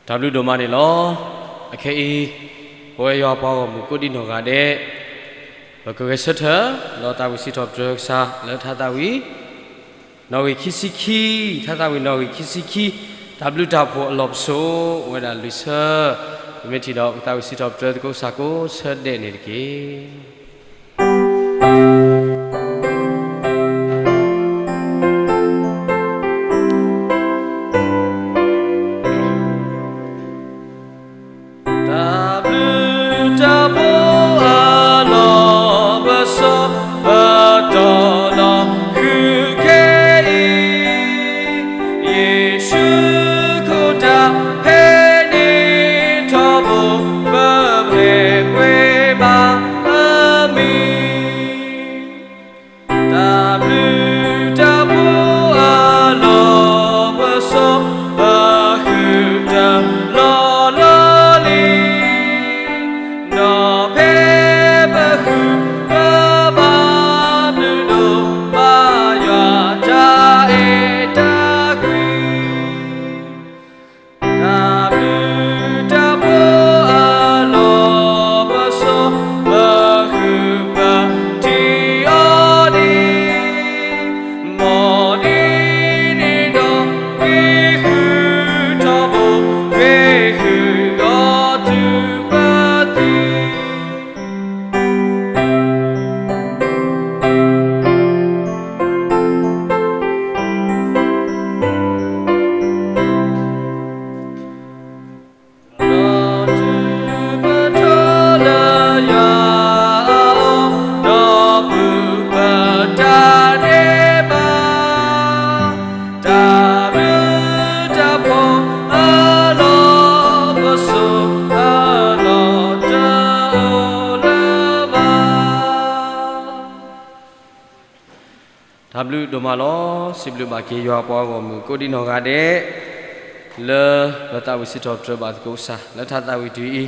တၢ်ဘျုးဒိၣ်မးန့ၣ်လီၤ. အခဲအံၤ ပဝဲယွၤပှၤဂီၢ်မုၢ်ကိးဒံနီၢ်ဂၤဒဲး ပကဂဲၤဆၢထၢၣ် ဒီးသးဝံၣ်စံးထီၣ်ပတြၢၤကစၢ်လၢထါသးဝံၣ် နီၣ်ဂံၢ်ခံဆံခံ, ထါသးဝံၣ်နီၣ်ဂံၢ်ခံဆံခံ, တၢ်ဘျုးတၢ်ဖှိၣ်အလီၢ်ပစိာ် အိၣ်ဝဲဒၣ်လွံၢ်ဆၢ, ပမ့ၢ်ထံၣ်ဒီးပသးဝံၣ်စံးထီၣ်ပတြၢၤသကိးဆၢဒဲးန့ၣ်တက့ၢ်. တၢ်ဘျုးတၢ်ဖှိၣ်အလီၢ်ပစိာ် ပတီၢ်လီၤဃုခဲအံၤ, ယ့ၣ်ၡူးခိၣ်တၢ်ဖဲန့ၣ်ထီဘိ ပပှဲၤကွံာ်ဘၣ်အမံၤ တၢ်ဘျုးတၢ်ဖှိၣ်အလီၢ်ပစိာ် ပဃုထၢလီၤလီၤလံ, ဒီးဖဲပဃုပဘၣ်ဘျုးဒိၣ်ဘၣ်ယွၤတၢ်အဲၣ်တၢ်ကွံ တၢ်ဘျုးတၢ်ဖှိၣ်အလီၢ်ပစိာ် ပဃုပထံၣ်အီၤဒံး, မ်ဒ်န့ၣ်ဒီး ဂ့ၤဃုထီဘိ ဂ့ၤဃုအီၤတုၤပသံ ဒီးတုၤပထၢလၢယွၤအအိၣ် ဒီးပူၤပတၢ်ဒဲးဘး, တၢ်ဘျုးတၢ်ဖှိၣ်အလီၢ်ပစိာ် အလီၢ်တအိၣ်လၢၤဘၣ်. တၢ်ဘျုးဒိၣ်မးလီၤ. စံးဘျုးဘၣ်က့ၤယွၤပှၤဂီၢ်မုၢ်ကိးဒံနီၢ်ဂၤဒဲး လၢပသးဝံၣ်စံးထီၣ်ပတြၢၤဘၣ်သကိးကစၢ် လၢထါသးဝံၣ်တုၤအံၤ,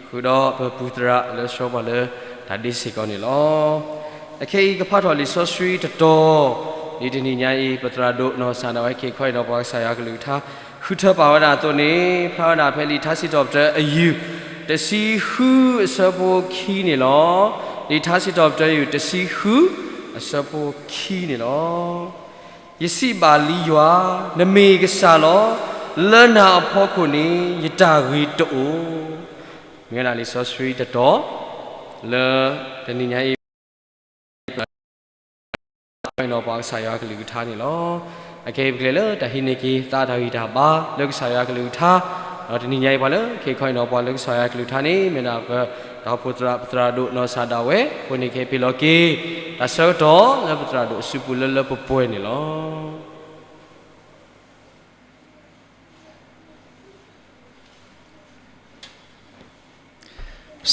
ဃုာ်ဒီးပပူၤသရၣ်လၢဆှၢပှၤလၢတၢ်ဒ့စ့ၢ်ကီးန့ၣ်လီၤ. အခဲအံၤကဖးထီၣ်လံာ်စီဆှံတတီၤ, ဒ်တနံၤညါအံၤ ပသရၣ်ဒိၣ်နီၢ်စၢ်ဒၣ်ဝဲ က့ၤခီအံၤနီၤပှၤကစၢ်ယွၤကလုၢ်ကထါ ဃုထၢပာ်ဝဲဒၣ်အသိးန့ၣ် ဖျါဝဲဒၣ်ဖဲလံာ်ထါစံးထီၣ်ပတြၢၤအယုၢ် တဆံဃုအဆၢဖိခံန့ၣ်လီၤ. လံာ်ထါစံးထီၣ်ပတြၢၤအယုၢ် တဆံဃုအဆၢဖိခံန့ၣ်လီၤ. ယစံးဘၣ်လံယွၤ, နမ့ၢ်ကစၢ်လီၤ. လၢနၤအဖီခိၣ်န့ၣ် ယတၢ်ဂ့ၤတအိၣ်. မ့ၢ်ဝဲဒၣ်လံာ်စီဆှံတတီၤ လၢတနံၤညါအံၤ ပ နီၤပှၤကစၢ်ယွၤကလုၢ်ကထါန့ၣ်လီၤ. အခဲအံၤပကလဲၤလၢတၢ်ဟံးန့ၢ်က့ၤသးတၢ်ဂံၢ်တၢ်ဘါလၢကစၢ်ယွၤကလုၢ်ကထါ, ဒီးတနံၤညါအံၤပှၤလၢက့ၤခီအံၤနီၤပှၤလၢကစၢ်ယွၤကလုၢ်ကထါန့ၣ် မ့ၢ်ဒၣ်ပတၢ်အိၣ်ဖှိၣ်သရၣ် ပသရၣ်ဒိၣ်နီၢ်စၢ်ဒၣ်ဝဲ, အဃိန့ၣ်ကဟဲပ့ၤလီၤက့ၤ တၢ်ဆၢကတီၢ်လၢပသရၣ်ဒိၣ်အစုပူၤလၢလၢပှဲၤပှဲၤန့ၣ်လီၤ.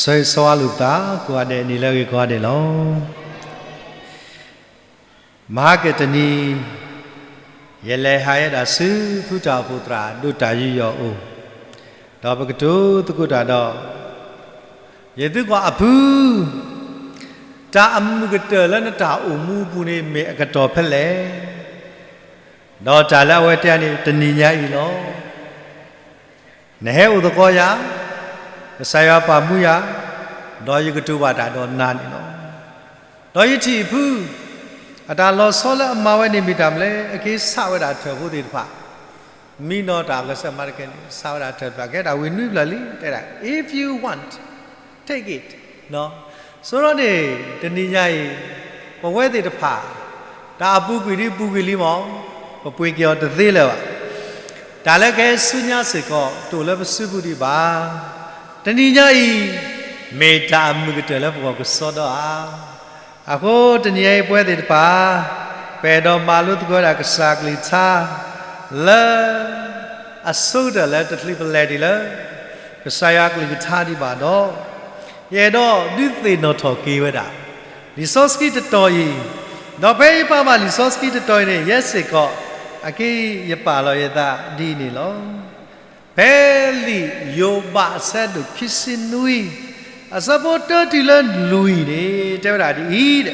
ဆၢဂ့ၤဆၢဝါလိာ်ပသး ကိးဂၤဒဲးနံၤလၢအဂ့ၤကိးဂၤဒဲးလီၤ. မဟါကတနံၤ ယလဲၤဟးယဲဒၣ်ဆူဖုတၢ်အိၣ်ဖှိၣ်သရၣ်ဒိၣ်တၢ်ယူးယီၣ်အအိၣ်, ဒီးပကတိၤသကိးတၢ်ဒီး ယသံကွၢ်အဖု, တၢ်အမုာ်ကတၢၢ်လၢနတၢ်အိၣ်မူအပူၤန့ၣ် မ့ၢ်အကတီၢ်ဖဲလဲၣ်, ဒီးတၢ်လၢအဝဲတဲန့ၣ် တနံၤညါအံၤလီၤ. နဟဲအိၣ်သကိးယၤ, ကစၢ်ယွၤပာ်မူယၤ, ဒီးယကတိၤဘၣ်တၢ်ဒီးနၤန့ၣ်လီၤ. ဒီးယထံၣ်အဖု, အတၢ်လီၤဆီလၢအမၤဝဲန့ၣ်မ့ၢ်တၢ်မနုၤလဲၣ်, အက့ၤဆးဝဲဒၣ်ထၢၣ်ဖိသ့ၣ်တဖၣ်, မံနီၤတၢ်ဂဲၤဆၢမၤတကဲန့ၣ် ဆးဝဲဒၣ်ထၢၣ်တဖၣ် ကဲတၢ်ဝံၤနွံဖျၢၣ်လံ, တဲဒၣ် if you want, take it. ဆိဒီးန့ၣ် တနံၤညါအံၤ ပဝဲသ့ၣ်တဖၣ် တၢ်အပူၤကွံာ်ဒ်ပူၤကွံာ်လံမး, ပပှ့ၤက့ၤအီၤတသ့လၢၤဘၣ်. တၢ်လၢကဟဲဆူညါစ့ၢ်ကီး တအိၣ်လၢပစုပူၤဒံးဘၣ်. တနံၤညါအံၤ မ့ၢ်တၢ်အမုာ်ကတၢၢ်လၢပဂီၢ်ကစီဒီဧါ. အဃိတနံၤညါအံၤပဝဲသ့ၣ်တဖၣ် ပအဲၣ်ဒိးမၤလိသကိးဝဲဒၣ်ကစၢ်ကလုၢ်ကထါ လၢ အဆိကတၢၢ်လၢတချုးပလဲၤဒံးလၢ ကစၢ်ယွၤကလုၢ်ကထါဒံးဘၣ်ဒီး ယအဲၣ်ဒိးဒုးသ့ၣ်နီၣ်ထီၣ်က့ၤဝဲဒၣ် လံာ်စီဆှံတတီၤအံၤ, ဒီးဖဲယပာ်ဘၣ်လံာ်စီဆှံတတီၤအံၤန့ၣ် ယဲစ့ၢ်ကီး အက့ယပာ်လီၤယသးဒ်အံၤန့ၣ်လီၤ. ဖဲလံာ်ယိၤဘးအဆၢဒိၣ်ခံဆံနွံ အဆၢဖိတၢတုၤလၢလွံၢ်န့ၣ် တဲဝဲဒၣ်ဒ်အံၤ,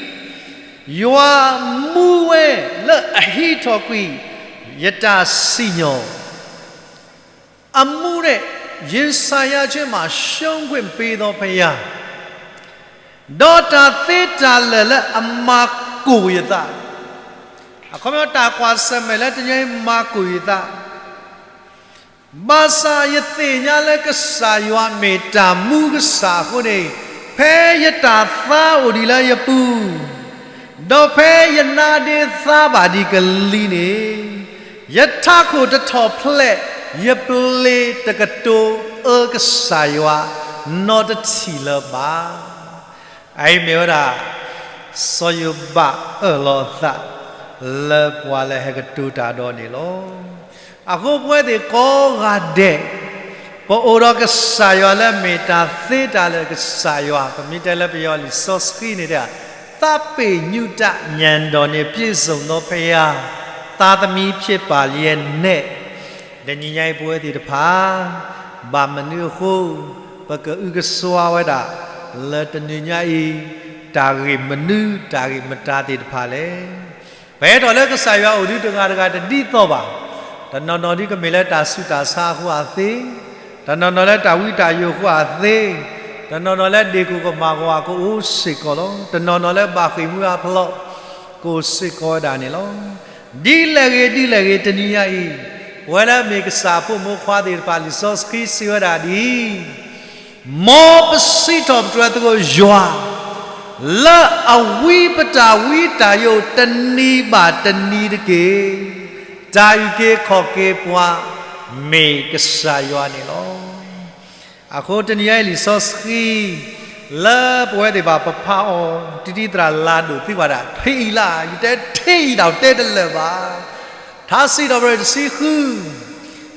ယွၤမူဝဲလၢအဟံးထီၣ်ကွံာ် ယတၢ်စံၣ်ညီၣ် အမူဒဲး ရင်ဆိုင်ရခြင်းမှာ ရှုံးခွင့်ပေးသောဘုရား, ဒီးတၢ်သ့တၢ်လၢာ်လၢအမၤကိၢ်ယသး, အခီပညီတၢ်ကွၢ်ဆၢၣ်မဲာ်လၢတနံၤအံၤမၤကိၢ်ယသး ဘၣ်ဆၣ်ယသ့ၣ်ညါလၢကစၢ်ယွၤမ့ၢ်တၢ်မူကစၢ်အဃိန့ၣ်, ဖဲယတၢ်သါအိၣ်ဒံးလၢယပူၤ, ဒီးဖဲယနါဒ့သါဘၣ်ဒံးကလံၤန့ၣ်, ယထးခိၣ်တထီၣ်ဖျဲး, ယပျ့ၤတကတိၤအၢကစၢ်ယွၤနီတထံၣ်လၢၤဘၣ်. အအံၤမ့ၢ်ဝဲဒၣ် စီၤယိၤဘးအၢၣ်လီၤအသး လၢပှၤလၢဟဲကတိၤတၢ်ဒီးန့ၣ်လီၤ. အဃိပဝဲသ့ၣ်ကိးဂၤဒဲး, ပအိၣ်ဒီးကစၢ်ယွၤလၢမ့ၢ်တၢ်သ့တၢ်လၢာ်ကစၢ်ယွၤ, ပမ့ၢ်တဲလၢပယီၤလံာ်စီဆှံန့ၣ်တဲ, သးပ့ၤညူးတၢ် ဉာဏ်တော်နှင့်ပြည့်စုံသောဘုရား, သားသမီးဖြစ်ပါလျက်နဲ့, တနံၤညါအံၤပဝဲသ့ၣ်တဖၣ် ဘၣ်မနုၤအဃိ ပကအုကစွါဝဲဒၣ် လၢတနံၤညါအံၤ တၢ်ဂ့ၢ်မနုၤတၢ်ဂ့ၢ်မတၤသ့ၣ်တဖၣ်လဲၣ်. ပအဲၣ်ဒိးလၢကစၢ်ယွၤအိၣ်ဒံးတဂၤတဂၤတဒ်သိးဘၣ်. တနီၤနီၤဒ်ကမ့ၢ်လၢတၢ်ဆူးတၢ်ဆါအဃိအသ့, တနီၤနီၤလၢတၢ်ဝံတၢ်ယိာ်အဃိအသ့, တနီၤနီၤလၢဒ့ၣ်ကိၢ်ကမၣ်ကွၢ်ကအိၣ်စ့ၢ်ကီးလီၤ. တနီၤနီၤလၢဘၣ်ဃ့ၢ်မှံဟးဖျိး ကအိၣ်စ့ၢ်ကီးဝဲဒၣ်န့ၣ်လီၤ. ဒ်လဲၣ်ဂ့ၤဒ်လဲၣ်ဂ့ၤ တနံၤညါအံၤ ပဝဲလၢမ့ၢ်ကစၢ်အဖိမုၣ်ဖိခွါသ့ၣ်တဖၣ် လံာ်စီဆှံစံးဝဲဒၣ်ဒ်အံၤ, မ်ပစံးထီၣ်ပတြၢၤသကိးယွၤ လၢအဝံပတၢ်ဝံတၢ်ယိာ်တနံၤဘၣ်တနံၤတက့ၢ်. တၢ်အုၣ်က့ၤခီၣ်က့ၤပှၤ မ့ၢ်ကစၢ်ယွၤန့ၣ်လီၤ. အဃိတနံၤညါအံၤလံာ်စီဆှံ လၢပဝဲသ့ၣ်တဖၣ်ပဖးအီၤ တံတံသရၣ်လၤဒိၣ်သံကွၢ်ဒၣ် ဖဲအံၤလၢ ယတဲထဲအံၤဒၣ်တဲတလၢာ်ဘၣ်. ထါစံးထီၣ်ပတြၢၤတဆံဃု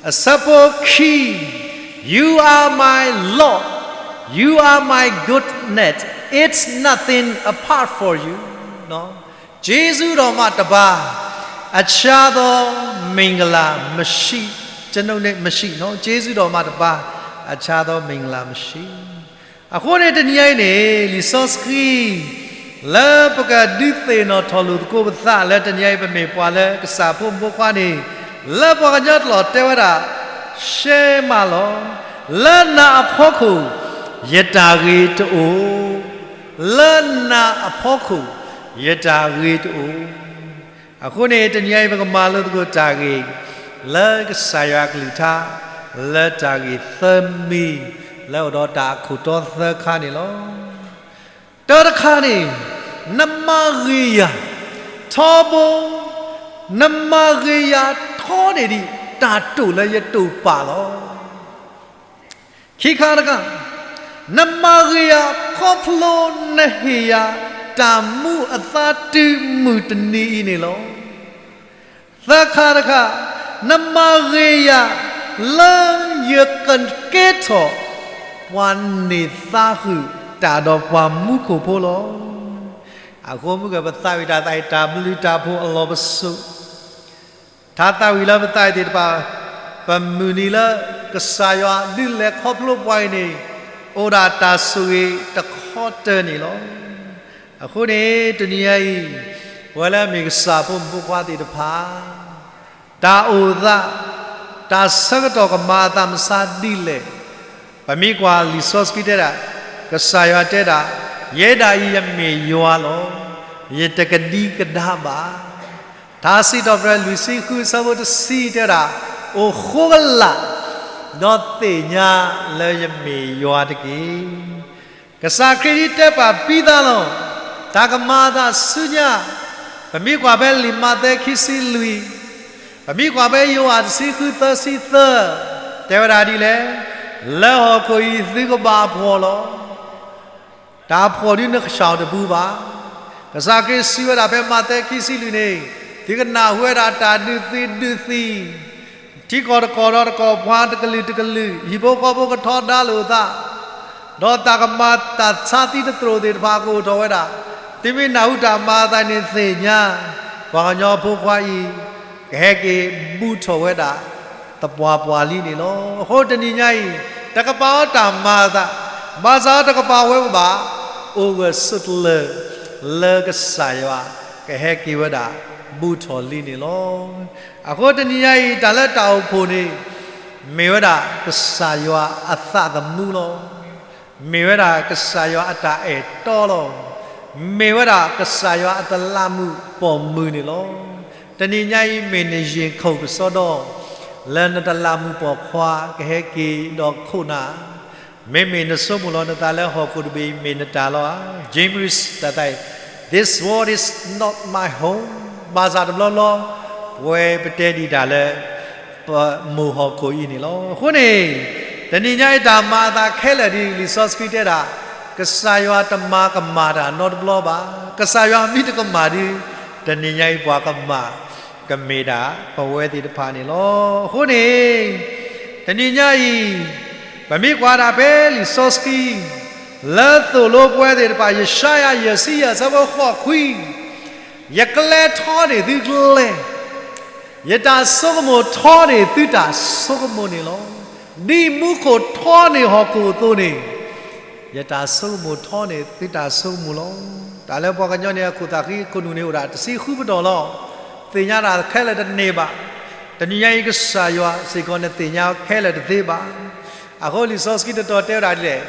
အဆၢဖိခံ, You are my Lord, you are my goodness, it's nothing apart for you. ကျေးဇူးတော်မှတပါး အခြားသောမင်္ဂလာမရှိ, ကျွန်ုပ်နဲ့မရှိနော်, ကျေးဇူးတော်မှတပါး အခြားသောမင်္ဂလာမရှိ. အဃိန့ၣ်တနံၤညါအံၤန့ၣ် လံာ်စီဆှံ လၢပကဒုးသ့ၣ်နီၣ်ထီၣ်လိာ်သကိးပသးလၢတနံၤညါအံၤ ပမ့ၢ်ပှၤလၢကစၢ်ဖိမုၣ်ဖိခွါန့ၣ် လၢပှၤကညီတလီၢ်တဲဝဲဒၣ် ရှဲမးလီၤ. လၢနၤအဖီခိၣ် ယတၢ်ဂ့ၤတအိၣ်, လၢနၤအဖီခိၣ် ယတၢ်ဂ့ၤတအိၣ်. အဃိန့ၣ် တနံၤအံၤပကမၤလိသကိးတၢ်ဂ့ၢ် လၢကစၢ်ယွၤအကလုၢ်ကထါ လၢတၢ်ဂ့ၢ်သၢမံၤ လၢအိၣ်ဒီးတၢ်အခိၣ်တီသၢခါန့ၣ်လီၤ. တၢတခါန့ၣ် နမၤဂ့ၤယၤ ထီဘိ, နမၤဂ့ၤယၤထီန့ၣ်ဒံး တၢ်တိာ်လၢယတိာ်ပာ်လီၤ. ခံခါတခါ, နမၤဂ့ၤယၤခီဖျိနဟ့ၣ်ယၤ တၢ်မူအသါတုၤမုၢ်တနံၤအံၤန့ၣ်လီၤ. သၢခါတခါ, နမၤဂ့ၤယၤ လၢယကကဲထီၣ် ပှၤန့ၢ်သါဃုာ်တၢ်ဒီးပှၤမူခိၣ်ဖိလီၤ. အဃိမုၢ်ဂီၤပသးဝံၣ်တၢ်သးအံၤ တၢ်ဘျုးတၢ်ဖှိၣ်အလီၢ်ပစိာ် ထါသးဝံၣ်လၢပသးအံၤသ့ၣ်တဖၣ်, ပမုၢ်နံၤလၢကစၢ်ယွၤဒုးလဲၤခီဖျိပှၤအံၤန့ၣ်, အိၣ်ဒၣ်တၢ်ဆိၣ်ဂ့ၤတခီတၢၢ်န့ၣ်လီၤ. အဃိန့ၣ် တနံၤညါအံၤ, ပဝဲလၢမ့ၢ်ကစၢ်ဖိမုၣ်ဖိခွါသ့ၣ်တဖၣ်, တၢ်အိၣ်သး, တၢ်ဆၢကတီၢ်ကမၤအသးမဆါဒ်လဲၣ်, ပမ့ၢ်ကွၢ်လံာ်စီဆှံတဲဒၣ်, ကစၢ်ယွၤတဲဒၣ်, ယဲဒၣ်အံၤယမ့ၢ်ယွၤလီၤ. ယတကဒံကဒါဘၣ်. ထါစံးထီၣ်ပတြၢၤလွံၢ်ဆံဃုအဆၢဖိတဆံတဲဒၣ်, အိၣ်ဃိကလာ်, ဒီးသ့ၣ်ညါလၢယမ့ၢ်ယွၤတက့ၢ်. ကစၢ်ခရံာ်ဒ်တဲပာ်ဘံသးလီၤ. တၢ်ကမၤအသးဆူညါ, ပမ့ၢ်ကွၢ်ဖဲလံာ်မးသဲခံဆံလွံၢ်, ပမ့ၢ်ကွၢ်ဖဲယိၤဟၣ်တဆံဃုသၢဆံသၢ, တဲဝဲဒၣ်ဒ်လဲၣ်, လၢဟီၣ်ခိၣ်အံၤသုကဘၣ်အဖှီၣ်လီၤ. တၢ်ဖှီၣ်ဒုးနကစၢ်တပူၤဘၣ်. ကစၢ်ခရံာ်စံးဝဲဒၣ်ဖဲမးသဲခံဆံလွံၢ်န့ၣ်, သုကနၢ်ဟူဝဲဒၣ်တၢ်ဒုးသံဒုးသံ, ထံကီၢ်တကီၢ်ဒီးတကီၢ်ပှၤတကလုာ်တကလုာ်, ဟံၣ်ဖိဃီဖိကထီဒါလိာ်အသး, ဒီးတၢ်ကမၤတၢ်ဆါသံတသရိာ်သ့ၣ်တဖၣ်ကအိၣ်ထီၣ်ဝဲဒၣ်, သုမ့ၢ်နၢ်ဟူတၢ်မၤအသးန့ၣ်သ့ၣ်ညါ, ပှၤကညီဖိခွါအံၤ, ကဟဲက့ၤဘူးထီၣ်ဝဲဒၣ် သပှၢ်ပှၢ်လံန့ၣ်လီၤ. အဃိတနံၤညါအံၤ, တကပာ်အီၤတၢ်မၤအသး, ဘၣ်ဆၣ်အီၤတကပာ်ဝဲပဘၣ်, အိၣ်ဂၢၢ်ဆိးကျၢၤ လၢကစၢ်ယွၤ ကဟဲက့ၤဝဲဒၣ် ဘူးထီၣ်လံန့ၣ်လီၤ. အဃိတနံၤညါအံၤ တၢ်လၢတၢ်အိၣ်ဖှိၣ်န့ၣ် မ့ၢ်ဝဲဒၣ်ကစၢ်ယွၤအသးသမူလီၤ. မ့ၢ်ဝဲဒၣ်ကစၢ်ယွၤအတၢ်အဲၣ်တီလီၤ. မ့ၢ်ဝဲဒၣ်ကစၢ်ယွၤအတလးမူးပိာ်မုၣ်န့ၣ်လီၤ. တနံၤညါအံၤမ့ၢ်နယ့ၣ်ခိၣ်ကစီဒီ, လၢနတလးမူးပိာ်ခွါကဟဲက့ၤဒီးခိၣ်နၢ်, မ့မ့ၢ်နဆိကမိၣ်လီၤနသးလၢဟီၣ်ခိၣ်တဘ့ၣ်အံၤမ့ၢ်နတၢ်လီၤဧါ. James တၢ်သးအံၤ, This world is not my home. ဘၣ်ဆၣ်တဘျီဘျီ ပဝဲပတဲဒံးတၢ်လၢ ပမိၢ်ဟီၣ်ခိၣ်အံၤန့ၣ်လီၤ. အဃိန့ၣ် တနံၤညါအံၤတၢ်မၤအသးခဲလၢာ်ဒ်လံာ်စီဆှံတဲဒၣ်, ကစၢ်ယွၤတမၤကမၣ်တၢ်နီတဘျီဘၣ်. ကစၢ်ယွၤမ့ၢ်တကမၣ်ဒီး တနံၤညါအံၤပှၤကမၣ်ကမ့ၢ်ဒၣ်ပဝဲသ့ၣ်တဖၣ်န့ၣ်လီၤ. အဃိန့ၣ် တနံၤညါအံၤ ပမ့ၢ်ကွၢ်ဒၣ်ဖဲလံာ်စီဆှံ လၢသိၣ်လိပဝဲသ့ၣ်တဖၣ် ယၡါယၤ ယဲၢ်ဆံယဲၢ် အဆၢဖိဃိးခွံ, ယကျဲထီန့ၢ်သုကျဲ, ယတၢ်ဆိကမိၣ်ထီန့ၢ်သုတၢ်ဆိကမိၣ်န့ၣ်လီၤ. ဒ်မူခိၣ်ထီန့ၢ်ဟီၣ်ခိၣ်အသိးန့ၣ်, ယတၢ်ဆိကမိၣ်ထီန့ၢ်သုတၢ်ဆိကမိၣ်လီၤ. တၢ်လၢပှၤကညီန့ၣ် အခိၣ်သးဃံခိၣ်နူာ်န့ၣ် အိၣ်ဒၣ်တဆံဃုပတီၢ်လီၤ. သ့ၣ်ညါတၢ်ခဲလၢာ်တန့ၢ်ဘၣ်. တနံၤညါအံၤကစၢ်ယွၤစ့ၢ်ကီးနသ့ၣ်ညါခဲလၢာ်တသ့ဘၣ်. အဃိလံာ်စီဆှံတတီၤတဲဝဲဒၣ်ဒ်လဲၣ်,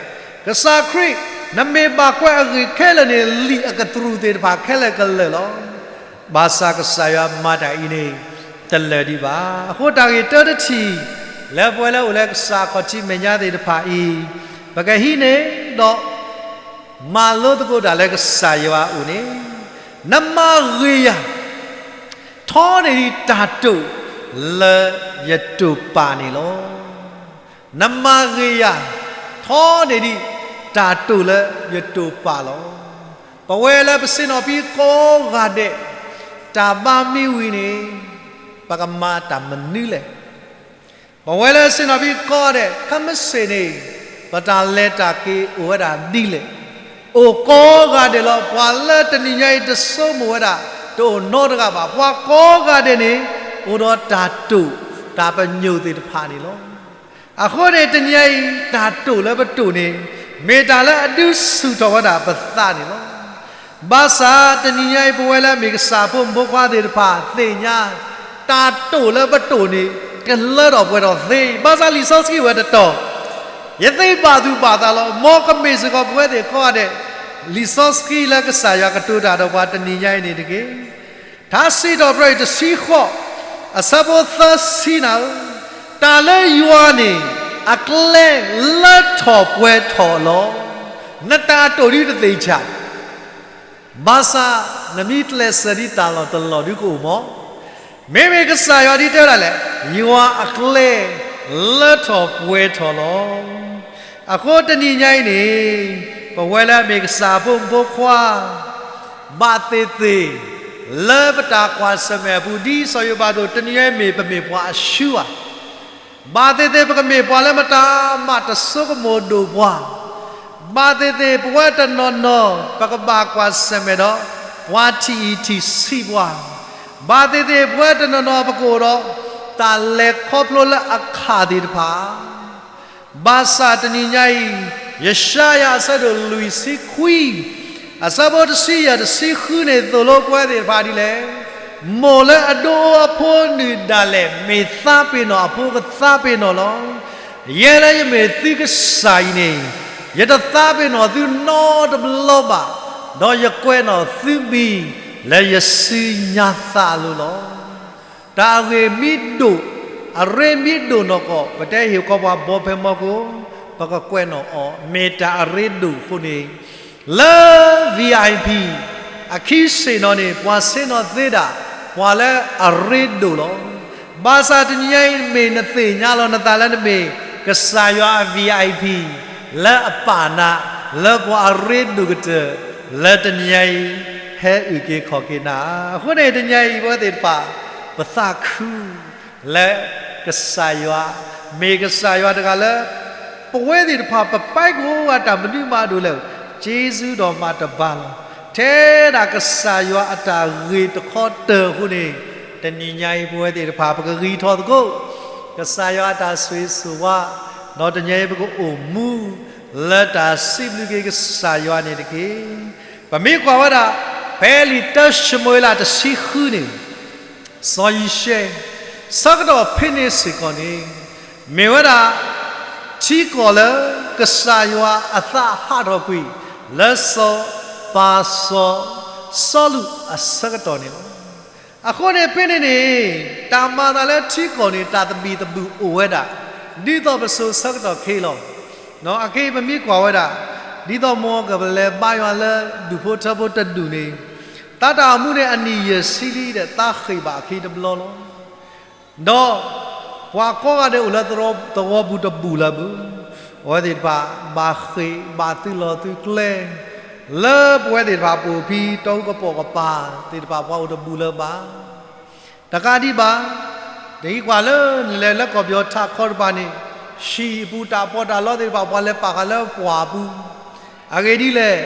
ကစၢ်ခရံာ် နမ့ၢ်ဘၣ်ကွဲးအဂ့ၢ်ခဲလၢာ်န့ၣ် လံာ်အကတြူၢ်သ့ၣ်တဖၣ်ခဲလၢာ်ကလၢာ်လီၤ. ဘၣ်ဆၣ်ကစၢ်ယွၤမၤတၢ်အံၤန့ၣ် တလၢာ်ဒံးဘၣ်. အဃိတၢ်ဂ့ၢ်တၢတထံၣ် လၢပဝဲလၢအိၣ်လၢကစၢ်အခီၣ်ထံးမဲာ်ညါသ့ၣ်တဖၣ်အံၤ, ပကဟံးန့ၢ်ဒီး မၤလိသကိးတၢ်လၢကစၢ်ယွၤအအိၣ်န့ၣ်, နမၤဂ့ၤယၤ ထီန့ၢ်ဒံးတၢ်တိာ်လၢယတိာ်ပာ်န့ၣ်လီၤ. နမၤဂ့ၤယၤ ထီန့ၢ်ဒံးတၢ်တိာ်လၢယတိာ်ပာ်လီၤ. ပဝဲလၢပဆ့ၣ်နီၤဖံကိးဂၤဒဲး တၢ်ဘါမ့ၢ်ဝံၤန့ၣ် ပကမၤတၢ်မနုၤလဲၣ်. ပဝဲလၢဆ့ၣ်နီၤဖံကိးဂၤဒဲး ခဲမုၢ်ဆ့ၣ်န့ၣ် ပတၢ်လဲၤတၢ်က့ၤအိၣ်ဝဲဒၣ်ဒ်လဲၣ်. အိၣ်ကိးဂၤဒဲးလီၤ. ပှၤလၢတနံၤညါအံၤတဆိကမိၣ်ဝဲဒၣ် တအိၣ်နီတဂၤဘၣ်. ပှၤကိးဂၤဒဲးန့ၣ် အိၣ်ဒီးတၢ်တိာ် တၢ်ပညိၣ်သ့ၣ်တဖၣ်န့ၣ်လီၤ. အဃိန့ၣ်တနံၤညါအံၤ တၢ်တိာ်လၢပတိာ်န့ၣ် မ့ၢ်တၢ်လၢအဒုးဆူၣ်ထီၣ်ဝဲဒၣ်ပသးန့ၣ်လီၤ. ဘၣ်ဆၣ်တနံၤညါအံၤ ပဝဲလၢအမ့ၢ်ကစၢ်ဖိမုၣ်ဖိခွါသ့ၣ်တဖၣ်သ့ၣ်ညါ တၢ်တိာ်လၢပတိာ်န့ၣ် ကလၢထီၣ်ပှဲၤထီၣ်သ့. ဘၣ်ဆၣ်လံာ်စီဆှံဝဲတတီၤ, ယသ့ဘၣ်သူၣ်ဘၣ်သးလီၤ. မ်ကမ့ၢ်စ့ၢ်ကီးပဝဲသ့ၣ်ကိးဂၤဒဲး, လံာ်စီဆှံလၢကစၢ်ယွၤကတိၤတၢ်ဒီးပှၤတနံၤညါအံၤန့ၣ်တက့ၢ်. ထါစံးထီၣ်ပတြၢၤအံၤတဆံဃိး အဆၢဖိသၢဆံနၤဧၢ, တၢ်လၢယွၤန့ၣ် အကျဲလၢထီၣ်ပှဲၤထီၣ်လီၤ. နတၢ်တိာ်ဒ်တသ့ၣ်ညါ ဘၣ်ဆၣ်နမ့ၢ်ကျဲးစၢးဒ်တၢ်လီၢ်တလီၢ်ဒုကအိၣ်မး, မ့မ့ၢ်ကစၢ်ယွၤဒ်တဲဝဲဒၣ်လဲၣ်, ယွၤအကျဲလၢထီၣ်ပှဲၤထီၣ်လီၤ. အဃိတနံၤညါအံၤန့ၣ် ပဝဲလၢအမ့ၢ်ကစၢ်ဖိမုၣ်ဖိခွါ ဘၣ်သ့ၣ်သ့ၣ် လၢပတၢ်ကွၢ်ဆၢၣ်မဲာ်အပူၤ ဒ်စီၤယိၤဘးအသိး တနံၤညါအံၤမ့ၢ်ပမ့ၢ်ပှၤအရှုံးဧါ. ဘၣ်သ့ၣ်သ့ၣ် ပကမ့ၢ်ပှၤလၢမတၤမးတဆိကမိၣ်ဒိၣ်ပှၤ, ဘၣ်သ့ၣ်သ့ၣ် ပဝဲတနီၤနီၤ ပကဘၣ်ကွၢ်ဆၢၣ်မဲာ်ဒီး ပှၤထံၣ်အံၤထံၣ်ဆံးပှၤ, ဘၣ်သ့ၣ်သ့ၣ် ပဝဲတနီၤနီၤ ပကအိၣ်ဒီး တၢ်လဲၤခီဖျိလၢအခးသ့ၣ်တဖၣ် ဘၣ်ဆၣ်တနံၤညါအံၤ ယၡါယၤအဆၢဒိၣ်လွံၢ်ဆံခွံ အဆၢဖိတဆံယဲၢ် တဆံဃုန့ၣ် သိၣ်လိပဝဲသ့ၣ်တဖၣ်ဒ်လဲၣ်, မိၢ်လၢအဒိအဖိနုၢ်ဒၣ်လဲာ် မ့ၢ်သးပ့ၤနီၣ်အဖိကသးပ့ၤနီၣ်လီၤ. ယဲလၢယမ့ၢ်သုကစၢ်အံၤန့ၣ် ယတသးပ့ၤနီၣ်သုနီတဘျီဘၣ်, ဒီးယကွဲးနီၣ်သုမံၤလၢယစုညါသးအလိၤလီၤ. တၢ်အဂ့ၢ်မ့ၢ်ဒိၣ်, အရ့မ့ၢ်ဒိၣ်နီၢ်ကီၢ် ပတဲဟ့ၣ်ခီပှၤဘီဖဲမီကိ ပကကွဲးနီၣ်အီၤ မ့ၢ်တၢ်အရ့ဒိၣ်အဃိန့ၣ်, လၢ VIP အခံဆ့ၣ်နီၤန့ၣ် ပှၤဆ့ၣ်နီၤသ့ဒၣ် ပှၤလၢအရ့ဒိၣ်လီၤ. ဘၣ်ဆၣ်တနံၤညါအံၤမ့ၢ်နသ့ၣ်ညါလီၤနသးလၢနမ့ၢ်ကစၢ်ယွၤအ VIP လၢအပာ်နၤ လၢပှၤအရ့ဒိၣ်ကတၢၢ် လၢတနံၤညါအံၤ ဟဲအုၣ်က့ၤခီၣ်က့ၤနၤ. အဃိန့ၣ်တနံၤညါအံၤ ပဝဲသ့ၣ်တဖၣ် ပသးခု လၢကစၢ်ယွၤ, မ့ၢ်ကစၢ်ယွၤတဂၤလၢ ပဝဲသ့ၣ်တဖၣ် ပပာ်ကိးဂၤတၢ်မနုၤမးဒိၣ်လဲၣ်, ကျေးဇူးတော် မၤတဘၣ်လီၤ. ထဲဒၣ်ကစၢ်ယွၤအတၢ်ဂ့ၤတခီတၢၤအဃိန့ၣ်, တနံၤညါအံၤ ပဝဲသ့ၣ်တဖၣ် ပကဂံၢ်ထီၣ်သကိး ကစၢ်ယွၤအတၢ်ဆိၣ်ဂ့ၤဆိၣ်ဝါ, ဒီးတနံၤညါအံၤ ပကအိၣ်မူ လၢတၢ်စံးဘျုးက့ၤကစၢ်ယွၤန့ၣ်တက့ၢ်. ပမ့ၢ်ကွၢ်ဝဲဒၣ် ဖဲလံာ်တၢၡမူၤအ့လးတဆံဃုန့ၣ် စီၤယံၤၡဲ ဆၢကတီၢ်ဖဲန့ၣ်စ့ၢ်ကီးန့ၣ်, မ့ၢ်ဝဲဒၣ် ထံကီၢ်လၢကစၢ်ယွၤအသးဟးထီၣ်ကွံာ် လၢစီၤပၤစီၤ စီလူးအဆၢကတီၢ်န့ၣ်လီၤ. အဃိန့ၣ်ဖဲန့ၣ်န့ၣ် တၢ်မၤအသးလၢထံကီၢ်န့ၣ် တၢ်သဘံၣ်သဘုၣ်အိၣ်ဝဲဒၣ် ဒ်သိးပစိၤဆၢကတီၢ်ခဲအံၤလီၤ. အခဲအံၤပမ့ၢ်ကွၢ်ဝဲဒၣ် ဒ်သိးမ်ကပလဲၤဘါယွၤလၢဒူၣ်ဖိထၢဖိတဒူၣ်န့ၣ် သးတၢ်အိၣ်မူန့ၣ်အနံၣ်ယဲၢ်ဆံလံဒီး သးဃ့ၢ်ဘၣ်အခံတဘျီလီၤ. ဒီးပှၤကိးဂၤဒဲးအိၣ်လၢသဝီပူၤတဘူၣ်လၢၤဘၣ်. အဝဲသ့ၣ်တဖၣ် ဘၣ်ဃ့ၢ်ဘၣ်သုးလီၢ်သုးကျဲ လၢပဝဲသ့ၣ်တဖၣ်ပအိၣ်ဖဲတီအူကပိာ်ကပၤသ့ၣ်တဖၣ် ပှၤအိၣ်တဘူၣ်လၢၤဘၣ်. တကးဒံးဘၣ် နကွၢ်လၢနလဲၤလၢကီၢ်ပယီၤထးခီတဖၣ်န့ၣ် ဟံၣ်အပူၤတၢ်ပီးတၢ်လီသ့ၣ်တဖၣ် ပှၤလဲၤပာ်ဃာ်လၢပှၢ်ပူၤ. အဂ့ၢ်ဒ်လဲၣ်,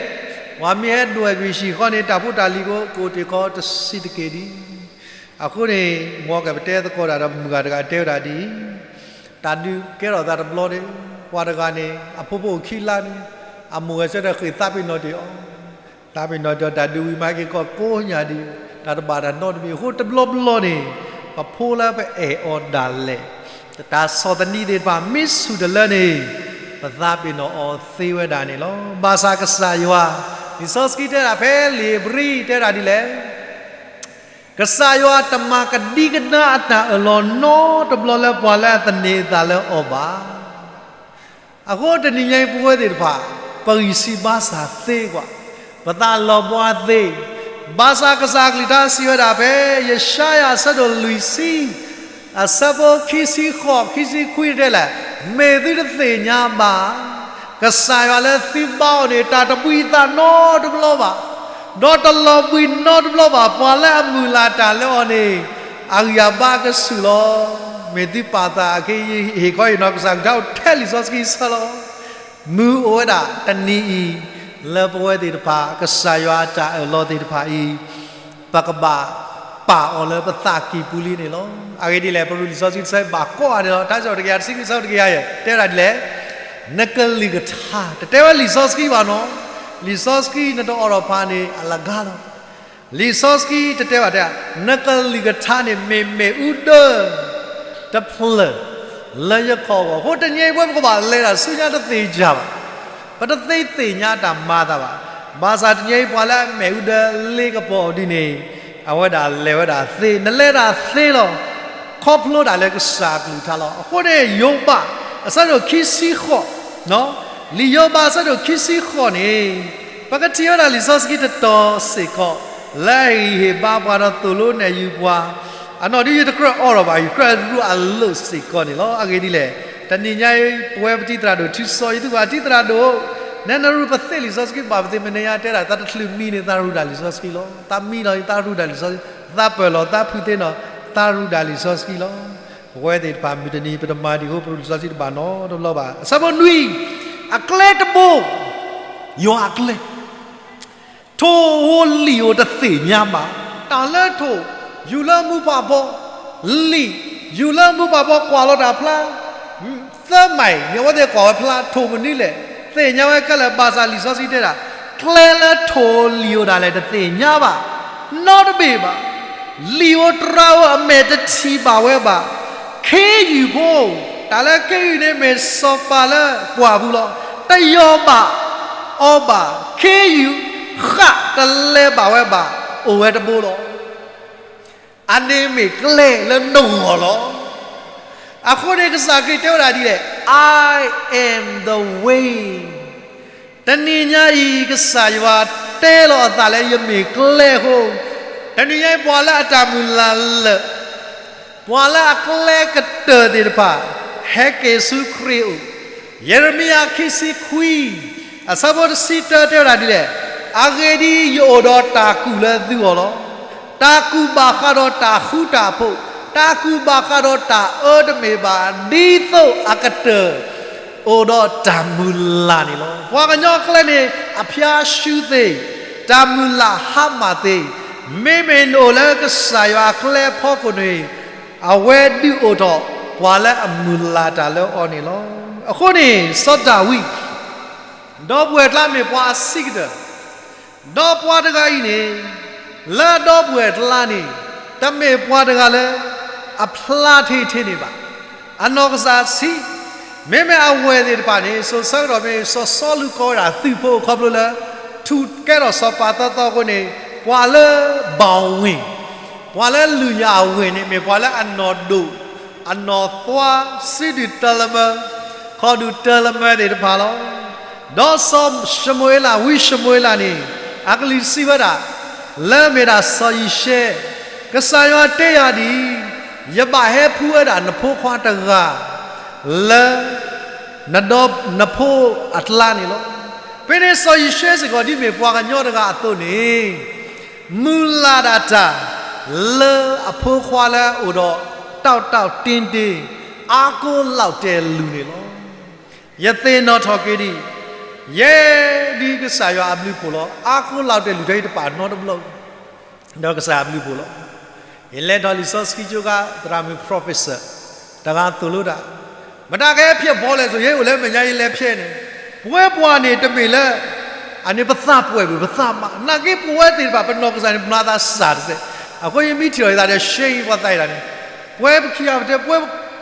ပှၤမ့ၢ်ဟဲဒွဲၣ်ကွံာ်ဟံၣ်ဃီန့ၣ် တၢ်ဖိတၢ်လံၤကအိၣ်တ့ၢ်ခီတဆံးတက့ၢ်ဒံး. အဃိန့ၣ် မ်ကပတဲသကိးတၢ်ဒီးမုၢ်ဂၤတဂၤတဲဝဲဒၣ်ဒ်အံၤ, တၢ်ဒုးကဲထီၣ်သးတဘျီန့ၣ် ပှၤတဂၤန့ၣ် အဖိဖိအိၣ်ခံလါန့ၣ် အမိၢ်ဂဲၤဆၢထၢၣ်ဃ့ၢ်သးပ့ၤနီၣ်တ့ၢ်အီၤ သးပ့ၤနီၣ်တ့ၢ်အီၤ တၢ်ဒုးဝံၤမၤက့ၤကီၢ်ကိးညါဒုး တၢ်တဘၣ်တၢ်နီတမံၤအဃိ တဘျီဘျီန့ၣ် ပဖိလၢပအဲၣ်အီၤဒၣ်လဲာ် တၢ်ဆီၣ်သနံးသ့ၣ်တဖၣ် မ့ၢ်ဆူၣ်တလၢန့ၣ် ပသးပ့ၤနီၣ်အီၤသ့ဝဲဒၣ်န့ၣ်လီၤ. ဘၣ်ဆၣ်ကစၢ်ယွၤ လံာ်စီဆှံတဲဒၣ်ဖဲလံာ်ဧ့ၤဘြံၤတဲဒၣ်ဒ်လဲၣ်, ကစၢ်ယွၤတမၤကဒံကဒါအတၢ်အၢၣ်လီၤနီတဘျီလၢပှၤလၢအသန့ၤအသးလၢအီၤဘၣ်. အဃိတနံၤညါအံၤပဝဲသ့ၣ်တဖၣ် ပဂံၢ်စၢ်ဘါစၢ်သ့ကွၢ်, ပသးလီၤဘှါသ့, ဘၣ်ဆၣ်ကစၢ်အကလုၢ်ကထါစံးဝဲဒၣ်ဖဲ ယၡါယၤအဆၢဒိၣ်လွံၢ်ဆံ အဆၢဖိခံဆံဃိး ခံဆံခွံတဲလဲၣ်, မ့ၢ်သုတသ့ၣ်ညါဘၣ် ကစၢ်ယွၤလၢသုဘါအီၤန့ၣ် တၢ်တဘှံးသးနီတဘျီဘၣ်, ဒီးတလီၤဘှံးနီတဘျီဘၣ်, ပှၤလၢအမုၢ်လၢ်တၢ်လၢအီၤန့ၣ် အဂံၢ်အဘါကဆူၣ်လီၤ. မ့ၢ်သုပာ်သးအက့ ယဟ့ၣ်ခီအံၤနီၤ ကစၢ်ကလုၢ်ကထါအိၣ်ထဲလံာ်စီဆှံအဆၢလီၤ. မုၢ်အိၣ်ဝဲဒၣ်တနံၤအံၤ လၢပဝဲသ့ၣ်တဖၣ် ကစၢ်ယွၤအတၢ်အၢၣ်လီၤသ့ၣ်တဖၣ်အံၤ ပကဘၣ်ပာ်အီၤလၢပသးကံၢ်ပူၤလံန့ၣ်လီၤ. အဂ့ၢ်ဒ်လဲၣ် ပရူးလံာ်စီဆှံတဆၢဘၣ်ကိးဂၤဒဲးလီၤ. တၢ်စံးထီၣ်တကယၤတဆံခွံ ဆၢတကယၤယဲၢ် တဲဝဲဒၣ်ဒ်လဲၣ်, နကလုၢ်ကထါ တတဲဝဲလံာ်စီဆှံဘၣ်နီၤ, လံာ်စီဆှံနတအိးထီၣ်ဖးန့ၣ် အလီၤဂာ်လီၤ. လံာ်စီဆှံတတဲဘၣ်တဲ, နကလုၢ်ကထါန့ၣ် မ့ၢ်မ့ၣ်အူဒၢ တဖျၢၣ် လၢယခီၣ်အဂီၢ်. အဃိတနံၤအံၤပဝဲပကဘၣ်လဲၤတၢ်ဆူညါတသ့ၣ်ညါဘၣ်. ပတသ့သ့ၣ်ညါတၢ်မၤအသးဘၣ်. ဘၣ်ဆၣ်တနံၤအံၤပှၤလၢအမ့ၣ်အူဒၢလ့ကပီၤဒ်န့ၣ် အဝဲဒၣ်လဲၤဝဲဒၣ်သ့, နလဲၤတၢ်သ့လီၤ. ခီဖျိဒၣ်လၢကစၢ်အကလုၢ်ကထါလီၤ. အဃိန့ၣ် ယိၤဘး အဆၢဒိၣ်ခံဆံဃိး, လံာ်ယိၤဘးအဆၢဒိၣ်ခံဆံဃိးန့ၣ် ပကထံၣ်ဝဲဒၣ်လံာ်စီဆှံတတီၤစ့ၢ်ကီး လၢအဟ့ၣ်ဂံၢ်ဟ့ၣ်ဘါပှၤဒီးသိၣ်လိနဲၣ်ယုၤပှၤ, အနီၢ်ဒ်ယတကြၢးအိးထီၣ်ဘၣ် ယကြၢးရူးအလိာ်စ့ၢ်ကီးန့ၣ်လီၤ. အဂ့ၢ်ဒ်လဲၣ်, တနံၤညါအံၤ ပဝဲပတံၤသရၣ်ဒိၣ်ထူစီအံၤ သုကဘၣ်တံၤသရၣ်ဒိၣ်, နဲနရူးပသ့လံာ်စီဆှံဘၣ်ပသ့ မနုၤညါတဲဒၣ် သးတချုးမံန့ၣ် သးရူးဒၣ်လံာ်စီဆှံလီၤ. သးမံလီၤ သးရူးဒၣ်လံာ်စီဆှံ, သးပၢၢ်လီၤ သးဖုးသ့နီၤ သးရူးဒၣ်လံာ်စီဆှံလီၤ. ပဝဲသ့ၣ်တဖၣ်မုၢ်တနံၤ ပတမၤဒံးအဃိ ပရူးလံာ်စီဆှံတဘၣ်နီတဘျီဘၣ်. အဆၢဖိနွံ, အကျဲတဘိ ယွၤအကျဲ ထိၣ်ဧိၤလံာ်ဧိၤတသ့ၣ်ညါဘၣ်. တၢ်လၢထိၣ် ယူၤလၢမူဖးဖီ, လံာ် ယူၤလၢမူဖးဖီကွၢ်လီၤတၢ်ဖျါ, သၢမံၤန့ၣ် အဝဲသ့ၣ်ကွၢ်ဝဲဖျါ ထိၣ်မနုၤလဲၣ် သ့ၣ်ညါဝဲခဲလၢာ်. ဘၣ်ဆၣ်လံာ်စီဆှံတဲဒၣ် ကျဲလၢထိၣ်ဧိၤလံာ်ဧိၤဒၣ်လဲာ်တသ့ၣ်ညါဘၣ် နီတဘ့ၣ်ဘၣ်. လံာ်ဧိၤတြၤဧိၤအမဲာ်တထံၣ်ဘၣ်ဝဲဘၣ်. ခ့ယုၢ်ဖိ, တၢ်လၢခ့ယုၢ်န့ၣ်မ့ၢ်စီၤပၤလၢပှၢ်ပူၤလီၤ. တယီၤဘၣ်အီၤဘၣ်. ခ့ယုၢ်ဃၣ်တလဲၤဘၣ်ဝဲဘၣ် အိၣ်ဝဲတဘိလီၤ. အန့ၣ်မ့ၢ်ကျဲလၢနဂီၢ်လီၤ. အဃိန့ၣ်ကစၢ်ခရံာ်တဲဝဲဒၣ်ဒ်လဲၣ်, I am the way. တနံၤညါအံၤ ကစၢ်ယွၤတဲလီၤအသးလၢယမ့ၢ်ကျဲအဃိ, တနံၤညါအံၤ ပှၤလၢအတၢ်မုၢ်လၢ်လၢာ် ပှၤလၢအကျဲကတၢၢ်သ့ၣ်တဖၣ် ဟဲက့ၤဆူခရံာ်အအိၣ်. ယံးရမံယၤခံဆံခွံ အဆၢဖိတဆံတၢတဲဝဲဒၣ်ဒ်လဲၣ်, အဂ့ၢ်ဒ်အံၤ, ယအိၣ်ဒီးတၢ်ကူၣ်လၢသုဂီၢ်လီၤ. တၢ်ကူၣ်ဘၣ်ဃးဒီးတၢ်ဃူတၢ်ဖိး, တၢ်ကူၣ်ဘၣ်ဃးဒီးတၢ်အၢတမ့ၢ်ဘၣ်, ဒ်သိးအကတၢၢ် အိၣ်ဒီးတၢ်မုၢ်လၢ်န့ၣ်လီၤ. ပှၤကညီကျဲန့ၣ် အဖျါရှုံးသ့, တၢ်မုၢ်လၢ်ဟါမၢ်သ့, မ့မ့ၢ်နအိၣ်လၢကစၢ်ယွၤအကျဲအဖီခိၣ်န့ၣ်, အဝဲဒုးအိၣ်ထီၣ်ပှၤလၢအမုၢ်လၢ်တၢ်လၢအီၤန့ၣ်လီၤ. အဃိန့ၣ် စီၤဒၤဝံး ဒီပုၢ်ဝဲၢ်ကျါမ့ၢ်ပှၤအဆံးကတၢၢ်, ဒီးပှၤတဂၤအံၤန့ၣ် လၢဒီပုၢ်ဝဲၢ်ကျါန့ၣ် တမ့ၢ်ပှၤတဂၤလၢ အဖျါထဲထဲန့ၣ်ဘၣ်. အနီၢ်ကစၢ်ဆံး, မ့မ့ၢ်အဝဲၢ်သ့ၣ်တဖၣ်န့ၣ် စိၤဆၢကတီၢ်မ့ၢ်စီၤစီလူးကိးဝဲဒၣ်သုးဖိ ခီဖျိလၢ ထူၣ်ကဲထီၣ်စီၤပၤသၢသီအဃိန့ၣ် ပှၤလၢ ဘီဝ့ၢ်, ပှၤလၢလုၢ်ညၣ်အဝ့ၢ်န့ၣ် မ့ၢ်ပှၤလၢအနီၢ်ဒိၣ်, အနီၢ်သွါ, စုဒုၣ်တၢလၢမၢ, ခီၣ်ဒုၣ်တၢလၢမၢသ့ၣ်တဖၣ်လီၤ. ဒီးစီၤၡမူၤအ့လး, ဝံၡမူၤအ့လးန့ၣ် အကလုၢ်စံးဝဲဒၣ်, လၢမ့ၢ်ဒၣ်စီၤယံၤၡဲ, ကစၢ်ယွၤတဲယၤဒ်အံၤ, ယဘၣ်ဟဲဖှူဝဲဒၣ်နဖိခွါတဂၤ လၢ နဒီနဖိအကျါန့ၣ်လီၤ. ဖဲန့ၣ်စီၤယံၤၡဲစ့ၢ်ကီး ဒ်မ့ၢ်ပှၤကညီတဂၤအသိးန့ၣ် မုၢ်လၢ်ဒၣ်တၢ် လၢအဖိခွါလၢအအိၣ်ဒီး တီတီတ့တ့, အါကိးလီၤတဲာ်လုၢ်န့ၣ်လီၤ. ယသ့ၣ်နီၣ်ထီၣ်က့ၤဒ်အံၤ, ယဲဒ်ကစၢ်ယွၤအဘျုးဖှိၣ်လီၤ. အါကိးလီၤတဲာ်လုၢ်ထဲအံၤတပာ်နီတဘျီ ဒီးကစၢ်ယွၤအဘျုးဖှိၣ်လီၤ. ယလဲၤထီၣ်လံာ်စီဆှံကၠိခါ သရၣ်မုၣ် professor တဂၤသိၣ်လိတၢ်, မတၤကဟဲဖျဲးဘီလဲၣ်ဆိ, ယဲအိၣ်လၢမဲာ်ညါယလဲၤဖျဲးန့ၣ်, ပဝဲပှၤန့ၣ်တမ့ၢ်လၢ အန့ၣ်ပသးပှဲၤဘၣ်, ပသးမး, နာ်က့ပဝဲသ့ၣ်တဖၣ် ပနီၢ်ကစၢ်န့ၣ် ပနီၢ်သးစၢ်တစဲး, အဃိယမ့ၢ်ထံၣ်အီၤယသးဒီး ရှဲအံၤပှၤသးအံၤဒၣ်န့ၣ်, ပဝဲပခံဂၤပတဲ ပဝဲ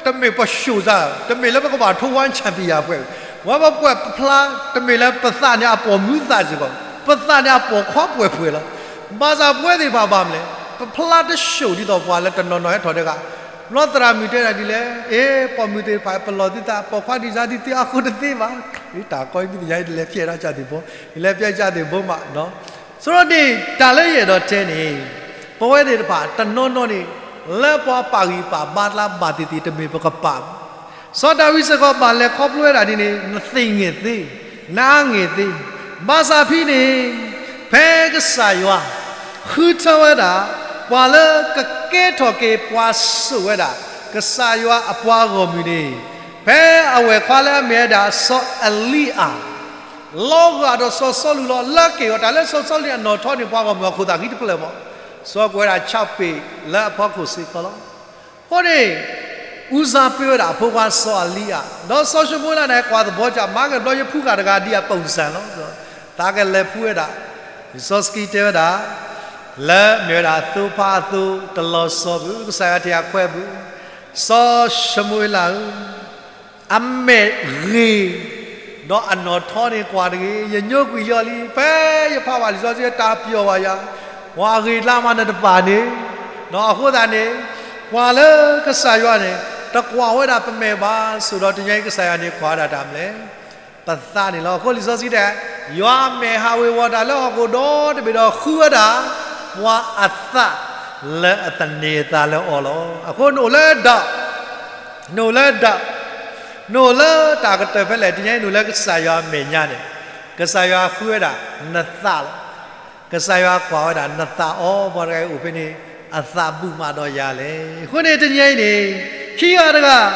တမ့ၢ်ပၡိၣ်စၢ်, တမ့ၢ်လၢပကဘၣ်ထိဝါချန်ပီယၣ်ပှဲၤ, ပဝဲပှၤပှဲၤပဖျါ တမ့ၢ်လၢပသးန့ၣ်အပိာ်မုၣ်သးစ့ၢ်ကီး, ပသးန့ၣ်အပိာ်ခွါပှဲၤပှဲၤလီၤ. ဘၣ်ဆၣ်ပဝဲသ့ၣ်တဖၣ်ဘၣ်မနုၤလဲၣ်, ပဖျါတၡိၣ်ဒ်သိးပှၤလၢတနီၤနီၤဟဲထီၣ်ဒဲးဂၤ, ဘျီသရၣ်မုၣ်တဲဒၣ်ဒ်လဲၣ်, အ့ ပိာ်မုၣ်သ့ၣ်တဖၣ် ပလီၢ်သုသး ပိာ်ခွါဒံးစၢ်ဒ်သုအဃိတသ့ဘၣ်, တၢ်ကီမ့ၢ်သ့ၣ်ညါ ယတလဲၤဖျဲးဒၣ်ကၢ်သ့ၣ်ဘိ, ယလဲၤဖျဲးကၢ်သ့ၣ်ဘိမး, ဆိဒီးန့ၣ် တၢ်လၢယအဲၣ်ဒိးတဲန့ၣ်, ပဝဲသ့ၣ်တဖၣ်တနီၤနီၤန့ၣ် လၢပှၤပာ်ဂံၢ်ပာ်ဘါလၢဘၣ်သ့ၣ်သ့ၣ် တမ့ၢ်ပကပာ်ဘၣ်. စီၤဒၤဝံးစ့ၢ်ကီးဘၣ်လဲၤခီဖျိဝဲဒၣ်ဒ်န့ၣ်, နသ့ၣ်ငဲၢ်သ့, နအါငဲၢ်သ့, ဘၣ်ဆၣ်ဖဲန့ၣ် ဖဲကစၢ်ယွၤ ဃုထၢဝဲဒၣ် ပှၤလၢကကဲထီၣ်က့ၤပှၤစိာ်ဝဲဒၣ် ကစၢ်ယွၤအပှၤဂီၢ်မုၢ်န့ၣ်, ဖဲအဝဲၢ်ခွါလၢအမ့ၢ်ဝဲဒၣ်စီၤအလံအၤ လီၤဂာ်ဒီးစီၤစီလူးလီၤ. လၢက့ၤအီၤတၢ်လၢစီၤစီလူးန့ၣ် အနီၢ်ထီန့ၣ် ပှၤဂီၢ်မုၢ်အခိၣ်သးဃံတဖျၢၣ်မး, စီၤကွဲးဒၣ်ဆၣ်ပ့ၤလၢအဖီခိၣ်စ့ၢ်ကီးလီၤ. အဃိန့ၣ် အူဇၤပ့ၤဝဲဒၣ်အဖိခွါစီၤအလံအၤ, ဒီးစီၤၡမူၤအ့လးန့ၣ် ကွၢ်သဘီကၢ် မၤက့ၤဘျီ ယဖှူဃာ်တဂၤဒ်အ ပုံစံ လီၤ. သးကလဲၤဖှူဝဲဒၣ်, လံာ်စီဆှံတဲဝဲဒၣ် လၢမ့ၢ်ဝဲဒၣ်သိဖါအသိ တလီၤဆီဘၣ် ကစၢ်ယွၤထံၣ်အခွဲးဘၣ်, စီၤၡမူၤအ့လးဧၢ, အမဲာ်ဂ့ၤ, ဒီးအနီၢ်ထီန့ၣ်ကွၢ်တဂ့ၤ, ယညိကွံာ်လီၤလံ, ဖဲယဖးဘၣ်လံာ်စီဆှံတၢ်ပျီၢ်ဘၣ်ယၤ, ပှၤအဂ့ၤလၢမၤနတပၤန့ၣ်, ဒီးအဃိသတးန့ၣ် ကွၢ်လၢကစၢ်ယွၤန့ၣ် တကွၢ်ဝဲဒၣ်ပမဲာ်ဘၣ်, ဆိးဒီးတနံၤအံၤကစၢ်ယွၤန့ၣ်ကွၢ်ဝဲဒၣ်တၢ်မနုၤလဲၣ်, ပသးန့ၣ်လီၤ. အဃိလံာ်စီဆှံတဲ, ယွၤမဲာ်ဟးဝ့ၤဝီၤတၢ်လၢဟီၣ်ခိၣ်ဒီတဘ့ၣ်ဒီးဃုဝဲဒၣ် ပှၤအသးလၢအသန့ၤအသးလၢအီၤလီၤ. အဃိနအိၣ်လၢဒၢး, နအိၣ်လၢဒၢး, နအိၣ်လၢတၢ်ကတၢၢ်ဖဲလဲၣ်, တနံၤအံၤနအိၣ်လၢကစၢ်ယွၤအမဲာ်ညါန့ၣ်, ကစၢ်ယွၤဃုဝဲဒၣ်နသးလီၤ. ကစၢ်ယွၤကွၢ်ဝဲဒၣ်နသးအီၤ, ပှၤတဂၤအံၤအိၣ်ဖဲန့ၣ် အသးဘူၣ်မးဒီးယၤလဲၣ်. အဃိန့ၣ်တနံၤအံၤန့ၣ် ခံဂၤတဂၤ,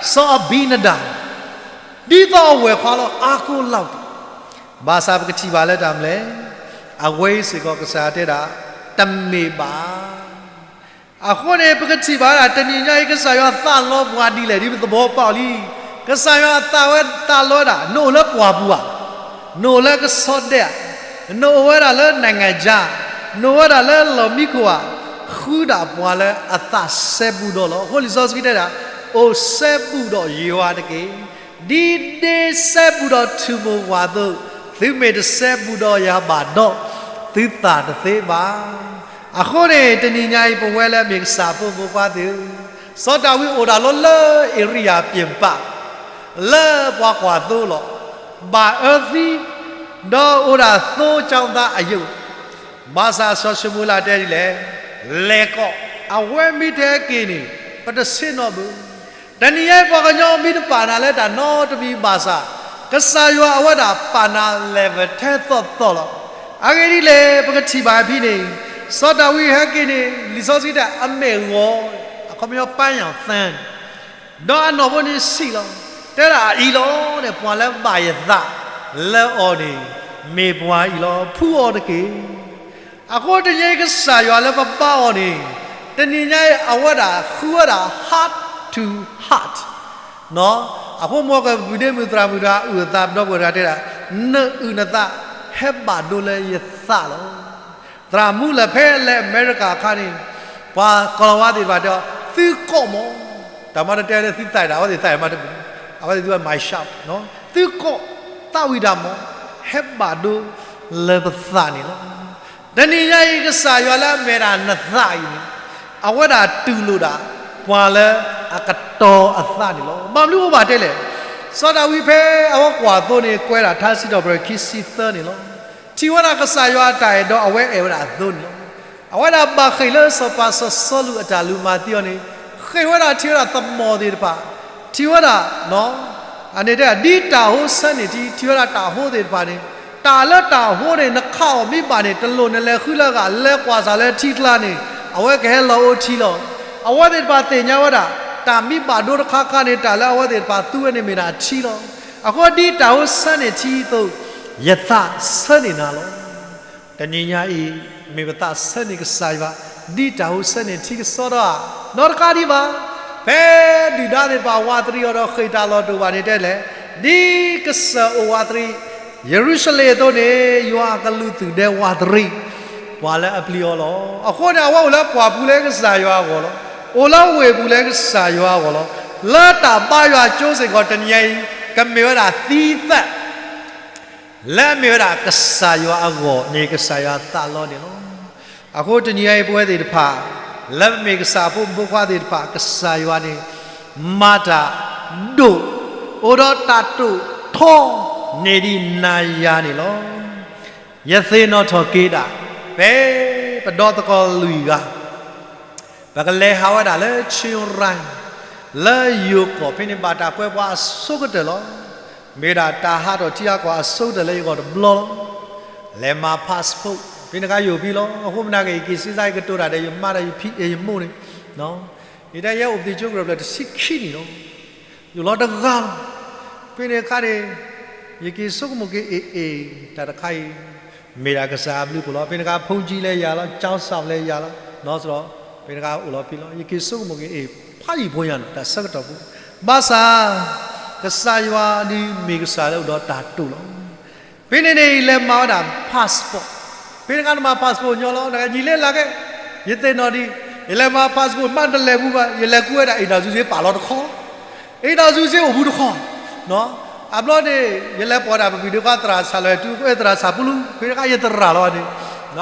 စီၤအဘံနဒၤ ဒ်သိးအဝဲၢ်ခွါလီၤ အါကိးလီၤတဲာ်, ဘၣ်ဆၣ်ပကထံၣ်ဘၣ်လၢတၢ်မနုၤလဲၣ်, အဝဲအံၤစ့ၢ်ကီးကစၢ်ယွၤတဲဒၣ် တမ့ၢ်ဘၣ်. အဃိန့ၣ် ပကထံၣ်ဘၣ်ဒၣ်တနံၤညါအံၤ ကစၢ်ယွၤသးလီပှၤဒ်လဲၣ်ဒ်ပသဘီပာ်လံ. ကစၢ်ယွၤအသးဝဲသးလီဝဲဒၣ် နအိၣ်လၢပှၢ်ပူၤဧါ, နအိၣ်လၢကဆီဒဲးဧါ, နအိၣ်ဝဲဒၣ်လၢ နိုင်ငံခြား, နအိၣ်ဝဲဒၣ်လၢလီၢ်မံခိၣ်ဧါ, ဃုဒၣ်ပှၤလၢအသးစဲဘူးဒီးလီၤ. အဃိလံာ်စီဆှံတဲဒၣ်, အိၣ်စဲဘူးဒီးယွၤတက့ၢ်. ဒ်ဒ့စဲဘူးဒီးထူၣ်မိၢ်ဝၢ်အသိး, သုမ့ၢ်တစဲဘူးဒီးယၤဘၣ်ဒီး, သုသးတသ့ဘၣ်. အဃိန့ၣ် တနံၤညါအံၤ ပဝဲလၢအမ့ၢ်ကစၢ်အဖိမုၣ်ဖိခွါသ့ၣ်ဧၢ, စီၤဒၤဝံးအိၣ်ဒၣ်လီၤလၢ area ပြင်ပ, လၢပှၤကွၢ်သိလီၤ, ဘၣ်အၢသံ, ဒီးအိၣ်ဒၣ်သိကၠီသးအယုၢ်, ဘၣ်ဆၣ်စီၤၡမူၤအ့လးတဲဒ်လဲၣ်, လဲၤကီး, အဝဲမ့ၢ်တဟဲက့ၤန့ၣ် ပတဆ့ၣ်နီၤဘၣ်. တနံၤညါအံၤ ပှၤကညီမ့ၢ်တပာ်နၤလၢတၢ်နီတမံၤဘၣ်ဆၣ်, ကစၢ်ယွၤအဝဲဒၣ်ပာ်နၤ level ထဲသိးသိးလီၤ. အဂ့ၢ်ဒ်လဲၣ် ပကထံၣ်ဘၣ်ဖဲန့ၣ်, စီၤဒၤဝံးဟဲက့ၤန့ၣ် လံာ်စီဆှံတဲအမဲာ်ဂီၤ, အခီပညီပၢ်ယၣ်သၢ, ဒီးအနီၢ်ဖိန့ၣ်ဆံးလီၤ. တဲဒၣ်အအံၤလီၤန့ၣ် ပှၤလၢဘၣ်ယသးလၢအီၤန့ၣ် မ့ၢ်ပှၤအံၤလီၤ, ဖှူအီၤတက့ၢ်. အဃိတနံၤအံၤကစၢ်ယွၤလၢပဘါအီၤန့ၣ်, တနံၤညါအံၤအဝဲဒၣ်ဃုဝဲဒၣ် heart to heart အဃိမ်ကပုၢ်ဒ့မုၣ်သရၣ်မုၣ်တဂၤအုၣ်အသးဒီပုၢ်ဝဲၢ်တဂၤတဲဒၣ်, နအုၣ်နသးဟဲဘၣ်ဒိလၢယသးလီၤ. သရၣ်မုၣ်လၢဖဲလဲၤအမဲရကၤအခါန့ၣ်, ပှၤကီၤလၤဝါသ့ၣ်တဖၣ်တဲအီၤ, သုကိးမး, တၢ်မၤတတဲလၢသုသးဒၣ် အဝဲသ့ၣ်သးမၤတမံၤ, အဝဲသ့ၣ်သုဝဲ my shop သုကိးသးဝံၣ်တၢ်မး, ဟဲဘၣ်ဒိလၢပသးန့ၣ်လီၤ. တနံၤညါအံၤ ကစၢ်ယွၤလၢအမ့ၢ်ဒၣ်နသးအံၤန့ၣ်, အဝဲဒၣ်တူၢ်လိာ်ဒၣ် ပှၤလၢအကတီၤအသးန့ၣ်လီၤ. ဘၣ်မနုၤအိၣ်ဘၣ်တဲလဲၣ်. စီၤဒၤဝံးဖဲအဝဲကွၢ်သိန့ၣ် ကွဲးဒၣ်ထါစံးထီၣ်ပတြၢၤခံဆံသၢန့ၣ်လီၤ. ထံၣ်ဝဲဒၣ်ကစၢ်ယွၤအတၢ်အဲၣ်ဒီးအဝဲအဲၣ်ဝဲဒၣ်အသိန့ၣ်လီၤ. အဝဲဒၣ်ဘၣ်ဃ့ၢ်လၢစီၤပၤစီၤစီလူးအတၢ်လူၤမၤသံအီၤန့ၣ်, ဃ့ၢ်ဝဲဒၣ်ထံၣ်ဝဲဒၣ်သမီၣ်သ့ၣ်တဖၣ်, ထံၣ်ဝဲဒၣ် အန့ၣ်တဲ ဒ်တၢ်ဟိဆၢန့ၢ်ထံ, ထံၣ်ဝဲဒၣ်တၢ်ဟိသ့ၣ်တဖၣ်န့ၣ်, တၢ်လၢတၢ်ဟိန့ၣ် နခးအီၤမ့ၢ်ဘၣ်န့ၣ် တလိၣ်နလဲၤဃုလၢအဂၤ လဲၤကွၢ်စးလၢထံကျါန့ၣ် အဝဲကဟဲလီၤအိၣ်ထံလီၤ. အဝဲသ့ၣ်တဖၣ်သ့ၣ်ညါဝဲဒၣ် တၢ်မ့ၢ်ဘၣ်ဒိတခါခါန့ၣ် တၢ်လၢအဝဲသ့ၣ်တဖၣ်သူဝဲန့ၣ်မ့ၢ်ဒၣ်ထံလီၤ. အဃိဒ်တၢ်ဟိဆၢန့ၢ်ထံအသိး ယသးဆၢန့ၢ်နၤလီၤ. တနံၤညါအံၤ မ့ၢ်ပသးဆၢန့ၢ်ကစၢ်ယွၤ ဒ်တၢ်ဟိဆၢန့ၢ်ထံကစီဒီဧါ. နီတခါဒံးဘၣ်. ဖဲဒုၣ်ဒါသ့ၣ်တဖၣ်ဝးတရံးအီၤဒီးဃ့ၢ်တၢ်လီၢ်တအိၣ်ဘၣ်န့ၣ်တဲလဲၣ်, ဒ်ကစၢၢ်အိၣ်ဝးတရံး ယရူၤၡလ့ၣ်အသိးန့ၣ် ယွၤအကလူးသူၣ်ဒဲဝးတရံး ပှၤလၢအပျံၤအီၤလီၤ. အဃိန့ၣ် အဝဲအိၣ်လၢပှၢ်ပူၤလၢကစၢ်ယွၤအဂီၢ်လီၤ. အိၣ်လၢဝ့ၢ်ပူၤလၢကစၢ်ယွၤအဂီၢ်လီၤ. လၢတၢ်ဘါယွၤကၠိစ့ၢ်ကီး တနံၤညါအံၤ ကမ့ၢ်ဝဲဒၣ်သံသး လၢအမ့ၢ်ဝဲဒၣ်ကစၢ်ယွၤအဂီၢ်န့ၣ် ကစၢ်ယွၤသးလီန့ၣ်လီၤ. အဃိတနံၤညါအံၤ ပဝဲသ့ၣ်တဖၣ် လၢပမ့ၢ်ကစၢ်အဖိမုၣ်ဖိခွါသ့ၣ်တဖၣ် ကစၢ်ယွၤန့ၣ် မၤတၢ်ဒိၣ် အိၣ်ဒီးတၢ်တိာ်ထီန့ၢ်ဒံးနၤယၤန့ၣ်လီၤ. ယသ့ၣ်နီၣ်ထီၣ်က့ၤဒၣ် ဖဲပဒီသကိးလွံၢ်ဂၤ ပကလဲၤဟးဝဲဒၣ်လၢ ခၠ့ရၢၣ် လၢယိၤကီၢ်ဖဲန့ၣ် ဘၣ်တၢ်ကွဲပှၤအဆိကတၢၢ်လီၤ. မ့ၢ်ဒၣ်တၢ်ဟးထီၣ်ထံဟးကီၢ်အဆိကတၢၢ်လၢယဂီၢ်တဘျီလီၤ. လဲၤမၤ passport ဖဲန့ၣ်ခါယအိၣ်ဖဲလီၤ. အဃိမနၤက့ၤ ယက့ၤစ့စါ ယကတိၤတၢ်ဒီးယမါဒီးယဖံ ယမိၢ်န့ၣ်, ယတဲယဲအိၣ်ပသံးကၠိကရၢၢ် ဖျၢၣ်တဆံခံနံၣ်လီၤ. ယအိၣ်လီၤတဂၤလီၤ. ဖဲန့ၣ်အခါန့ၣ် ယက့ၤဆိကမိၣ်က့ၤ အ့ၣ်အ့ၣ် တၢ်တခါအံၤ မ့ၢ်ဒၣ်ကစၢ်အဘျုးအဖှိၣ်လီၤ. ဖဲန့ၣ်အခါ ဖုန်းကြီးလဲၤယၤလီၤ, ကၠီစးလဲၤယၤလီၤ, နီၢ်စရီ ဖဲန့ၣ်အခါအိၣ်လီၤဖဲလီၤ. ယက့ၤဆိကမိၣ်က့ၤ အ့ၣ် ဖးယံာ်ဖိညါန့ၣ် တၢ်ဆၢကတီၢ်ဖိ, ဘၣ်ဆၣ် ကစၢ်ယွၤဒုးမ့ၢ်ကစၢ်လၢအိၣ်ဒီးတၢ်တိာ်လီၤ. ဖဲန့ၣ်န့ၣ် ယလဲၤမၤဝဲဒၣ် passport. ဖဲန့ၣ်အခါနမၤ passport ညီလီၤ, နကညီလ့လးကဲ, ယသ့ၣ်နီၣ်ဒံး, ယလဲၤမၤ passport မးတလဲၤဘူးဘၣ်, ယလဲၤကူဝဲဒၣ်အိမ်ထောင်စုစာရင်း ပာ်လီၤတခီ, အိမ်ထောင်စုစာရင်း အိၣ်ဘူးတခီ, အဘျီန့ၣ် ယလဲၤပိာ်ဒၣ်ပပံၤဒုးဃါသရၣ်ဆၢလၢ တုၤသရၣ်ဆၢပူလူ ဖဲတခါယသရၣ်လီၤန့ၣ်,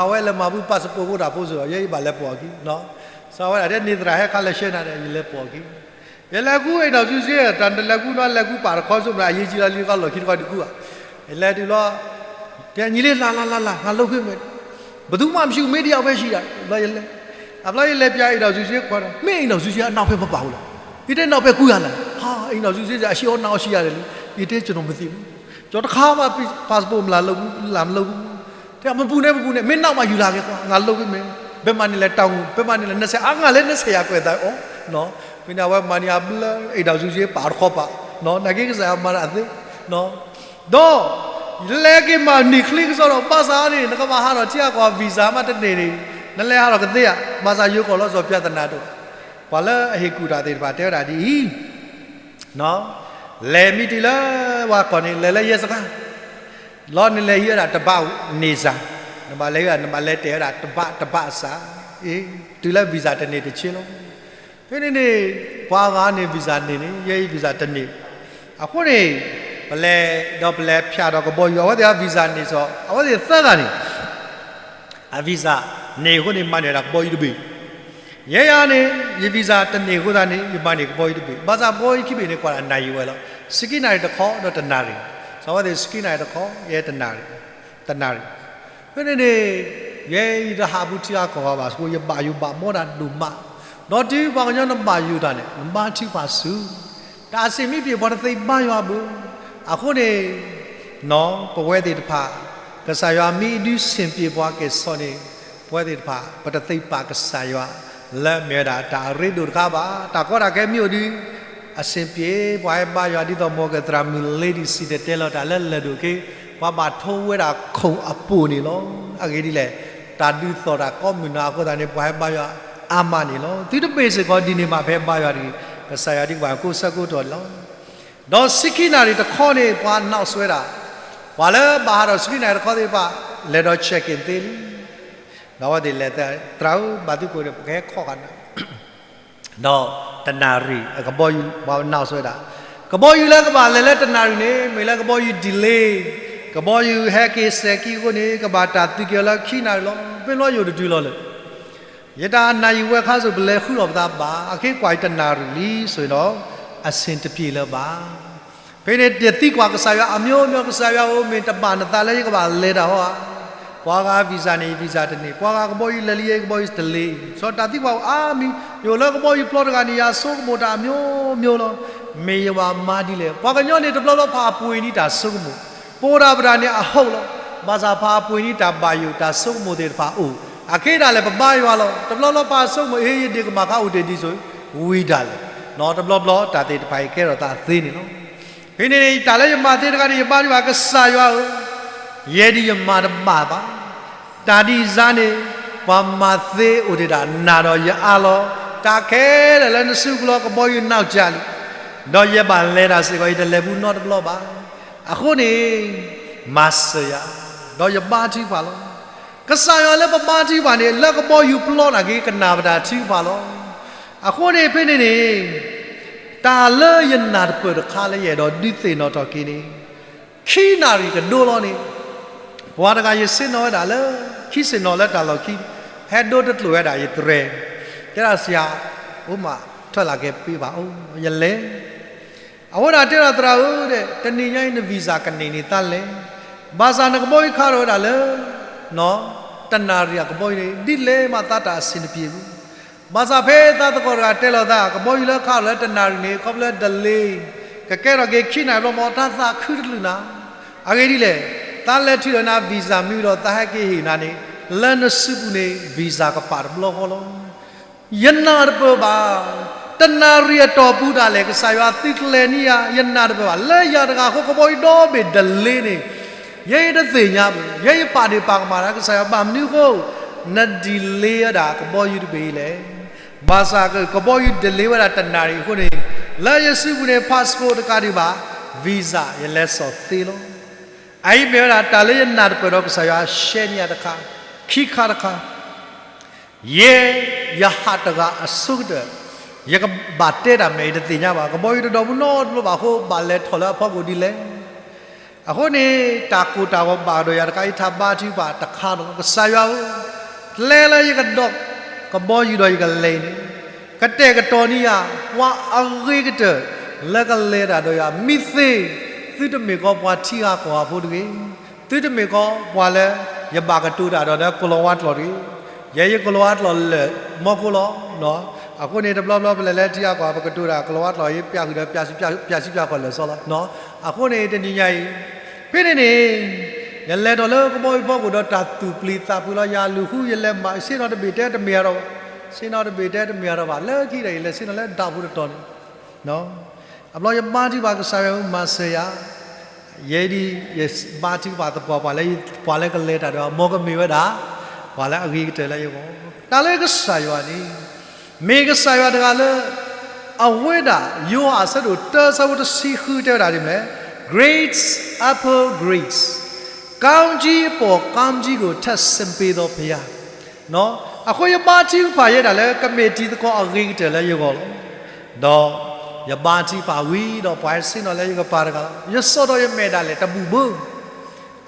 အဝဲလဲၤမၤဘူး passport ဖိတၢ်ဖိစ့ၢ်ကီး ယဲယဘၣ်လဲၤပိာ်အီၤက့ၤ, စးဝဲဒၣ်တဲန့ၢ်သရၣ်ဟဲခါလဲၤရှဲနၤဒီး ယလဲၤပိာ်အီၤက့ၤ, ယလဲၤကူအိမ်ထောင်စုစာရင်း တၢ်နလဲၤကူနီၤ လဲၤကူပာ်တခီ ဆိကမိၣ် အရေးကြီးလီၤ လံတခီလီၢ်ခံတခီဒုးကူဘၣ်, ယလဲၤတုၤလီၤ တဲညီလ့လးလးလးလး ငါလုပ်ပေးမယ်, ဘယ်သူမှမရှိဘူး မင်းတစ်ယောက်ပဲရှိတာ, ဘျီယလဲၤ, အဘျီယလဲၤပြအိမ်ထောင်စုစာရင်းခွါဒီး မင်းအိမ်ထောင်စုစာရင်းအနောက်ဖက်မပါဘူးလား, ယတဲ နောက်ဖက်ကူရတယ်, ဟာ အိမ်ထောင်စုစာရင်းအရှေ့ရောနောက်ရောရှိရတယ်လေ, ယတဲ ကျွန်တော်မသိဘူး, ကျွန်တော်တစ်ခါမှ passport မလာလုပ်ဘူး လာမလုပ်ဘူး, တဲ မပူနဲ့ မပူနဲ့ မင်းနောက်မှယူလာခဲ့ကွာ ငါလုပ်ပေးမယ်, ဘယ်မှာနေလဲ တောင်ငူ ဘယ်မှာနေလဲ နှစ်ဆယ် အာ ငါလည်း နှစ်ဆယ် ရာ ကွဲးသား အော် နော်, မင်းအဝဲမၤန့ၢ်အဘျီ အိမ်ထောင်စုစာရင်း ပာ်တခီပာ်, နော်, နာ်က့ကစၢ်ယွၤမၤတၢ်အသ့, နော်, ဒီး လဲၤက့ၤမၤန့ၢ်ချ့ကစီဒီး ဘၣ်ဆၣ်န့ၣ် နကဘၣ်ဟးထီၣ်ထံအကီၢ် visa မးတန့ၢ်န့ၣ် နလဲၤဟးထီၣ်ကသ့ဧါ, ဘၣ်ဆၣ်ယိၤကီၢ်လီၤဆီ ပြဿနာတအိၣ်, ပှၤလၢအဟ့ၣ်ကူၣ်တၢ်သ့ၣ်တဖၣ်တဲဝဲဒၣ်ဒ်အံၤ, လဲၤမံတံၤလၢပှၤကီၢ်န့ၣ် လဲၤလၢရဲစခန်း, လီၤန့ၣ်လဲၤဟံးဝဲဒၣ် တဘးန့ၢ်စၢ်, နဘၣ်လဲၤဝဲဒၣ် နဘၣ်လဲၤတဲာ်ဝဲဒၣ်တဘးတဘးစၢ်, အ့ တုၤလၢ visa တန့ၢ်တဆ့လီၤ. ဖဲန့ၣ်န့ၣ် ပှၤဂၤန့ၣ် visa န့ၢ်န့ၣ် ယဲအံၤ visa တန့ၢ်, အဃိန့ၣ် ပလဲၤ ဒီးပလဲၤဖၠးဒီးကဘီယူၤ အဝဲသ့ၣ်အ visa န့ၢ်စီၤ အဝဲသ့ၣ်သၢဂၤန့ၣ် အ visa န့ၢ်အဃိန့ၣ် မၤန့ၢ်ဝဲဒၣ်ကဘီယူၤတဘ့ၣ်, ယဲယၤန့ၣ် ယ visa တန့ၢ်အဃိသတးန့ၣ် ယမၤန့ၢ်ကဘီယူၤတဘ့ၣ်, ဘၣ်ဆၣ်ကဘီယူၤခံဘ့ၣ်န့ၣ် ကွၢ်ဒၣ်နၣ်ရံၣ်ဝဲလီၤ, ဆံခံနၣ်ရံၣ်တခီဒီးတနၣ်ရံၣ်, စီၤဝဲသ့ၣ် ဆံခံနၣ်ရံၣ်တခီ ယဲတနၣ်ရံၣ်, တနၣ်ရံၣ်, ဖဲန့ၣ်န့ၣ် ယဲယတဟးဘူးထံအကီၢ်ဘၣ်ဘၣ် ဆိ ယဘၣ်ယိၣ်ဘၣ်ဘီဒၣ်ဒိၣ်မး, ဒီးတုၤပှၤကညီနဘၣ်ယိၣ်တၢ်န့ၣ် နဘါထုကဖၣ်ဆူၣ်, တၢ်အဆ့ၣ်မ့ၢ်ပှဲၤ ပှၤတသ့ဘါယွၤဘၣ်, အဃိန့ၣ် ပဝဲသ့ၣ်တဖၣ် ကစၢ်ယွၤမ့ၢ်ဒုးဆ့ၣ်ပျ့ၤပှၤကဲၣ်ဆိးန့ၣ် ပဝဲသ့ၣ်တဖၣ် ပတသ့ပာ်ကစၢ်ယွၤ လၢအမ့ၢ်ဝဲဒၣ်တၢ်အရ့ဒိၣ်တခါဘၣ်, တၢ်ကီတၢ်ခဲမ့ၢ်အိၣ်ဒီး အဆ့ၣ်ပျ့ၤ ပှၤဟဲဘါယွၤဒ်သိး မ်ကသရၣ်မုၣ် Lady City တဲလီၤတၢ်လၢလၢၢ်ဒိၣ်က့ ပှၤဘၣ်ထိဝဲဒၣ်ခိၣ်အပိၢ်န့ၣ်လီၤ. အဂ့ၢ်ဒ်လဲၣ်, တၢ်ဒုးသီၣ်တၢ်ကိးမုၢ်နၤအဃိသတးန့ၣ် ပှၤဟဲဘါယွၤအါမးန့ၣ်လီၤ. သုတဘ့ၣ်စ့ၢ်ကီးဒ်န့ၣ်မး ဖဲဘါယွၤတဂ့ၤ, ကစၢ်ယွၤဒ်ကဘၣ်ကိးဆၢကိးတီၤန့ၣ်လီၤ. ဒီးဆံခံနၣ်ရံၣ်တခီန့ၣ် ပှၤနီၣ်စွဲဒၣ်, ပှၤလၢဘၣ်ဟးထီၣ်ဆံခံနၣ်ရံၣ်တခီသ့ၣ်တဖၣ် လဲၤဒီး check in သ့လံ. ဒီးအဝဲသ့ၣ်လဲၤသး သရၣ်ဧၢ ဘၣ်သုကိးဒီး ပကဟဲခီၣ်ဃာ်နၤ ဒီးတနၣ်ရံၣ်အကဘီယူၤ ပှၤနၢ်စိၤဝဲဒၣ်, ကဘီယူၤလၢကဘၣ်လဲၤလၢတနၣ်ရံၣ်န့ၣ် မ့ၢ်လၢကဘီယူၤ delay, ကဘီယူၤဟဲက့ၤစဲးက့ၤအဃိန့ၣ် ကဘၣ်တၢ်သုးက့ၤအီၤလၢခံနၣ်ရံၣ်လီၤ. ဖဲန့ၣ်ဘျီယအိၣ်တတုၤလီၤလၢ ယတၢ်နၣ်ရံၣ်ဝဲခါစိၤ ပလဲၤဃုလီၤပသးဘၣ်, အခဲကွၢ်အံၤတနၣ်ရံၣ်လံစိၤဒီး အဆင်တပြေလၢၤဘၣ်. ဖဲန့ၣ်တသံကွၢ်ကစၢ်ယွၤ အမျိုးမျိုး ကစၢ်ယွၤဧၢ, မ့ၢ်တဘၣ်နသးလၢယကဘၣ်လဲၤတၢ်ဟီဧါ. ပှၤဂၤ visa န့ၣ် visa တန့ၢ်, ပှၤဂၤကဘီယူၤလဲၤလံ ယကဘီယူၤ delay, စီၤတၢ်သံကွၢ်အါမံၤ, ယအိၣ်လၢကဘီယူၤပျီတဂၤန့ၣ် ယၤဆိကမိၣ်တၢ်အမျိုးမျိုးလီၤ. မ့ၢ်ယဘၣ်မၤဒ်လဲၣ်. ပှၤကညီန့ၣ် တဘျီဘျီဖးအပှ့ၤန့ၣ်တၢ်ဆိကမိၣ်, ပအိၣ်ဒၣ်ပတၢ်န့ၣ်အဟုတ်လီၤ. ဘၣ်ဆၣ်ဖးအပှ့ၤန့ၣ်တၢ်ဘၣ်ယိၣ် တၢ်ဆိကမိၣ်သ့ၣ်တဖၣ်အိၣ်, အခဲဒၣ်လဲာ်ပဘါယွၤလီၤ. တဘျီဘျီပဆိကမိၣ် အ့ ယဒ့ၣ်ကမၣ်ခါအိၣ်တ့ၢ်ဒ်စိၤ ဝံၤဒၣ်လဲာ်, တဘျီဘျီတၢ်သ့ၣ်တဖၣ်အံၤကဲထီၣ်သးသ့န့ၣ်လီၤ. ဖဲန့ၣ်တၢ်လၢယမၤသ့တဂၤန့ၣ် ယဘါထုကဖၣ် ကစၢ်ယွၤဧၢ, ယဲဒၣ်ယမၤတဘၣ်ဘၣ်. တၢ်ဒ်အံၤန့ၣ် ပှၤမၤသ့အိၣ်တ့ၢ်ဒၣ် နၤဒီးယအါလီၤ. တၢ်ခဲလၢာ်လၢနစုပူၤလီၤ ကဘီယူၤနၢ်ကၠၢ်လံ, ဒီးယဘၣ်လဲၤတၢ်စ့ၢ်ကီး ယတလဲၤဘူးနီတဘျီဘၣ်. အဃိန့ၣ် မၤစၢၤယၤ, ဒီးယဘါထုကဖၣ်လီၤ. ကစၢ်ယွၤလၢပဘါထုကဖၣ်န့ၣ် လၢကဘီယူၤပျီနာ်က့ ကနၣ်ပတၢ်ထုကဖၣ်လီၤ. အဃိန့ၣ်ဖဲန့ၣ်န့ၣ် တၢ်လၢယနၢ်တပၢၢ်တခါလၢယအဲၣ်ဒိးဒုးသ့ၣ်နီၣ်ထီၣ်က့ၤန့ၣ်, ခံနၣ်ရံၣ်ကဒိလီၤန့ၣ်, ပှၤတဂၤယဆ့ၣ်နီၤဝဲဒၣ်လၢ ခံဆ့ၣ်နီၤလၢတၢ်လီၢ်ခံ, ဟဲဒိတကျိာ်ဝဲဒၣ်ယတြဲၤ, တဲဒၣ်ဆရာ, အိၣ်မး, ထွဲလၢ်ကဲပ့ဘၣ်အိၣ်, ယလဲၤ အဝဲဒၣ်တဲဒီးသရၣ်ဧၢ, တနံၤညါအံၤန visa ကန့ၢ်န့ၣ်သးလဲၤ, ဘၣ်ဆၣ်နကဘီယူၤခးထီၣ်ဝဲဒၣ်လၢ တနၣ်ရံၣ်အကဘီယူၤန့ၣ် ဒ်လဲၣ်မးသးတၢ်အဆင်တပြေဘူး. ဘၣ်ဆၣ်ဖဲသးသကိးတဂၤတဲလီၤသး ကဘီယူၤလၢခးထီၣ်လၢတနၣ်ရံၣ်န့ၣ် ခီဖျိ delay ကကဲထီၣ်က့ၤခံနၣ်ရံၣ်ဘျီမး တၢ်သးခုတကလုာ်နၤ, အဂ့ၢ်ဒ်လဲၣ်, သးလဲၤထုးဒီးနၤ visa မ့ၢ်ဒီးသးဟဲက့ၤဟ့ၣ်နၤန့ၣ် လၢနစုပူၤန့ၣ် visa ကပာ်တဘျီဃီလီၤ. ယနၢ်တပၢၢ်ဘၣ်, တနၣ်ရံၣ်အတီၢ်ပူၤဒၣ်လဲာ် ကစၢ်ယွၤသုးကျဲၤန့ၢ်ယၤ, ယနၢ်တပၢၢ်ဘၣ်, လၢယၤတဂၤအဃိ ကဘီယူၤဒီဘ့ၣ် delay န့ၣ်, ယဲယတသ့ၣ်ညါဘၣ်, ယဲယပာ်ဒ့ၣ်ပာ်ကမၣ်ဒီး ကစၢ်ယွၤဘၣ်မနုၤအဃိ န delay ဝဲဒၣ်ကဘီယူၤတဘ့ၣ်အံၤလဲၣ်. ဘၣ်ဆၣ်ကဘီယူၤ delay ဝဲဒၣ်တနၣ်ရံၣ်အဃိန့ၣ်, လၢယစုပူၤန့ၣ် passport တကးဒံးဘၣ်, visa ယလဲၤစိာ်သ့လီၤ. အအံၤမ့ၢ်ဝဲဒၣ်တၢ်လၢယနၢ်တပၢၢ်ဒီးကစၢ်ယွၤ share န့ၢ်ယၤတခါ, ခံခါတခါ ယဲ ယဟးတဂၤအဆိကတၢၢ်, ယကဘၣ်တဲတၢ်မနုၤ ယတသ့ၣ်ညါဘၣ်, ကဘီယူၤတတီၢ်ပူၤနီတဘျီဘၣ်အဃိ ဘၣ်လဲၤထီၣ်လၢအဖီခိၣ်ဒ်လဲၣ်. အဃိန့ၣ် တၢ်ကိၢ်တၢ်ဂီၤဘၣ်ကဒီးယၤတခါ ယထးဘါထုကဖၣ်တခါဒီး ကစၢ်ယွၤဧၢ, ကျဲလၢယကဒိးကဘီယူၤဒီးယကလဲၤအံၤန့ၣ်, ကတဲာ်ကတီၤန့ၢ်ယၤ ပှၤအဂ့ၤကတၢၢ်လၢကလဲၤတၢ်ဒီးယၤ, မ့ၢ်သ့ သုတမ့ၢ်ကီးပှၤထံဂၤကီၢ်ဂၤဖိတဂ့ၤ, သုတမ့ၢ်ကီးပှၤလၢယဘၣ်ကတိၤတၢ်ဒီးလၢကိၤလၤဝါကျိာ်တဂ့ၤ, ယဲယကိၤလၤဝါကျိာ်လၢာ်မီကိလီၤ. အဃိန့ၣ် တဘျီဘျီပလဲၤလၢထံဂၤကီၢ်ဂၤ ပကတိၤတၢ်ကိၤလၤဝါကျိာ် ယပျၢ်ဃုာ်ဒီး ပျၢ်စံးပျၢ်ဃီၤလၢာ်စီလီၤ. အဃိန့ၣ် တနံၤညါအံၤ ဖဲန့ၣ်န့ၣ် ယလဲၤထီၣ်လၢကဘီယူၤဖီခိၣ်ဒီးတၢ်သူၣ်ပျံၤသးဖုးလီၤ, ယလူၤဃု ယလဲၤမၤ ဆ့ၣ်နီၤတဘ့ၣ်တဲတမ့ၢ်အါထီၣ်ဘၣ်, ဆ့ၣ်နီၤတဘ့ၣ်တဲတမ့ၢ်အါထီၣ်ဘၣ်, လၢခံဒီးယလဲၤဆ့ၣ်နီၤလၢဒၣ်ဖိတတီၤန့ၣ် အဘျီယဘါထုကဖၣ် ကစၢ်ယွၤမၤစၢၤယၤ, ယဲဒၣ်ယဘါထုကဖၣ်သပှၢ်ပှၢ်လၢ ပှၤလၢကလဲၤတၢ်ဒီး မ်ကမ့ၢ်ဝဲဒၣ် ပှၤလၢအဂ့ၤကတၢၢ်လၢယဂီၢ်, တၢ်လၢကစၢ်ယွၤန့ၣ် မ့ၢ်ကစၢ်ယွၤတဂၤလၢ အဝဲဒၣ် ယိၤဟၣ်အဆၢဒိၣ်တၢ ဆၢဖိတဆံဃုတဲဝဲဒၣ်ဒ်လဲၣ်, grace upon grace, ကောင်းကြီးပေါ်ကောင်းကြီးကို ထပ်ဆင့်ပေးသောဘုရား. အဃိယဘါထုကဖၣ်ယဲဒၣ်လၢ ကမ့ၢ်တံၤသကိးအဂ့ၤကတၢၢ်လၢယဂီၢ်လီၤ. ဒီးယဘါထုကဖၣ်ဝံၤဒီး ပှၤဟဲဆ့ၣ်နီၤလၢယကပၤတဂၤလီၤ. ယစိာ်ဒီးယမဲာ်ဒၣ်လဲာ်တဘူၣ်ဘၣ်.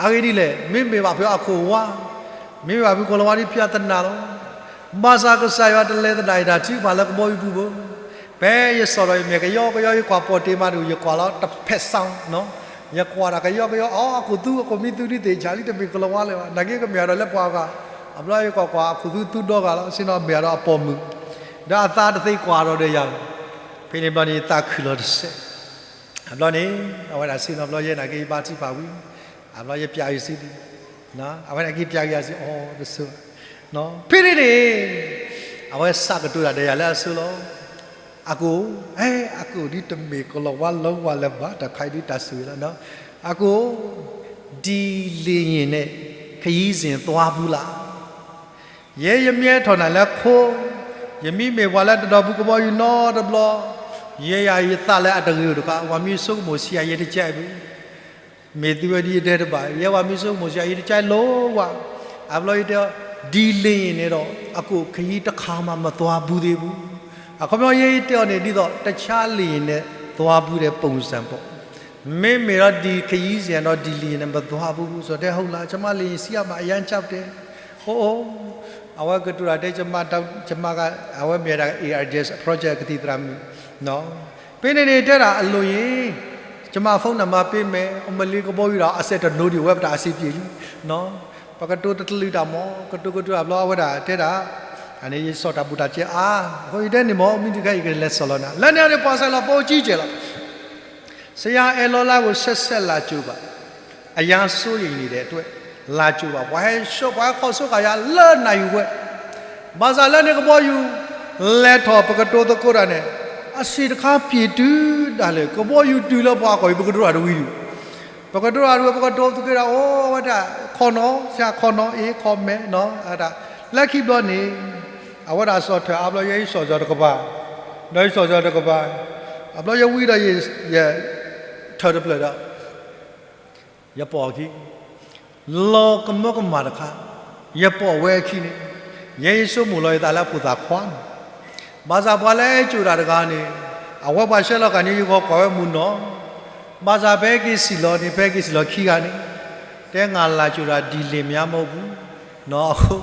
အဂ့ၢ်ဒ်လဲၣ်, မ့မ့ၢ်ဘၣ်ဖုးအခိၣ်ဝါ, မ့မ့ၢ်ဘၣ်ဖုးကိၤလၤဝါဒ်ဖၠၣ်သနာ်လီၤ. ဘၣ်ဆၣ်ကစၢ်ယွၤတလဲၤသဒၣ်အံၤ တၢ်ထုကဖၣ်လၢကဘီယူၤပူၤဘၣ်. ဖဲယစိာ်ဒီးယမဲာ်ကယီကယီ ယကွၢ်ပီၣ်တ့ၢ်မးဒီး ယကွၢ်လီၤတဖဲးစၢ်, ယကွၢ်တၢ်ကယီကယီ, အီ အခိၣ်သူ အခိၣ်မံသူဒ်သ့ၣ်ဆၣ်လံ တမ့ၢ်ကိၤလၤဝါလၢၤဘၣ်. နာ်က့ကမ့ၢ်အါဒီးလၢပှၤဂၤ, အဘျီယကွၢ်ကွၢ် အခိၣ်သူသူဒီဂၤလီၤ, ဆ့ၣ်နီၤမ့ၢ်အါဒီးအပိာ်မုၣ်, ဒီးအသးတသ့ကွၢ်ဒီးဒီးယၤ, ဖဲန့ၣ်ဘျီန့ၣ် ယသးခုလီၤတစဲး. အဘျီန့ၣ် အဝဲဒၣ်ဆ့ၣ်နီၤဘျီယဲနာ်က့ ယဘါထုကဖၣ်ဝံၤ, အဘျီယပျၢ်ဂ့ၤစ့ၢ်ဒံး, အဝဲနာ်က့ပျၢ်ဂ့ၤယၤစ့ၢ်, အီ တဆိ, ဖဲန့ၣ်န့ၣ် အဝဲစးကတိၤတၢ်ဒီးယၤလၢအဆိလီၤ. အကိၣ်, အဲ အကိၣ်ဒ်တမ့ၢ်ကိၤလၤဝါလၢဝါလၢၤဘၣ်, တၢ်ခါအံၤဒ်တၢ်ဆိၣ်ဂ့ၤလီၤ. အကိၣ်, ဒီလေယာဉ်နဲ့ ခရီးစဉ်သွားဘူးလား. ယဲယမ့ၢ်ဟဲထီၣ်နၤလၢခိ, ယမ့ၢ်မ့ၢ်ပှၤလၢတဒီးဘူးကဘီယူၤနီတဘျီ, ယဲယၤယသးလၢအတဂ့ၤအိၣ်တခါ, ပှၤမ့ၢ်ဆိကမိၣ်ဆံးယၤယဲတကဲအံၤဘၣ်. မ့ၢ်သုဝဲဒ်ယတဲတဘၣ်, ယဲပှၤမ့ၢ်ဆိကမိၣ်ဆံးယၤယဲတကဲလိာ်ဝဲ, အဘျီယတဲ, ဒီလေယာဉ်နဲ့တော့ အကိၣ် ခရီးတခါမှမသွားဘူးသေးဘူး. အခီပညီယဲအံၤတဲအီၤန့ၣ် ဒ်သိးတၢ်ဆါလံာ်န့ၣ် သွားဘူးတဲ့ပုံစံပေါ့, မ့မ့ၢ်ဒီးဒ်ခရီးစဉ်ဒီးဒ်လံာ်န့ၣ် မသွားဘူးဘူး, ဆိုတော့ ဟုတ်လား, ကျွန်မ လေယာဉ်စီးရမှာ အရမ်းကြောက်တယ်, အိၣ်အိၣ်, အဝဲကတိၤတၢ်တဲ ကျွန်မက အဝဲမ့ၢ်ဒၣ် ARJS project ကသံၣ်သရၣ်မုၣ်, ဖဲန့ၣ်န့ၣ်တဲဒၣ် အလိုရင် ကျွန်မ ဖုန်းနံပါတ်ပေးမယ်, အမလ့ကဘီယူၤဒီး အစဲးတနိဒံးဝဲ ပတၢ်အဆင်ပြေလံ, ပကတိၤတကလုာ်တၢ်မ့ၢ် ကတိၤကတိၤတၢ်ဘျီ အဝဲဒၣ်တဲဒၣ်, အန့ၣ်ယစီၣ်တၢ်ဘူၣ်တၢ်စဲးအါ, အဃိယတဲန့ၣ်မ့ၢ် မုၢ်တခါအံၤကလဲၤစီၣ်လီၤနၤ, လၢန့ၣ်န့ၣ် ပှၤစဲးလီၤဖိကံကဲးလီၤ, ဆရာအဲၣ်လီၤလါကို ဆက်ဆက်လာကြိုပါ, အရမ်းစိုးရိမ်နေတယ်အတွက် လာကြိုပါ, ပှၤဟဲဆှၢ ပှၤဟဲခီၣ်ဆှၢဃာ်ယၤလၢနၣ်ရံၣ်ဝဲ, ဘၣ်ဆၣ်လၢန့ၣ်ကဘီယူၤ လဲၤထီၣ် ပကတိၤသကိးတၢ်န့ၣ်, အဆ့ၣ်တခါပံာ်တုၤဒၣ်လဲာ် ကဘီယူၤတုၤလၢပှၤကီၢ်အံၤ ပကတိၤတၢ်တဝံၤဒံး, ပကတိၤတၢ်တဝံၤ ပကတိၤသကိးတၢ် အိၣ်ဝဲဒၣ် ခီၣ်နီၣ် ဆရာ ခီၣ်နီၣ် အ့ ခီၣ်မဲ နီၣ် လၢခံဘျီန့ၣ် အဝဲဒၣ်စီၣ်ထွဲအါဘျီ ယဲယစီၣ်စီၤတကပၤ, ဒီးယစီၣ်စီၤတကပၤ, အဘျီယဝံဒီး ယထၢၣ်တဖျၢၣ်ဒီး ယပိာ်အခံ လီၤကမၢကမၣ်တခါ, ယပိာ်ဝဲအခံန့ၣ်, ယဲယဆိကမိၣ်လီၤယသးလၢအဖိသၣ်ခွါန့ၣ်, ဘၣ်ဆၣ်ပှၤလၢအဲၣ်ကၠိၣ်တၢ်တဂၤန့ၣ်, အဝဲပှၤဆှၢလီၤကၣ်န့ၣ် ယဂီၤကွၢ်ဝဲမုၢ်နီၢ်, ဘၣ်ဆၣ်ဖဲက့ၤစံၣ်လီၤန့ၣ် ဖဲက့ၤစံၣ်လီၤခံဂၤန့ၣ်, တဲငါလာကြိုတာ ဒီလင်မရဘူး, အဃိ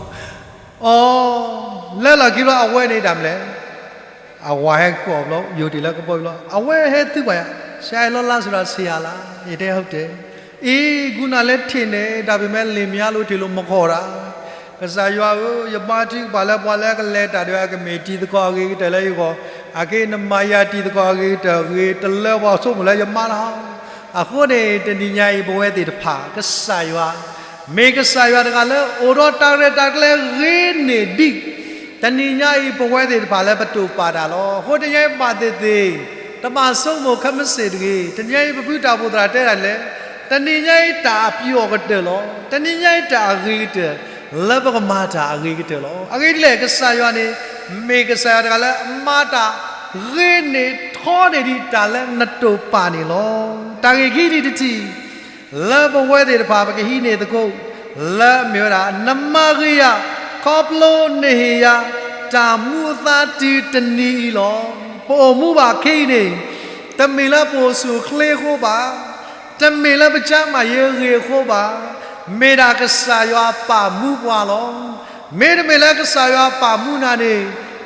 အီ လဲၤလီၤခံဘျီ အဝဲန့ၣ်တၢ်မနုၤလဲၣ်, အဝၤဟဲကိးဘျီ ယိၤတ့ၢ်လၢကဘီယူၤလီၤ, အဝဲဟဲသုပှၤယၤ, ဆရာအဲၣ်လီၤလါဆိုတာ ဆရာလား, ယတဲဟုတ်တယ်, အ့ ခုနလည်းထင်တယ်, ဒါပေမဲ့ လင်မရလို့ ထင်လို့မခေါ်တာ, ကစၢ်ယွၤဧၢ, ယမါထံကပၤလၢပှၤလၢကလဲၤတၢ်ဒ်အကမ့ၢ်တံၤသကိးအဂ့ၤကတၢၢ်လၢယဂီၢ်, အက့နမၤယၤတံၤသကိးအဂ့ၤကတၢၢ်ဂ့ၤ တလၢပှၤဆိကမိၣ်လၢယမါလီၤ, အဃိန့ၣ် တနံၤညါအံၤ ပဝဲသ့ၣ်တဖၣ် ကစၢ်ယွၤ မ့ၢ်ကစၢ်ယွၤတဂၤလၢအိၣ်ဒီးတၢ်ရဲၣ်တၢ်ကျဲၤဂ့ၤန့ၢ်ဒံး, တနံၤညါအံၤ ပဝဲသ့ၣ်တဖၣ်လၢပတိာ်ပာ်တၢ်လီၤ. အဃိတနံၤညါအံၤဘၣ်သ့ၣ်သ့ၣ်, တဘၣ်ဆိကမိၣ်ခဲမုၢ်ဆ့ၣ်တဂ့ၤ. တနံၤညါအံၤ ပဖုတၢ်အိၣ်ဖှိၣ်သရၣ်တဲဒၣ်လဲၣ်, တနံၤညါအံၤတၢ်အပျီၢ်ကတၢၢ်လီၤ. တနံၤညါအံၤတၢ်အဂ့ၤကတၢၢ်, လၢပကမၤတၢ်အဂ့ၤကတၢၢ်လီၤ. အဂ့ၢ်ဒ်လဲၣ်, ကစၢ်ယွၤန့ၣ် မ့ၢ်ကစၢ်ယွၤတဂၤလၢအမၤတၢ်ဂ့ၤန့ၢ်ထီန့ၢ်ဒံးတၢ်လၢနတိာ်ပာ်န့ၣ်လီၤ. တၢ်ဂ့ၢ်ခံထံၣ်တထံၣ် လၢပဝဲသ့ၣ်တဖၣ် ပကဟံးန့ၢ်သကိး လၢအမ့ၢ်ဝဲဒၣ် နမၤဂ့ၤယၤ ခီဖျိနဟ့ၣ်ယၤ တၢ်မူအသါတုၤတနံၤအံၤလီၤ. ပအိၣ်မူဘၣ်ခဲအံၤန့ၣ် တမ့ၢ်လၢပအိၣ်ဆူၣ်အိၣ်ချ့အဃိဘၣ်, တမ့ၢ်လၢပကျန်းမာရေးဂ့ၤအဃိဘၣ်, မ့ၢ်ဒၣ်ကစၢ်ယွၤပာ်မူပှၤလီၤ. မ့တမ့ၢ်လၢကစၢ်ယွၤပာ်မူနၤန့ၣ်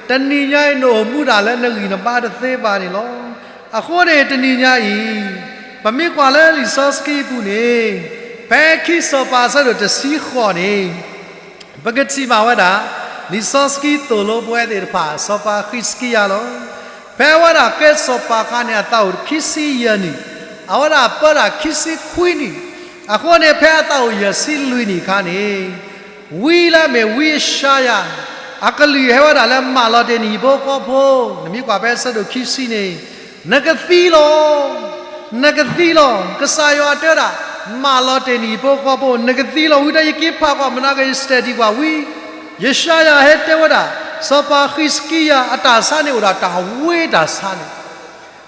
တနံၤညါအံၤ နအိၣ်မူဒၣ်လၢနဂံၢ်နဘါတသ့ဘၣ်န့ၣ်လီၤ. အဃိန့ၣ် တနံၤညါအံၤ ပမ့ၢ်ကွၢ်လၢလံာ်စီဆှံအပူၤန့ၣ်, ဖဲခံစီၤပၤအဆၢဒိၣ်တဆံဃိးန့ၣ် ပကထံၣ်ဘၣ်ဝဲဒၣ် လံာ်စီဆှံသိၣ်လိပဝဲသ့ၣ်တဖၣ် စီၤပၤဃံးစကံယၤလီၤ. ဖဲအဝဲဒၣ်ကဲစီၤပၤအခါန့ၣ် အသးအိၣ်ခံဆံယဲၢ်နံၣ်, အဝဲဒၣ်ပၢတၢ်ခံဆံခွံနံၣ်, အဃိန့ၣ် ဖဲအသးအိၣ်ယဲၢ်ဆံလွံၢ်နံၣ်အခါန့ၣ် ဝံလၢအမ့ၢ်ဝံယၡါယၤ အကလုၢ်ဟဲဝဲဒၣ်လၢ မၤလီၤတ့ၢ်နဟံၣ်ဖိဃီဖိ, နမ့ၢ်ကွၢ်ဖဲအဆၢဒိၣ်ခံဆံန့ၣ်, နကသံလီၤ. နကသံလီၤ. ကစၢ်ယွၤတဲဝဲဒၣ်, မၤလီၤတ့ၢ်နဟံၣ်ဖိဃီဖိ, နကသံလီၤ. ဝံၤဒီးယက့ၤဖးကွၢ်မနုၤက့ၤ study ကွၢ်ဝံ, ယၡါယၤဟဲတဲဝဲဒၣ်, စီၤပၤဃံးစကံယၤအတၢ်ဆါန့ၣ်အိၣ်ဒီးတၢ်ဝ့တၢ်ဆါန့ၣ်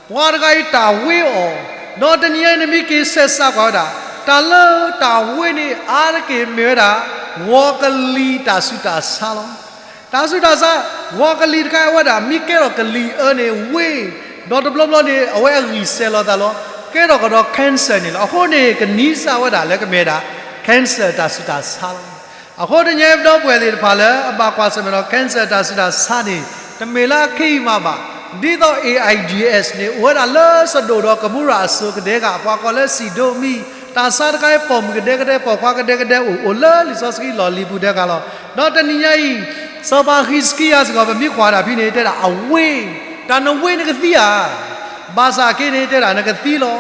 ပှၤတဂၤအံၤတၢ်ဝ့အီၤ, ဒီးတနံၤညါအံၤ နမ့ၢ်က့ၤဆဲးစးကွၢ်ဝဲဒၣ်, တၢ်လၢတၢ်ဝ့န့ၣ် အါတက့ၢ်မ့ၢ်ဝဲဒၣ် ဂီၤကလံၤတၢ်ဆူးတၢ်ဆါလီၤ. တၢ်ဆူးတၢ်ဆါ, ဂီၤကလံၤတခါအံၤ အဝဲဒၣ်မ့ၢ်ကဲထီၣ်ကလံၤအၢန့ၣ်ဝ့, ဒီးတဘျီဘျီန့ၣ် အဝဲအဂံၢ်စဲၤလီၤသးလီၤ. ကဲထီၣ်ကဒီး cancer န့ၣ်လီၤ. အဃိန့ၣ် ကနံၤစၢ်ဝဲဒၣ်လၢကမ့ၢ်ဝဲဒၣ် cancer တၢ်ဆူးတၢ်ဆါလီၤ. အဃိတနံၤညါအံၤ ပဒီပုၢ်ဝဲၢ်သ့ၣ်တဖၣ်လၢအဘၣ်ကွၢ်ဆၢၣ်မဲာ်ဒီး cancer တၢ်ဆူးတၢ်ဆါန့ၣ် တမ့ၢ်လၢအခဲအံၤမးဘၣ်. ဒ်သိး AIDS န့ၣ် အိၣ်ဝဲဒၣ်လၢစဒိၣ်ဒီးကမိရၤအစိၤကဒဲက, ပှၤကိးလၢစံးဒိမံ, တၢ်ဆါတခါအံၤ ပိာ်မုၣ်ကဒဲကဒဲ, ပိာ်ခွါကဒဲကဒဲ, အိၣ် အိၣ်လၢလံာ်စီဆှံလီၢ်လံၤပူၤဒဲကလီၤ. ဒီးတနံၤညါအံၤ စီၤပၤဃံးစကံယၤစ့ၢ်ကီး ပမ့ၢ်ကွၢ်ဒၣ်ဖဲန့ၣ် တဲဒၣ်အဝ့, တၢ်နဝ့နကသံဧါ. ဘၣ်ဆၣ်ခဲအံၤန့ၣ် တဲဒၣ်နကသံလီၤ.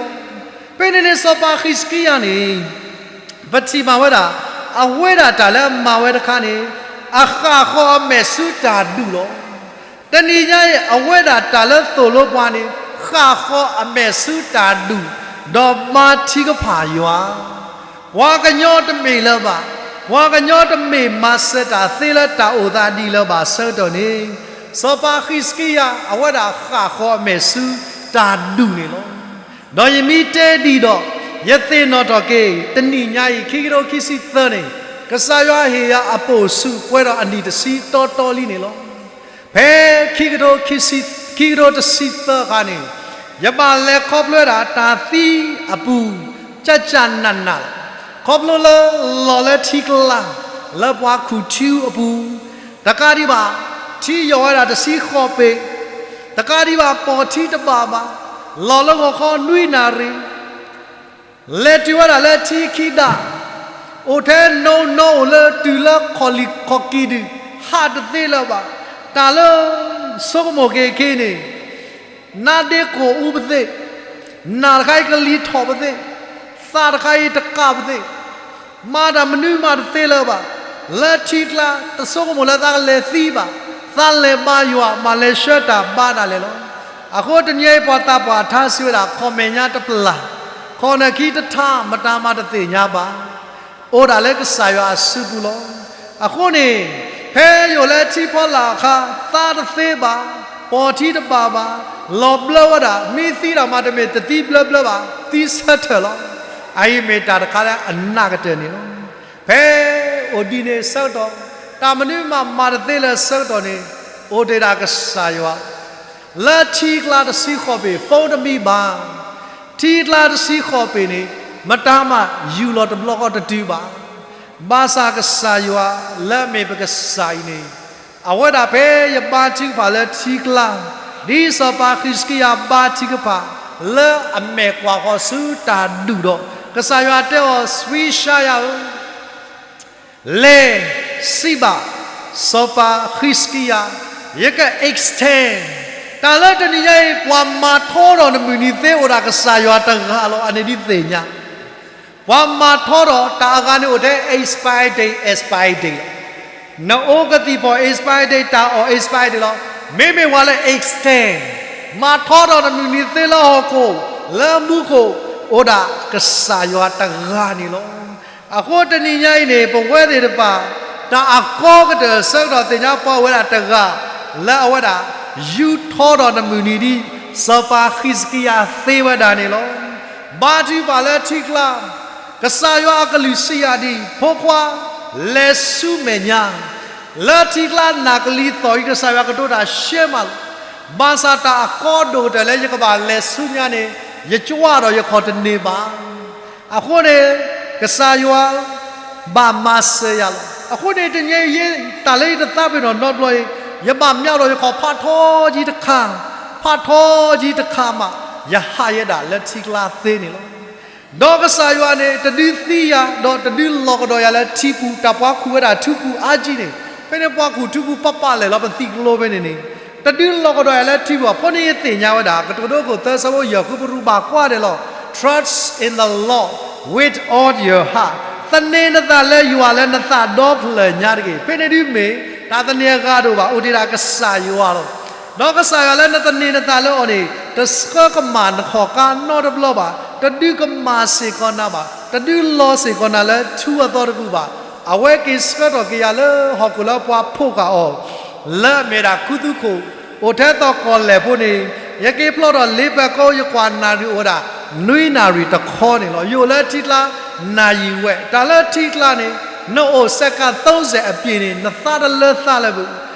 ဖဲန့ၣ်န့ၣ် စီၤပၤဃံးစကံယၤန့ၣ် ပထံၣ်ဘၣ်ဝဲဒၣ်, အဝ့ဒၣ်တၢ်လၢအမၤဝဲတခါန့ၣ် အဃၣ်ဃီၤအမဲာ်ဆူတၢ်ဒူၣ်လီၤ. တနံၤညါအံၤ အဝဲဒၣ်တၢ်လၢသိၣ်လိပှၤန့ၣ် ဃၣ်ဃီၤအမဲာ်ဆူတၢ်ဒူၣ်, ဒီးမၤထံကဖၣ်ယွၤ. ပှၤကညီတမ့ၢ်လၢၤဘၣ်, ပှၤကညီတမ့ၢ်မၤစၢၤတၢ်သ့လၢတၢ်အိၣ်သးဒ်လၢၤဘၣ်အဆၢကတီၢ်န့ၣ်, စီၤပၤဃံးစကံယၤ အဝဲဒၣ်ဃၣ်ဃီၤအမဲာ်ဆူတၢ်ဒူၣ်န့ၣ်လီၤ. ဒီးယမ့ၢ်တဲဒ်ဒီး ယသ့ၣ်နီၣ်ထီၣ်က့ၤ တနံၤညါအံၤ ခံကထိခံဆံသၢန့ၣ် ကစၢ်ယွၤဟ့ၣ်ယၤအပိာ်ဆူၣ်ပှဲၤဒီးအနံၣ်တဆံတီတီလံန့ၣ်လီၤ. ဖဲခံကထိခံဆံ, ခံကထိတဆံသၢအခါန့ၣ်, ယဘၣ်လဲၤခီဖျိဝဲဒၣ်တၢ်သံအပူၤ ကၠၢ်ကၠၢ်နးနးလီၤ. ခီဖျိလၢလီၤလၢထံကျါ လၢပှၤခူၣ်ထံအပူၤ, တကးဒံးဘၣ် ထံယိာ်ဝဲဒၣ်တဆံဃိးပ့ၤ, တကးဒံးဘၣ် ပိာ်ထံတဘၣ်ဘၣ်, လီၤလၢဂီၤခီနွံနၣ်ရံၣ် လဲၤတုၤဝဲဒၣ်လၢထံခံဒါ, အိၣ်ထဲနိနိအိၣ်လၢတုၤလၢခီၣ်လံၢ်ခီၣ်ကံၤဒုး ဟးတသ့လၢၤဘၣ်. တၢ်လၢဆိကမိၣ်က့ၤခ့န့ၣ်, နါဒ့ကိၢ်အူပသ့ၣ်, နၢ်တခါအံၤကလံၤထီၣ်ပသ့ၣ်, သးတခါအံၤတကးပသ့ၣ်, မၤတၢ်မနုၤမၤတသ့လၢၤဘၣ်. လၢထံကျါ တဆိကမိၣ်လၢသးကလဲၤသံဘၣ်, သးလဲၤဘါယွၤ မၤလဲၤဆှၢတၢ်ဘါဒၣ်လဲာ်လီၤ. အဃိတနံၤအံၤ ပှၤသးပှၢ်ထါစံးဝဲဒၣ် ခီၣ်မဲာ်ညါတပျၢ်, ခီၣ်နၢၣ်ခံတထါ မတၤမၤတသ့ၣ်ညါဘၣ်, အိၣ်ဒၣ်လၢကစၢ်ယွၤအစုပူၤလီၤ. အဃိန့ၣ်, ဖဲယအိၣ်လၢထံဖီလာ်အခါ သးတသ့ဘၣ်, ပိာ်ထံတဘၣ်ဘၣ်, လီၤဘျၢဝဲဒၣ်, မ့ၢ်သံဒၣ်မးတမ့ၢ်တသံဘျၢဘျၢဘၣ်, သံဆၢထၢၣ်လီၤ. အအံၤမ့ၢ်တၢ်တခါလၢအနးကတၢၢ်န့ၣ်လီၤ. ဖဲအိၣ်ဒ်န့ၣ်ဆၢကတီၢ်, တၢ်မနုၤမၤမၤတသ့လၢဆၢကတီၢ်န့ၣ်, အိၣ်တ့ၢ်ဒၣ်ကစၢ်ယွၤ လၢထံကျါတဆံဃိးပ့ၤ phone တမံဘၣ်, ထံကျါတဆံဃိးပ့ၤန့ၣ် မတၤမၤယူၢ်လီၤတဘျီဃီတတုၤဘၣ်. ဘၣ်ဆၣ်ကစၢ်ယွၤလၢအမ့ၢ်ပကစၢ်အံၤန့ၣ်, အဝဲဒၣ်ဖဲယဘါထုကဖၣ်လၢထံကျါ, ဒ်စီၤပၤဃံးစကံယၤဘါထုကဖၣ် လၢအမဲာ်ကွၢ်ဃီၤဆူတၢ်ဒူၣ်ဒီး, ကစၢ်ယွၤတဲအီၤ စံးရှါယၤဧၢ လဲၤစံးဘၣ် စီၤပၤဃံးစကံယၤ, ယက extend တၢ်လၢတနံၤညါအံၤ ပှၤမၤထီထီၣ်နမုၢ်နံၤသ့အိၣ်ဒၣ်ကစၢ်ယွၤတဂၤလီၤ. အန့ၣ်ဒုးသ့ၣ်ညါ, ပှၤမၤထီထီၣ်တၢ်အဂၤန့ၣ်အိၣ်ထဲ expiry date, expiry date လီၤ. နအိၣ်ကသံၣ်ဖီၣ် expiry date, တၢ်အီၣ် expiry date လီၤ. မ့မ့ၢ်ပှၤလၢ extend မၤထီထီၣ်နမုၢ်နံၤသ့လၢဟီၣ်ခိၣ် လၢမူခိၣ် အိၣ်ဒၣ်ကစၢ်ယွၤတဂၤန့ၣ်လီၤ. အဃိတနံၤညါအံၤန့ၣ် ပဝဲသ့ၣ်တဖၣ် တၢ်အကီကတၢၢ်ဆၢကတီၢ်သ့ၣ်ညါပှၤဝဲဒၣ်တဂၤ လၢအဝဲဒၣ် ယူးထီထီၣ်နမုၢ်နံၤဒ် စီၤပၤဃံးစကံယၤသ့ဝဲဒၣ်န့ၣ်လီၤ. ဘါထုကဖၣ်လၢထံကျါ, ကစၢ်ယွၤအကလုၢ်စံးယၤဒ်အံၤ, ဖိခွါ, လဲၤဆူမဲာ်ညါ, လၢထံကျါနၢ်ကလံၤသီၣ်အံၤ ကစၢ်ယွၤကတိၤတၢ်ရှဲမးလီၤ. ဘၣ်ဆၣ်တၢ်အကီဒိၣ်ကတၢၢ်လၢယကဘၣ်လဲၤဆူညါန့ၣ် ယကွၢ်ဒီးယခီၣ်တန့ၢ်ဘၣ်. အဃိန့ၣ် ကစၢ်ယွၤ ဘၣ်မၤစၢၤယၤလီၤ. အဃိန့ၣ် တနံၤအံၤ တၢ်လၢယတသးပ့ၤနီၣ်နီတဘျီအံၤ, ယဘၣ်မၠးဒီးယခီၣ်ဖးထီယံၤတခါ, ဖးထီယံၤတခါမး, ယဟးယဲဒၣ်လၢထံကျါသ့န့ၣ်လီၤ. ဒီးကစၢ်ယွၤန့ၣ် တဒုးသံယၤ, ဒီးတဒုးလီၤကဒီးယၤလၢထံပူၤ, တၢ်ပှၤခူၣ်ဝဲဒၣ်ထံပူၤအါကံန့ၣ်, ဖဲန့ၣ်ပှၤခူၣ်ထံပူၤပာ်ပာ်လဲၣ်လီၤ ပသံးကျိဖဲန့ၣ်န့ၣ်, တဒုးလီၤကဒီးယၤလၢထံပူၤဘၣ်. အဃိန့ၣ်ယသ့ၣ်ညါဝဲဒၣ် ကတိၤဒိခိၣ်သၢဆၢဖိယဲၢ်ဃု ပရူးဘၣ်ကွၢ်ဒဲးလီၤ, Trust in the Lord with all your heart, သန့ၤနသးလၢယွၤလၢနသးဒီဖျၢၣ်ညါတဂ့ၤ. ဖဲန့ၣ်ဒုးမ့ၢ် တၢ်သန့ၤအဂၤတအိၣ်ဘၣ်, အိၣ်တ့ၢ်ဒၣ်ကစၢ်ယွၤလီၤ. ဒီးကစၢ်ယွၤလၢနသန့ၤနသးလၢအီၤန့ၣ် တဆှၢကမၣ်နခီၣ်ကါနီတဘျီဘၣ်, တဒုးကမၣ်စ့ၢ်ကီးနၤဘၣ်, တဒုးလီၤစ့ၢ်ကီးနၤလၢထူအသီတပူၤဘၣ်. အဝဲက့ၤဆှၢထီၣ်က့ၤယၤလၢဟီၣ်ခိၣ်လၢပှၤဖီၣ်ဃာ်အီၤ လၢအမ့ၢ်ဒၣ်ခူသူၣ်ခိၣ် အိၣ်ထဲသိးကီၢ်လဲၢ်ဖိန့ၣ်, ယက့ၤဖျီၣ်ထီၣ်လ့ပၢၤကိ ယကွၢ်နၣ်ရံၣ်အိၣ်ဝဲဒၣ် နွံနၣ်ရံၣ်တခီန့ၣ်လီၤ. ယအိၣ်လၢထံကျါနၣ်ရံၣ်ဝဲ, တၢ်လၢထံကျါန့ၣ် နအိၣ်စဲးကး သုံးဆယ် အပျ့ၤန့ၣ် နသးတလၢသးလၢၤဘၣ်.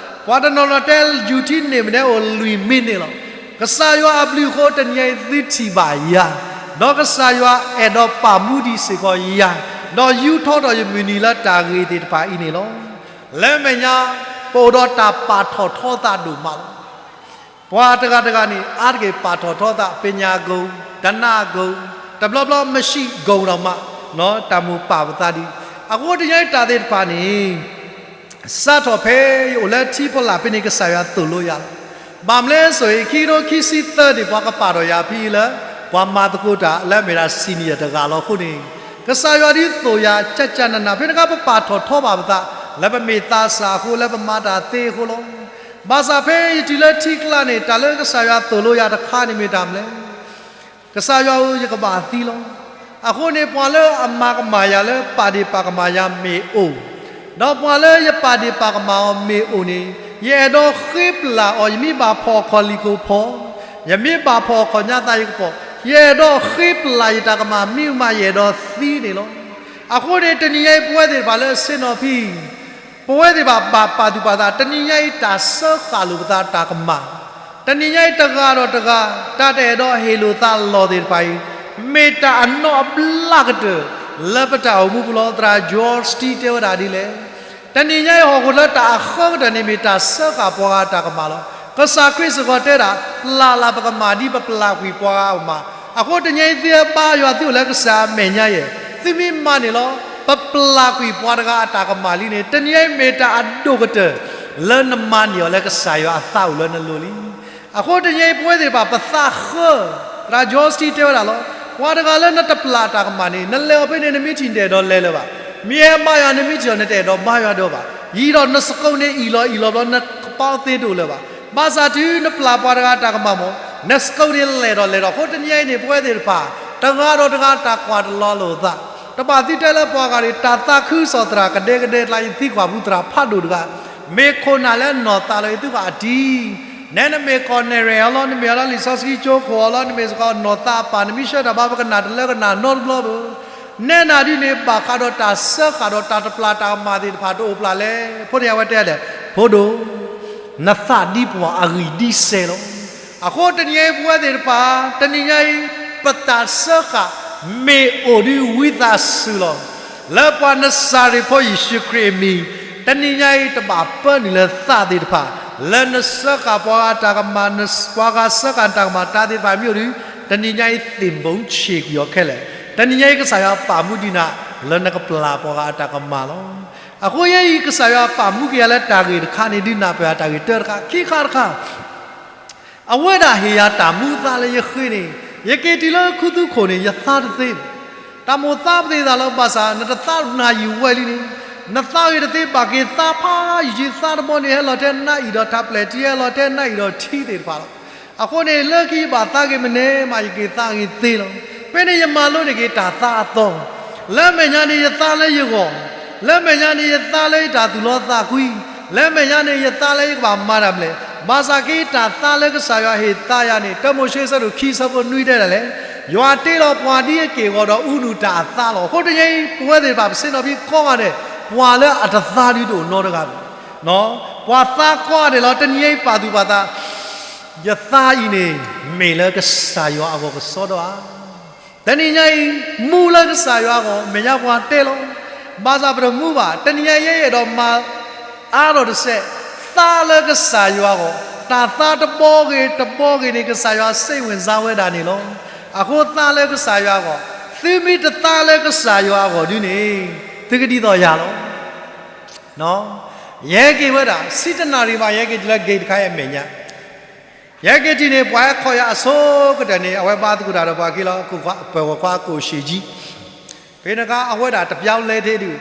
ပှၤတနီၤနီၤတဲ ယူၤထံန့ၢ်မ့ၢ်ဒဲးအိၣ်လွံၢ်မံးနံးလီၤ. ကစၢ်ယွၤအဘျုးအဃိ တနံၤအံၤသုထံၣ်ဘၣ်ယၤ, ဒီးကစၢ်ယွၤအဲၣ်ဒိးပာ်မူဒံးစ့ၢ်ကီးယၤ, ဒီးယူးထီၣ်ထီၣ်ယမုၢ်နံၤလၢတၢ်ဂ့ၤသ့ၣ်တဖၣ်အံၤန့ၣ်လီၤ. လၢမဲာ်ညါ ပအိၣ်ဒီးတၢ်ပာ်ထီၣ်ထီသးဒိၣ်မးလီၤ. ပှၤတဂၤတဂၤန့ၣ် အါတက့ၢ်ပာ်ထီၣ်ထီသး ပညာဂုဏ်, ဓနဂုဏ်, တဘျီဘျီ မရှိဂုဏ်တောင်မှ တၢ်မိၣ်ပာ်ပသးဒ်အံၤ. အဃိတနံၤအံၤတၢ်သ့ၣ်တဖၣ်န့ၣ် စးထီၣ်ဖဲယအိၣ်လၢထံဖီလာ်ဖဲန့ၣ် ကစၢ်ယွၤသိၣ်လိယၤလီၤ. ဘၣ်မနုၤလဲၣ်ဆိုရင် ခံကထိခံဆံသၢန့ၣ် ပှၤကပာ်ထီၣ်ယၤဖဲအံၤလၢ ပှၤမၤသကိးတၢ်လၢအမ့ၢ်ဒၣ် senior တဂၤလီၤအဃိန့ၣ်, ကစၢ်ယွၤဒ်သိးယၤ ကၠၢ်ကၠၢ်နးနး ဖဲန့ၣ်အခါ ပပာ်ထီၣ်ထီဘၣ်ပသး လၢပမ့ၢ်သးစၢ်အဃိ လၢပမၤတၢ်သ့အဃိလီၤ. ဘၣ်ဆၣ်ဖဲယတုၤလၢထံကျါန့ၣ် တၢ်လၢကစၢ်ယွၤသိၣ်လိယၤတခါန့ၣ်မ့ၢ်တၢ်မနုၤလဲၣ် ကစၢ်ယွၤဧၢ ယကဘၣ်သံလီၤ. အဃိန့ၣ် ပှၤလၢအမၤကမၣ်ယၤ လၢပာ်ဒ့ၣ်ပာ်ကမၣ်ယၤမ့ၢ်အိၣ်, ဒီးပှၤလၢယပာ်ဒ့ၣ်ပာ်ကမၣ်အီၤမ့ၢ်အိၣ်န့ၣ်, ယအဲၣ်ဒိးဃ့ပျၢ်အီၤ, ယမ့ၢ်ဘၣ်ဖီၣ်အခီၣ်လံၣ်ခိၣ်ဖီ, ယမ့ၢ်ဘၣ်ဖီၣ်အခီၣ်ညါသးယကပီၤ, ယအဲၣ်ဒိးဃ့ပျၢ်ယတၢ်ကမၣ် မ့ၢ်မးယအဲၣ်ဒိးသံန့ၣ်လီၤ. အဃိန့ၣ် တနံၤညါအံၤ ပဝဲသ့ၣ်တဖၣ်လၢဆ့ၣ်နီၤဖံ ပဝဲသ့ၣ်တဖၣ်ဘၣ်ပာ်သူၣ်ပာ်သး တနံၤညါအံၤတၢ်စၢဃာ်လိာ်ပသးတၢ်ကမၣ်, တနံၤညါအံၤတဂၤဒီးတဂၤ တၢ်တအဲၣ်ဒိးဟ့ၣ်လိာ်သးလီၢ်သ့ၣ်တဖၣ်အံၤ မ့ၢ်တၢ်အနီၣ်အဘျးကတၢၢ် လၢပတၢ်အိၣ်မူပူၤလီၤ. သရၣ် George တဲဝဲဒၣ်ဒ်လဲၣ်, တနံၤညါအံၤဟီၣ်ခိၣ်လၢတၢ်အဃၢကတၢၢ်န့ၣ် မ့ၢ်တၢ်စၢဃာ်ပှၤဂၤတၢ်ကမၣ်လီၤ. ကစၢ်ခရံာ်စ့ၢ်ကီးတဲဒၣ် ပျၢ်လၢ်ပကမၣ်ဒ်ပပျၢ်ကွံာ်ပှၤဂၤအမၢ်. အဃိတနံၤအံၤသုဘါယွၤသုအိၣ်လၢကစၢ်အမဲာ်ညါယဲၢ်, သုမ့ၢ်မၤန့ၢ်လီၤ ပပျၢ်ကွံာ်ပှၤတဂၤအတၢ်ကမၣ်လံန့ၣ် တနံၤအံၤမ့ၢ်တၢ်အဒိၣ်ကတၢၢ် လၢနမၤန့ၢ်အီၤလၢကစၢ်ယွၤအသးအိၣ်လၢနလိၤလံ. အဃိတနံၤအံၤပဝဲသ့ၣ်တဖၣ် ပသးဃၢ, သရၣ် George တဲဝဲဒၣ်လီၤ, ပှၤတဂၤလၢနတပျၢ်အတၢ်ကမၣ်န့ၣ် နလဲၤအီၤဖဲန့ၣ် နမ့ၢ်ထံၣ်နတအဲၣ်ဒိးလဲၤလၢၤဘၣ်. မ့ၢ်ဟဲဘါယွၤ နမ့ၢ်ထံၣ်အီၤ နတအဲၣ်ဒိးဘါယွၤဒီးဘၣ်. ယံာ်ဒီးနသကိးန့ၣ်အံၣ်လီၤအံၣ်လီၤဘျီ နကပီသ့တအိၣ်လၢၤဘၣ်. ဘၣ်ဆၣ်တုၤနပျၢ်ပှၤတဂၤတၢ်ကမၣ်မ့ၢ် နသကိးန့ၣ်လဲၤဒီးလဲၤဒီး အဃိတနံၤအံၤန့ၣ် ပဝဲသ့ၣ်တဖၣ် တဂၤဒီးတဂၤတၢ်ကွၢ်တလီၤလိာ်သး, တဘၣ်သုတဲလၢပှၤဂၤန့ၣ် တၢ်သးခုကစီၣ်သရၣ်ကဒဲကဒဲကျါအံၤ သံကွၢ်ပူၤသရၣ်ဖးဒိၣ်တဂၤ, မ့ၢ်ခိၣ်နၢ်လၢနီၢ်သးလၢသုဂၤအတံၤ နဲနမ့ၢ်ကီၢ်နဲၣ်ရဲၣ်အီၤလီၤ, နမ့ၢ်အီၤလၢလံာ်စီဆှံကၠိခိၣ်အီၤလီၤ, နမ့ၢ်စ့ၢ်ကီးနီၢ်သးအပၢ်, နမ့ၢ်ဆှၢတၢ်ဘါပကနၣ်တလၢကနၣ်နီတဘျီဘၣ်. နဲနၤဒ်န့ၣ် ဘၣ်ဃးဒီးတၢ်စၢဃာ်ဒီးတၢ်တပျၢ်တၢ်ကမၣ်သ့ၣ်တဖၣ်တအိၣ်ဖျါလဲၣ်. အဃိန့ၣ် အဝဲတဲလဲၣ်, ဖိဒိၣ်, နသးဒ်ပှၤအဂံၢ်ဒ်စဲးလီၤ. အဃိတနံၤအံၤပဝဲသ့ၣ်တဖၣ် တနံၤညါအံၤ ပတၢ်စၢဃာ် မ့ၢ်အိၣ်ဒ်ဝံသးစူၤလီၤ. လၢပှၤနစၤရ့းဖိယ့ၣ်ၡူးခရံာ်အမံၤ, တနံၤညါအံၤတဘၣ်ပၢနုာ်လၢသးသ့ၣ်တဖၣ်, လၢနစၢဃာ်ပှၤဂၤတၢ်ကမၣ်, ပှၤဂၤစၢဃာ်နတၢ်ကမၣ် တၢ်သ့ၣ်တဖၣ်မ့ၢ်အိၣ်ဒ်, တနံၤညါအံၤသ့ၣ်ဘိဆ့ၣ်ကွံာ်အီၤခဲလၢာ်, တနံၤညါအံၤကစၢ်ယွၤပာ်မူဒံးနၤ လၢနကပျၢ်ပှၤဂၤအတၢ်ကမၣ်လီၤ. အဃိယဲအံၤ ကစၢ်ယွၤပာ်မူက့ၤယၤလၢတၢ်ဂ့ၢ်တခါန့ၣ် ဒုးနၢ်ပၢၢ်ယၤတၢ်ဂ့ၢ်တၢတခါ, ခံခါတခါ အဝဲဒၣ်ဟ့ၣ်ယၤတၢ်မူအသါလၢယဃ့န့ၣ်, ယက့ၤတုၤလၢခူသူၣ်ခိၣ်န့ၣ် ယသါတသ့, တၢ်မိၣ်သါပသ့ၣ်သးလၢ ဘၣ်ဆၣ်နတသါနၤယံာ်ဝဲလံန့ၣ်, နသါဂ့ၤတသ့ ဘၣ်က့ၤသါဖးယံာ်က့ၤ သါတဘီန့ၣ် ဟဲလီၤထဲနါအံၣ်ဒီးထးပျဲၢ်ထံ ဟဲလီၤထဲနါအံၣ်ဒီးထံသ့ၣ်တဖၣ်လီၤ. အဃိန့ၣ် လၢခံယဘၣ်သါဂ့ၤမနုၤမး ယက့ၤသါဂ့ၤသ့လီၤ. ဖဲန့ၣ်ယမၤလိန့ၢ်က့ၤတၢ်သါအသီ, လၢမဲာ်ညါန့ၣ်ယသါလၢယဂီၢ်, လၢမဲာ်ညါန့ၣ်ယသါလၢယတၢ်သူၣ်လီသးကွံ, လၢမဲာ်ညါန့ၣ်ယသါလၢယကဘၣ်မၤတၢ်မနုၤလဲၣ်, ဘၣ်ဆၣ်က့တၢ်သါလၢကစၢ်ယွၤဟ့ၣ်သါယၤန့ၣ် တၢမိၤၡ့ဆၢဒိၣ်ခံဆၢဖိနွံတဲဒၣ်လဲၣ်, ယွၤတ့လီၤပှၤဒ်အက့ၢ်အဂီၤဒီးအူနုၢ်တၢ်အသါလီၤ. အဃိတနံၤအံၤ ပဝဲသ့ၣ်တဖၣ်ပဆ့ၣ်နီၤဖံကိးဂၤဒဲး ပှၤလၢအတသါဒုးတအိၣ်နီတဂၤဘၣ်. ပှၤသါကိးဂၤဒဲးလီၤ. တနံၤအံၤပာ်သူၣ်ပာ်သး ယသါအံၤန့ၣ် မ့ၢ်လၢကစၢ်ယွၤအဂီၢ်ကစီဒီဧါ. တနံၤညါအံၤ မူလၢကစၢ်ယွၤအဂီၢ် မဲာ်ညါပှၤတဲလီၤ. ဘၣ်ဆၣ်ပတမူဘၣ်. တနံၤညါအံၤ ယအဲၣ်ဒိးမၤအါထီၣ်တစဲး, သါလၢကစၢ်ယွၤအဂီၢ်, တၢ်သါတဘီဂ့ၤတဘီဂ့ၤန့ၣ် ကစၢ်ယွၤစ့ဝံၣ်စါဝဲဒၣ်န့ၣ်လီၤ. အဃိသါလၢကစၢ်ယွၤအဂီၢ်, သုမ့ၢ်တသါလၢကစၢ်ယွၤအဂီၢ်ဒုန့ၣ် သုကဒ်သိးယၤလီၤ. ယဟဲက့ၤဝဲဒၣ် ဆံတနၣ်ရံၣ်ဘၣ် ယဟဲက့ၤတုၤလၢ gate တခါအံၤအမဲာ်ညါ, ယဟဲက့ၤထံၣ်န့ၣ် ပှၤဟဲခီယၤအဆိကတၢၢ်န့ၣ် အဝဲဘါသကိးတၢ်ဒီးပှၤခံလီၤ, ပှၤကိးဝဲၤကွားကိးရှံးကၠံ, ဖဲန့ၣ်အခါအဝဲဒၣ်တပျီလဲတ့ၢ်ဒုး,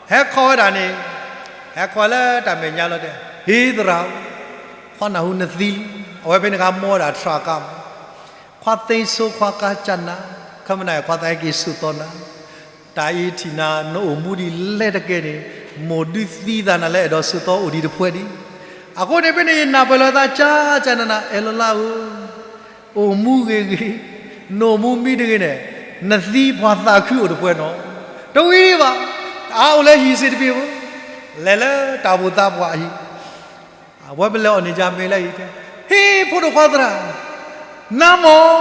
ဟဲခီဝဲဒၣ်န့ၣ်, ဟဲခီလၢတၢ်မဲာ်ညါလီၤတဲ, ဟ့သရၣ်ဧၢ, ခွါနၢ်ဟူနသံလံ, အဝဲဖဲန့ၣ်အခါမီဝဲဒၣ် truck ကါမး, ခွါသ့ဆိခွါကါကၢ်နၤ, ခီမနၤခွါသးဟဲက့ၤဆိးသီနၤ တၢ်အံၤထံၣ်နၤ နအိၣ်မူဒ်လဲၣ်တကဲန့ၣ်, မိၢ်ဒုးသံသးနၤလၢအဲၣ်ဒိးဆိးသီအိၣ်ဒံးတဖှဲဒံး, အဃိန့ၣ်ဖဲန့ၣ် ယနၢ်ပၢၢ်လီၤသးကၢ်ကၢ်နၤနၤ အဲၣ်လီၤလၢဧၢ, အိၣ်မူဂ့ၤဂ့ၤ, နအိၣ်မူမံတဂ့ၤန့ၣ်, နသံပှၤသးခုအိၣ်တဖှဲနီၤ, တဝံၤဒံးဘၣ်, အအိၣ်လၢဟံၣ်စ့ၢ်တဘ့ၣ်ဧိၤ, လဲၤလၢတၢ်အိၣ်ဖှိၣ်သးပှၢ်အဟံၣ် အဝဲပလဲၤအီၣ်န့ၢ်ယၤမ့ၢ်လၢအံၤတဲ, ဟ့ ဖိဒိၣ်ခွါသရၣ်, နမ့ၢ်,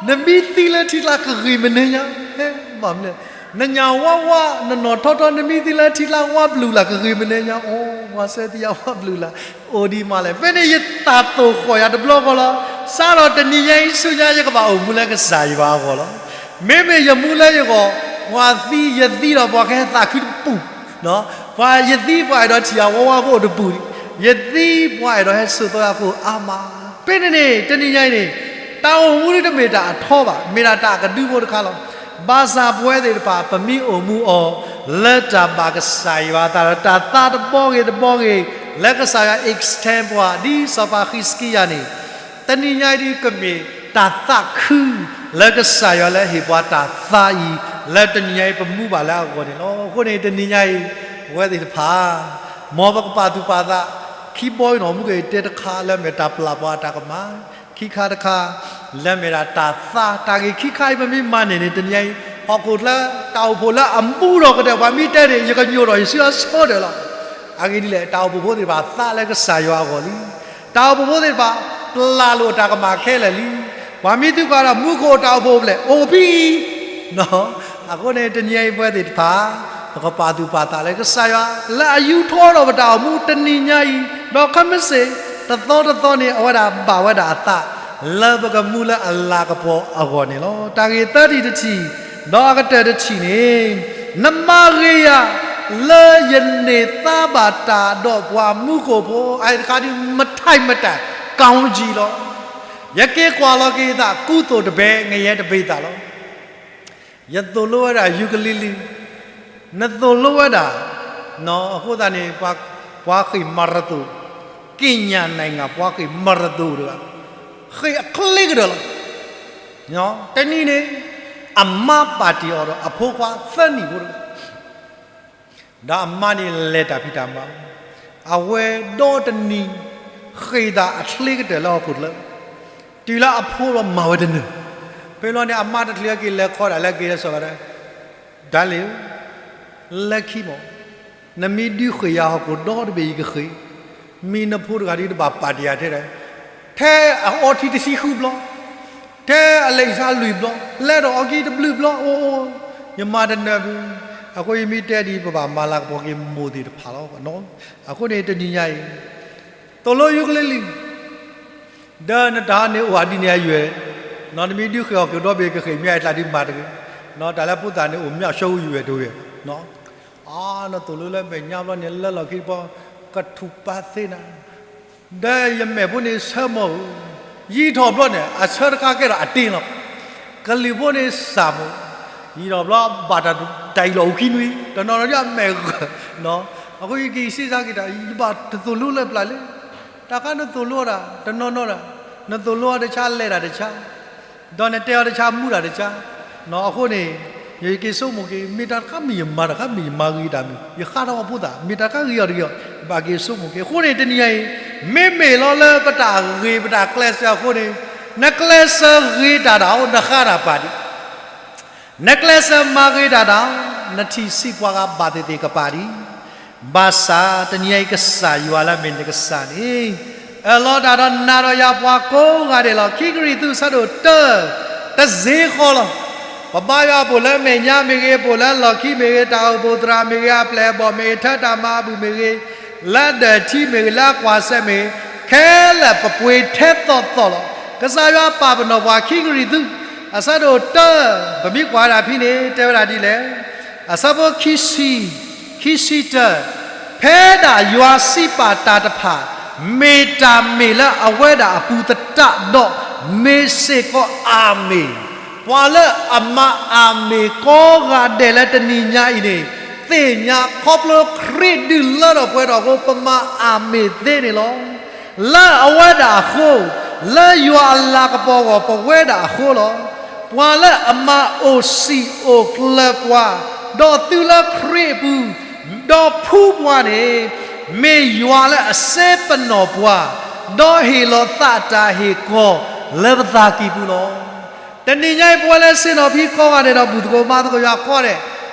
နမံသံလၢထံကျါကဂ့ၤမနုၤညါ, ဟဲ, ဘၣ်မနုၤလဲၣ်, နညၣ်ဝါဝါ နနီၢ်ထီထီ နမံသံလၢထံကျါဝါဘျုးလၢ်ကဂ့ၤမနုၤညါ, အိ ပှၤဆှၢသံယၤဝါဘျုးလၢ်, အိၣ်ဒံးမးလဲၣ်. ဖဲန့ၣ်ယတၢ်သိၣ်ဃီၣ်ယၤတဘျီဃီလီၤ. စးထီၣ်တနံၤညါအံၤဆူညါ ယကဘၣ်အိၣ်မူလၢကစၢ်ယွၤအဂီၢ်လီၤ. မ့မ့ၢ်ယမူလၢယဂီၢ်, ပှၤသံယသံဒီးပှၤကဟဲသးခုတပူၤ, ပှၤယသံပှၤအဲၣ်ဒိးထံၣ်ယၤဝါဝါကအိၣ်တပူၤ, ယသံပှၤအဲၣ်ဒိးဟဲဆိးသီယၤကအိၣ်အါမး. ဖဲန့ၣ်န့ၣ် တနံၤညါအံၤန့ၣ် တၢ်အိၣ်မူဒ်တမ့ၢ်တၢ်အထီဘၣ်, မ့ၢ်ဒၣ်တၢ်အကဒုဖိတခါလီၤ. ဘၣ်ဆၣ်ပဝဲသ့ၣ်တဖၣ် ပမ့ၢ်အိၣ်မူအီၤ လၢတၢ်ဘၣ်ကစၢ်ယွၤအသးဒီး တၢ်သးတဘီဂ့ၤတဘီဂ့ၤ လၢကစၢ်ယွၤ extend ပှၤ ဒ်စီၤပၤဃံးစကံယၤန့ၣ် တနံၤညါအံၤဒ်ကမ့ၢ်တၢ်သးခု လၢကစၢ်ယွၤလၢဟ့ၣ်ပှၤတၢ်သါအံၤ လၢတနံၤညါအံၤပမူဘၣ်လၢအဂီၢ်န့ၣ်လီၤ. အဃိန့ၣ် တနံၤညါအံၤ ပဝဲသ့ၣ်တဖၣ် မ်ပကပာ်သူၣ်ပာ်သး ခံဘီအံၤနီၢ်မူက့ၤတဲတခါ လၢမ့ၢ်တၢ်ပျၢ်ပှၤအတၢ်ကမၣ်, ခံခါတခါ လၢမ့ၢ်ဒၣ်တၢ်သါ, တၢ်ဂ့ၢ်ခံခါအံၤ ပမ့ၢ်မၤန့ၢ်န့ၣ် တနံၤညါအံၤ ဟီၣ်ခိၣ်ချၢ တၢ်အိၣ်ဖှိၣ်လၢအမူထီၣ်ကတၢၢ် ပှၤမ့ၢ်တဲန့ၣ် ယကညိၣ်ထီၣ်ယစုအဆိကတၢၢ်လီၤ. အဂ့ၢ်ဒ်လဲၣ်, တၢ်အိၣ်ဖှိၣ်ဖိသ့ၣ်တဖၣ်သးလၢကစၢ်ယွၤအဂီၢ်လံ. တၢ်အိၣ်ဖှိၣ်ဖိသ့ၣ်တဖၣ် ပျၢ်လိာ်တၢ်ကမၣ်ခဲလၢာ်လံ. ပှၤမ့ၢ်သံကွၢ်ဒီး မူခိၣ်တၢ်အိၣ်ဖှိၣ်ဖဲလဲၣ်, အိၣ်ဖဲအံၤ အဃိန့ၣ် တနံၤအံၤပဝဲသ့ၣ်တဖၣ် ပကပာ်သူၣ်ပာ်သးလၢကစၢ်ယွၤ လၢအယူးထီၣ်ထီၣ်ပတၢ်အိၣ်မူတနံၤညါအံၤ, ဒီးခဲမုၢ်ဆ့ၣ် တသီတသီန့ၣ် အဝဲဒၣ်ဘၣ်ဝဲဒၣ်အသး လၢပကမူလၢအလၤကပီၤအဂီၢ်န့ၣ်လီၤ. တၢ်ဂ့ၢ်သၢထံၣ်တထံၣ်, ဒီးအကတၢၢ်တထံၣ်န့ၣ်, နမၤဂ့ၤယၤ လၢယန့ၢ်သါဘၣ်တၢ်ဒီးပှၤမူခိၣ်ဖိ, အတခါဒ် မထံၣ်မတၤ ကောင်းကြီးလီၤ. ယက့ၤကွၢ်လီၤက့ၤယသး ကူသိၣ်တဘဲ ငရဲတဘ့ၣ်သးလီၤ. ယသိၣ်လိဝဲဒၣ် ukulele, နသိၣ်လိဝဲဒၣ်, အဃိသတးန့ၣ် ပှၤဃ့ၢ်မၤရသိၣ်, က့ညါနံၣ်ဂၤ ပှၤဃ့ၢ်မၤရသိၣ်တဂၤ, ဃ့ၢ်အချ့ကတၢၢ်လီၤ. တနံၤန့ၣ် အမါပာ်တ့ၢ်အီၤဒီးအဖိခွါသၢနံၣ်ဖိတဂၤ ဒီးအမါန့ၣ်လဲၤတၢ်ဖံးတၢ်မၤ, အဝဲဒီတနံၤ ဃ့ၢ်တၢ်အချ့ကတၢၢ်လၢဟီၣ်ခိၣ်ချၢ, တုၤလၢအဖိလီၤမၤဝဲတနၢၤ, ဖဲလီၤန့ၣ် အမါတချုးက့ၤလဲၤခီဒၣ်လဲာ်က့ၤလၢစီၤဝဲဒၣ်, ဒါလံဧၢ, လၢခံမး, နမ့ၢ်ဒုးဃ့ၢ်ယၤဟီၣ်ခိၣ်ဒီတဘ့ၣ်အံၤကဃ့ၢ်, မ့ၢ်နဖိတဂၤဒ်တဘၣ်ပာ်တ့ၢ်ယၤထဲဒၣ်, ထဲအအီထံတဆံဃုဘျီ, ထဲအလဲၤဆါလွံၢ်ဘျီ, လဲၤဒီးအီက့ၤတဘျုးဘျီ, အိၣ်အိၣ်, ယမၤတနၢၤဘၣ်, အဃိယမ့ၢ်တဲဒ်အံၤ ပဘၣ်မၤလၤကပီၤက့ၤမိၢ်သ့ၣ်တဖၣ်လီၤ. အဃိန့ၣ်တနံၤညါအံၤ, သိၣ်လိ ukulele, ဒီးနတၢ်န့ၣ်အိၣ်အဒ်န့ၣ်အယွဲၢ်, နမ့ၢ်ဒုးဃ့ၢ်ဟီၣ်ခိၣ်ဒီဘ့ၣ်ကဃ့ၢ်မ့ၢ်အတၢ်ဒုးမၤတဂ့ၤ, တၢ်လၢဖိသၣ်န့ၣ်အိၣ်မ့ၢ်အဆၢဝံၤယွဲၢ်တဝဲၢ်, နသိၣ်လိလၢမဲာ်ညါဘျီန့ၣ် လၢလီၢ်ခံတပီၤ, ကထူၣ်ပာ်သ့နၤ, ဒီးယမဲာ်ဖိန့ၣ်ဆၢမီၢ်ဧိၤ, ယံာ်ထီၣ်ဘျီန့ၣ် အဆၢတခါကဲဒီးအတ့လီၤ, ကလုၢ်ဖိန့ၣ်စၢ်မီၢ်, ယံာ်ထီၣ်ဘျီဘၣ်တၢ်အံၤလီၤအိၣ်ခံနွံ, တနီၤနီၤဒ်အမဲာ်ဂၢၢ်, အဃိယက့ၤစံးစါက့ၤတၢ် ယဘၣ်တသိၣ်လိလၢပျၢ်လဲၣ်, တၢ်ခါနသိၣ်လိတၢ် တနီၤနီၤတၢ်, နသိၣ်လိအီၤတဆါ လဲၤတၢ်တဆါ ဒီးနတဲအီၤတဆါ မူတၢ်တဆါ, အဃိန့ၣ် ယက့ၤဆိကမိၣ်က့ၤ မ့ၢ်တၢ်တခါမ့ၢ်ယမၤ တၢ်တခါမ့ၢ်ယမၤဂ့ၤတၢ်မ့ၢ် ယဃါထီၣ်အဖိသၣ် မ့ၢ်တၢ်တခါဂ့ၤအီၤတဂ့ၤအီၤ ယဘၣ်က့ၤဆိကမိၣ်က့ၤ. အဃိန့ၣ် တနံၤညါအံၤ မ့မ့ၢ်လီၤလၢပတၢ်ဂ့ၤပတၢ်ကျဲးစၢးအဃိန့ၣ် နကျဲးစၢးဂ့ၤတၢ်ဒၣ်အိၣ် နဃါတၢ်ပာ်ဒံး နကျဲးစၢးမၤဂ့ၤတၢ်ဒၣ်, နထံၣ်ဆံးပှၤဂၤဘၣ်သ့ၣ်သ့ၣ်ကပာ်ဒံး, ဘၣ်ဆၣ်တနံၤအံၤကစၢ်ယွၤလၢအမ့ၢ်နကစၢ်န့ၣ်, အၢၣ်လီၤတၢ်ဒီးနၤဒီးယၤပှၤကိးဂၤဒဲးလီၤ. ခံကရံၣ်သူး အဆၢဒိၣ်တၢ တစ့ဃီလီၤ. ပဘါယွၤအပူၤလၢအမဲာ်ညါမ့ၢ်ဂ့ၤ, အပူၤလၢအလီၢ်ခံမ့ၢ်ဂ့ၤ, တၢ်အိၣ်ဖှိၣ်သရၣ်မ့ၢ်ဂ့ၤ, အပျဲၢ်အဘီၣ်မ့ၢ်ဂ့ၤ, ထၢတၢ်မၤအပူၤမ့ၢ်ဂ့ၤ, လၢအဒၢးထံမ့ၢ်ဂ့ၤ, လၢအကွၢ်စဲမ့ၢ်ဂ့ၤ, ခဲလၢာ်ပပှ့ၤထဲသိးသိးလီၤ. ကစၢ်ယွၤပာ်ပနီၣ်ပှၤ ခံကရံၣ်သူး အဆၢဒိၣ်တၢ, ပမ့ၢ်ကွၢ်ဝဲဒၣ်ဖဲန့ၣ် တဲဝဲဒၣ်ဒ်လဲၣ်, အဆၢဖိခံဆံ, ခံဆံတၢ, ဖဲဒၣ်ယွၤစံးပာ်တၢ်တဖၣ် မ့ၢ်တၢ်မ့ၢ်လၢအဝဲဒၣ်အပူၤသတးဒီး မ့ၢ်စ့ၢ်ကီးအၤမ့ၣ်. ပှၤလၢအမၤအၤမ့ၣ်ကိးဂၤဒဲးလၢတနံၤညါအံၤန့ၣ် သ့ၣ်ညါခီဖျိခရံာ်ဒုးလၢထီၣ်ပှဲၤထီၣ်အဃိ ပမၤအၤမ့ၣ်သ့န့ၣ်လီၤ. လၢအဝဲဒၣ်အဃိ, လၢယွၤအလၤကပီၤအဂီၢ် ပဝဲဒၣ်အဃိလီၤ. ပှၤလၢအမၤအိၣ်စံာ်အိၣ်ကျၢၤပှၤ, ဒီးသုလၢခရံာ်အပူၤ, ဒီးဖှူပှၤန့ၣ်, မ့ၢ်ယွၤလၢအစဲပနီၣ်ပှၤ, ဒီးဟ့ၣ်လီၤသးတၢ်ဟ့ၣ်ကီၤလၢပသးကံၢ်ပူၤလီၤ. တနံၤညါအံၤ ပဝဲလၢဆ့ၣ်နီၤဖံကိးဂၤဒဲးဒီး ဘူၣ်သကိးဘါသကိးယွၤကိးဂၤဒဲး,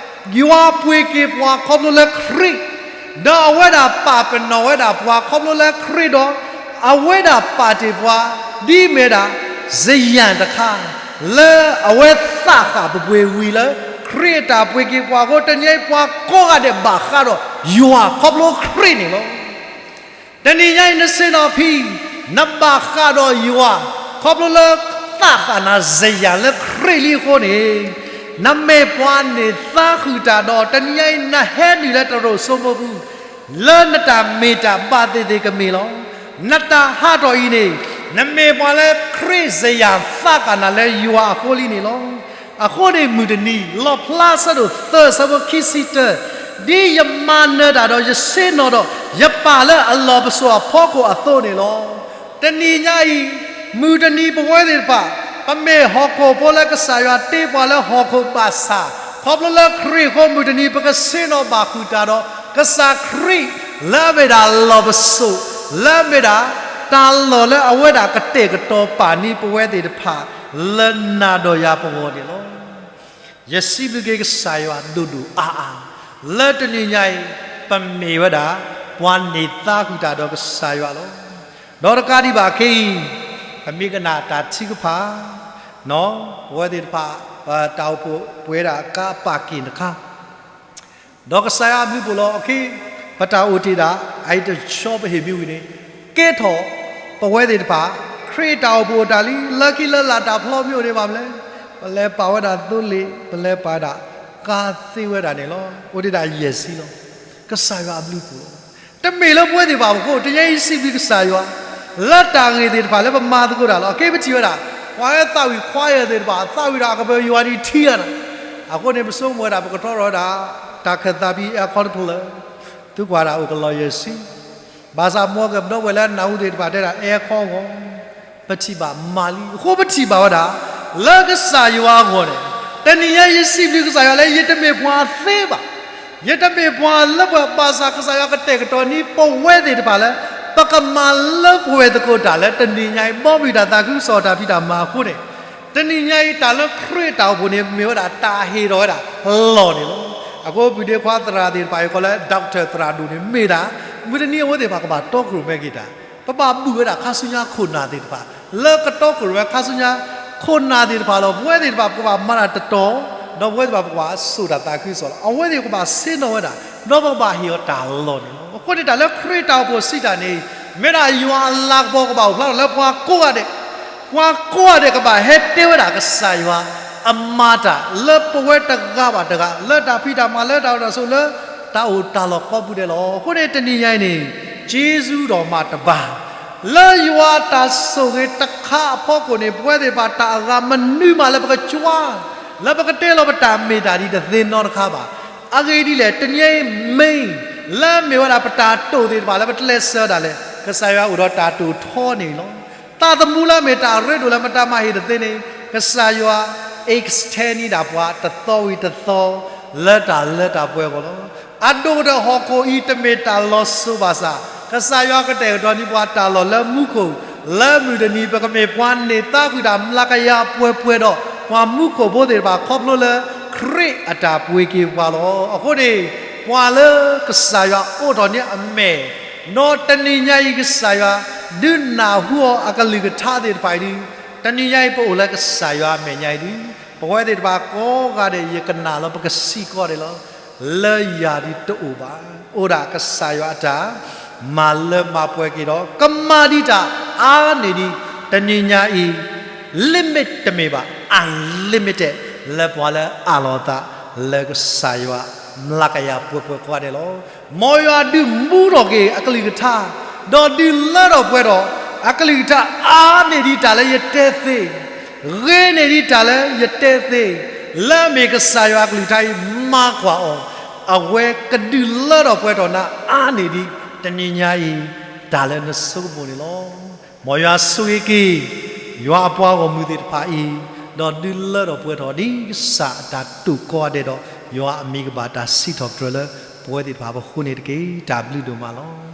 ယွၤပှ့ၤက့ၤပှၤခီဖျိလၢခရံာ်, ဒီးအဝဲဒၣ်ပာ်ပနီၣ်ဝဲဒၣ်ပှၤခီဖျိလၢခရံာ်ဒီး အဝဲဒၣ်ပာ်တ့ၢ်ပှၤ ဒ်မ့ၢ်ဒၣ် စယၢ်တခါ လၢအဝဲသးဃာ်ပပှ့ၤဝံၤလၢ ခရံာ်အတၢ်ပှ့ၤက့ၤပှၤအဃိ တနံၤညါအံၤပှၤကိးဂၤဒဲးဘၣ်ဃးဒီးယွၤခီဖျိခရံာ်န့ၣ်လီၤ. တနံၤညါအံၤ နဆ့ၣ်နီၤဖံ, နဘၣ်ဃးဒီးယွၤ ခီဖျိလၢသးဃာ်နၤစယၢ်လၢခရံာ်လံအဃိန့ၣ်, နမ့ၢ်ပှၤန့ၢ်သါဃုာ်တၢ်ဒီး တနံၤညါအံၤ နဟဲနုာ်လၢတရိာ်စိမိပူၤ လၢနတၢ်မ့ၢ်တၢ်ဘၣ်သ့ၣ်သ့ၣ်ကမ့ၢ်လီၤ. နတၢ်ဟးထီၣ်အံၤန့ၣ် နမ့ၢ်ပှၤလၢခရံာ်စယၢ်သးဃာ်နၤလၢယွၤအဃိလံန့ၣ်လီၤ. အဃိန့ၣ် မုၢ်တနံၤ လီၣ်ဖျါဆၢဒိၣ်သၢ ဆၢဖိခံဆံတၢ, ဒ်ယမၤနၢၤတၢ်ဒီးယဆ့ၣ်နီၤဒီး ယပာ်လၢအလီၢ်ပစိာ်အဖီခိၣ်အသိးန့ၣ်လီၤ. တနံၤညါအံၤ မုၢ်တနံၤပဝဲသ့ၣ်တဖၣ် ပမ့ၢ်ဟီၣ်ခိၣ်ဖိလၢကစၢ်ယွၤတ့ပှၤလၢဟီၣ်ခိၣ်ဘၣ်ဆၣ်, ခီဖျိလၢခရံာ်အဃိ မုၢ်တနံၤ ပကဆ့ၣ်နီၤဘၣ်ဃုာ်တၢ်ဒီး ကစၢ်ခရံာ် လၢအမ့ၢ်ဒၣ်လီၢ်ပစိာ်, လၢအမ့ၢ်ဒၣ် တၢ်လီၢ်လၢအဝဲဒၣ်ကတဲာ်ကတီၤပာ်န့ၢ်ပဝဲသ့ၣ်တဖၣ် လၢနၤဒီးယၤပဂီၢ်န့ၣ်လီၤ. ယစံးဘျုးက့ၤကစၢ်ယွၤဒိၣ်ဒိၣ်အါအါ, လၢတနံၤညါအံၤ ပမ့ၢ်ဝဲဒၣ် ပှၤန့ၢ်သါဃုာ်တၢ်ဒီးကစၢ်ယွၤလီၤ. ဒီးတကးဒံးဘၣ်ခဲအံၤ ပမ့ၢ်ကနၣ်တၢ်ထုကဖၣ် ပဝဲသ့ၣ်တဖၣ် ပတၢ်အိၣ်ဖှိၣ်ပှဲၤဒၣ်ကါအပၢ်က့ၢ်တခါ ဒီးကစၢ်ယွၤအဘျုးအဖှိၣ်လီၤ. အခဲ ပတၢ်အိၣ်တ့ၢ်ဒၣ် အအံၤတဆီပဟ့ၣ်မ့ၢ်ဝံၤန့ၣ် ကဲထီၣ်ပဝဲသ့ၣ်တဖၣ် ခရံာ်တၢ်အိၣ်ဖှိၣ်အတၢ်လံ လၢခံလၢလာ်တၢ်ဖျီမ့ၢ်အိၣ်ဒံးဘၣ်မနုၤလဲၣ်, ပလဲၤပာ်ဝဲဒၣ်သိလ့ၣ် ပလဲၤပာ်ဝဲဒၣ်ကါသ့ဝဲဒၣ်န့ၣ်လီၤ. အိၣ်တ့ၢ်ဒၣ်ယဲၢ်ဆံလီၤ. ကစၢ်ယွၤအဘျုးအဖှိၣ်လီၤ. တမ့ၢ်လၢပဝဲသ့ၣ်တဖၣ်အဃိ တနံၤညါအံၤစံးဘျုးကစၢ်ယွၤ လၢတၢ်ဂ့ၢ်သ့ၣ်တဖၣ်လၢပမၤသကိးတၢ်လီၤ. အခဲပထံၣ်ဝဲဒၣ် ပှၤလၢသးဝံၣ် choir သ့ၣ်တဖၣ် သးဝံၣ်ဒၣ်အကပၢၤယွၤဒ်ထံအါနၤ, အဃိန့ၣ် ပဆိကမိၣ်ဝဲဒၣ် ပကထီထီၣ်ဝဲဒၣ် တၢ်ခၢၣ်သးဖဲ aircon တဖျၢၣ် သုကွၢ်ဒၣ်အိၣ်ကလီၤယဲၢ်ဆံ, ဘၣ်ဆၣ်မ်ကဒီပုၢ်ဝဲၢ်လၢအနၢ်ဟူသ့ၣ်တဖၣ်တဲဒၣ် aircon အဂီၢ် ပထံၣ်ဘၣ်မၤလံ. အဃိပထံၣ်ဘၣ်ဝဲဒၣ် လၢကစၢ်ယွၤအဂီၢ်န့ၣ် တနံၤညါယစံးဘျုးကစၢ်ယွၤလၢယတမ့ၢ်ပှၤသ့ဘၣ်, ယတမ့ၢ်ပှၤလၢပှဲၤ ဘၣ်ဆၣ်ကစၢ်ယွၤကတဲာ်ကတီၤန့ၢ်ပဝဲသ့ၣ်တဖၣ်လၢ ပကမၤလၢပှဲၤသကိးတၢ်လၢတနံၤညါအံၤ မ်မ့ၢ်တၢ်သးခုကစီၣ်တၢ်ဖံးတၢ်မၤအဃိန့ၣ် တနံၤညါအံၤတၢ်လၢခရံာ်တၢ်အိၣ်ဖှိၣ်န့ၣ် မ့ၢ်ဝဲဒၣ်တၢ်ဟ့ၣ်ထီၣ်ဝဲဒၣ်လီၢ်န့ၣ်လီၤ. အဃိပှၤဒ့ခွါသရၣ်သ့ၣ်တဖၣ်အံၤ ကိးလၢ doctor သရၣ်ဒိၣ်န့ၣ် မ့ၢ်ဒၣ် မုၢ်တနံၤအဝဲသ့ၣ်တဖၣ်ကဘၣ်တီခိၣ်ရိၣ်မဲက့ၤတၢ်, ပဘၣ်ဘူၣ်ဝဲဒၣ်ခါဆူညါခိၣ်နၢ်သ့ၣ်တဖၣ် လၢကတီခိၣ်ရိၣ်မဲခါဆူညါခိၣ်နၢ်သ့ၣ်တဖၣ်လီၤ. ပဝဲသ့ၣ်တဖၣ်ပကဘၣ်မၤတၢ်တတီၤ ဒီးပဝဲသ့ၣ်တဖၣ်ပကဘၣ်စိာ်တၢ်သးခုကစီၣ်လီၤ. အဝဲသ့ၣ်ကဘၣ်ဆ့ၣ်နီၤဝဲဒၣ် ဒီးပကဘၣ်ဟ့ၣ်အီၤတၢ်လီၢ်န့ၣ်လီၤ. အဃိန့ၣ်တၢ်လၢခရံာ်တၢ်အိၣ်ဖှိၣ်စံးတၢ်န့ၣ် မ့ၢ်ဒၣ်ယွၤအလၤကပီၤကဘၣ်အိၣ်ဖျါထီၣ်လၢပှၤကိးဂၤဒဲး ပှၤကိးဂၤဒဲးကဘၣ်ဟဲတဲဝဲဒၣ်ကစၢ်ယွၤအမၤတၢ်လၢပဝဲတဂၤဘၣ်တဂၤ လၢတၢ်ဖံးတၢ်မၤလၢတၢ်အိၣ်တၢ်ဆိးလၢ တၢ်အိၣ်တၢ်လီၢ်ကိးပူၤဒဲးလီၤ. အဃိန့ၣ်တနံၤညါအံၤန့ၣ် ကျေးဇူးတော်မှာ တပါ လၢယွၤအတၢ်ဆိၣ်ဂ့ၤတခါအဖီခိၣ်န့ၣ် ပဝဲသ့ၣ်တဖၣ်တၢ်အဂၤမနုၤမးလၢပကကွၢ် လၢပကတဲလီၤပတၢ်မ့ၢ်တၢ်ဒ်တသ့နီတခါဘၣ်. အဂ့ၢ်ဒ်လဲၣ် တနံၤအံၤ မ့ၢ် လၢမ့ၢ်ဝဲဒၣ်ပတၢ်တိာ်သ့ၣ်တဖၣ်လၢပကျဲးစၢးဒၣ်လဲာ် ကစၢ်ယွၤအိၣ်ဒီးတၢ်တိာ်ထီန့ၣ်လီၤ. သးသမူလၢမ့ၢ်တၢ်ရ့ဒိၣ်လၢမတၤမၤဟ့ၣ်တသ့န့ၣ် ကစၢ်ယွၤ extend န့ၢ်ဒၣ်ပှၤတသီဝံၤတသီ လၢတၢ်လၢတၢ်ပှဲၤအဂီၢ်လီၤ. အဒိၣ်ကတၢၢ်ဟီၣ်ခိၣ်အံၤတမ့ၢ်တၢ်လီၤစိၤဘၣ်ဆၣ် ကစၢ်ယွၤကတဲာ်ကတီၤန့ၢ်ပှၤတၢ်လီၢ်လၢမူခိၣ် လၢမုၢ်တနံၤ ပကမ့ၢ်ပှၤန့ၢ်သါဃုာ်တၢ်မျးကယၤပှဲၤပှဲၤဒီး ပှၤမူခိၣ်ဖိသ့ၣ်တဖၣ်ခီဖျိလၢ ခရံာ်အတၢ်ပှ့ၤက့ၤပှၤလီၤ. အဃိန့ၣ် ပှၤလၢကစၢ်ယွၤအိးထီၣ်န့ၢ်အမဲာ် ဒီးတနံၤညါအံၤကစၢ်ယွၤ ဒုးနၢ်ဟူအီၤအကလုၢ်ကထါသ့ၣ်တဖၣ်အံၤဒီး တနံၤညါအံၤပအိၣ်လၢကစၢ်ယွၤအမဲာ်ညါအံၤဒီး ပဝဲသ့ၣ်တဖၣ်ကိးဂၤဒဲး ယကနၣ်လီၤ ပကစံးကီးဒဲးလီၤ လၢယၤဒ်တအိၣ်ဘၣ်. အိၣ်ဒၣ်ကစၢ်ယွၤအတၢ် မၤလၢမၤပှဲၤက့ၤဒီး ကမၤဒံးတၢ်အါန့ၢ်ဒံး တနံၤညါအံၤ limit တမ့ၢ်ဘၣ် unlimited လၢပှၤလၢအးလီၤအသး လၢကစၢ်ယွၤ မျးကယၤပှဲၤပှဲၤကိးဂၤဒဲးလီၤ. မ်ယွၤဒုးမူထီၣ်က့ၤအကလုၢ်ကထါ ဒီးဒုးလၢထီၣ်ပှဲၤထီၣ် အကလုၢ်ကထါအါန့ၢ်ဒံးတၢ်လၢယတဲသ့ ဂ့ၤန့ၢ်ဒံးတၢ်လၢယတဲသ့ လၢအမ့ၢ်ကစၢ်ယွၤအကလုၢ်ကထါအံၤ မၤကွၢ်အီၤ အဝဲကဒုးလၢထီၣ်ပှဲၤထီၣ်နၤအါန့ၢ်ဒံး တနံၤညါအံၤ တၢ်လၢနဆိကမိၣ်န့ၣ်လီၤ. မ်ယွၤဆိၣ်ဂ့ၤက့ၤ ယွၤအပှၤဂီၢ်မုၢ်သ့ၣ်တဖၣ်အံၤ ဒီးဒုးလၢထီၣ်ပှဲၤထီၣ်ဒ်ကစၢ်အတၢ်တိာ်ကိးဂၤဒဲးဒီး ယွၤအမံၤကဘၣ်တၢ်စံးထီၣ်ပတြၢၤလၢ ပဝဲသ့ၣ်တဖၣ်ပဃိန့ၣ်တက့ၢ်. တၢ်ဘျုးဒိၣ်မးလီၤ.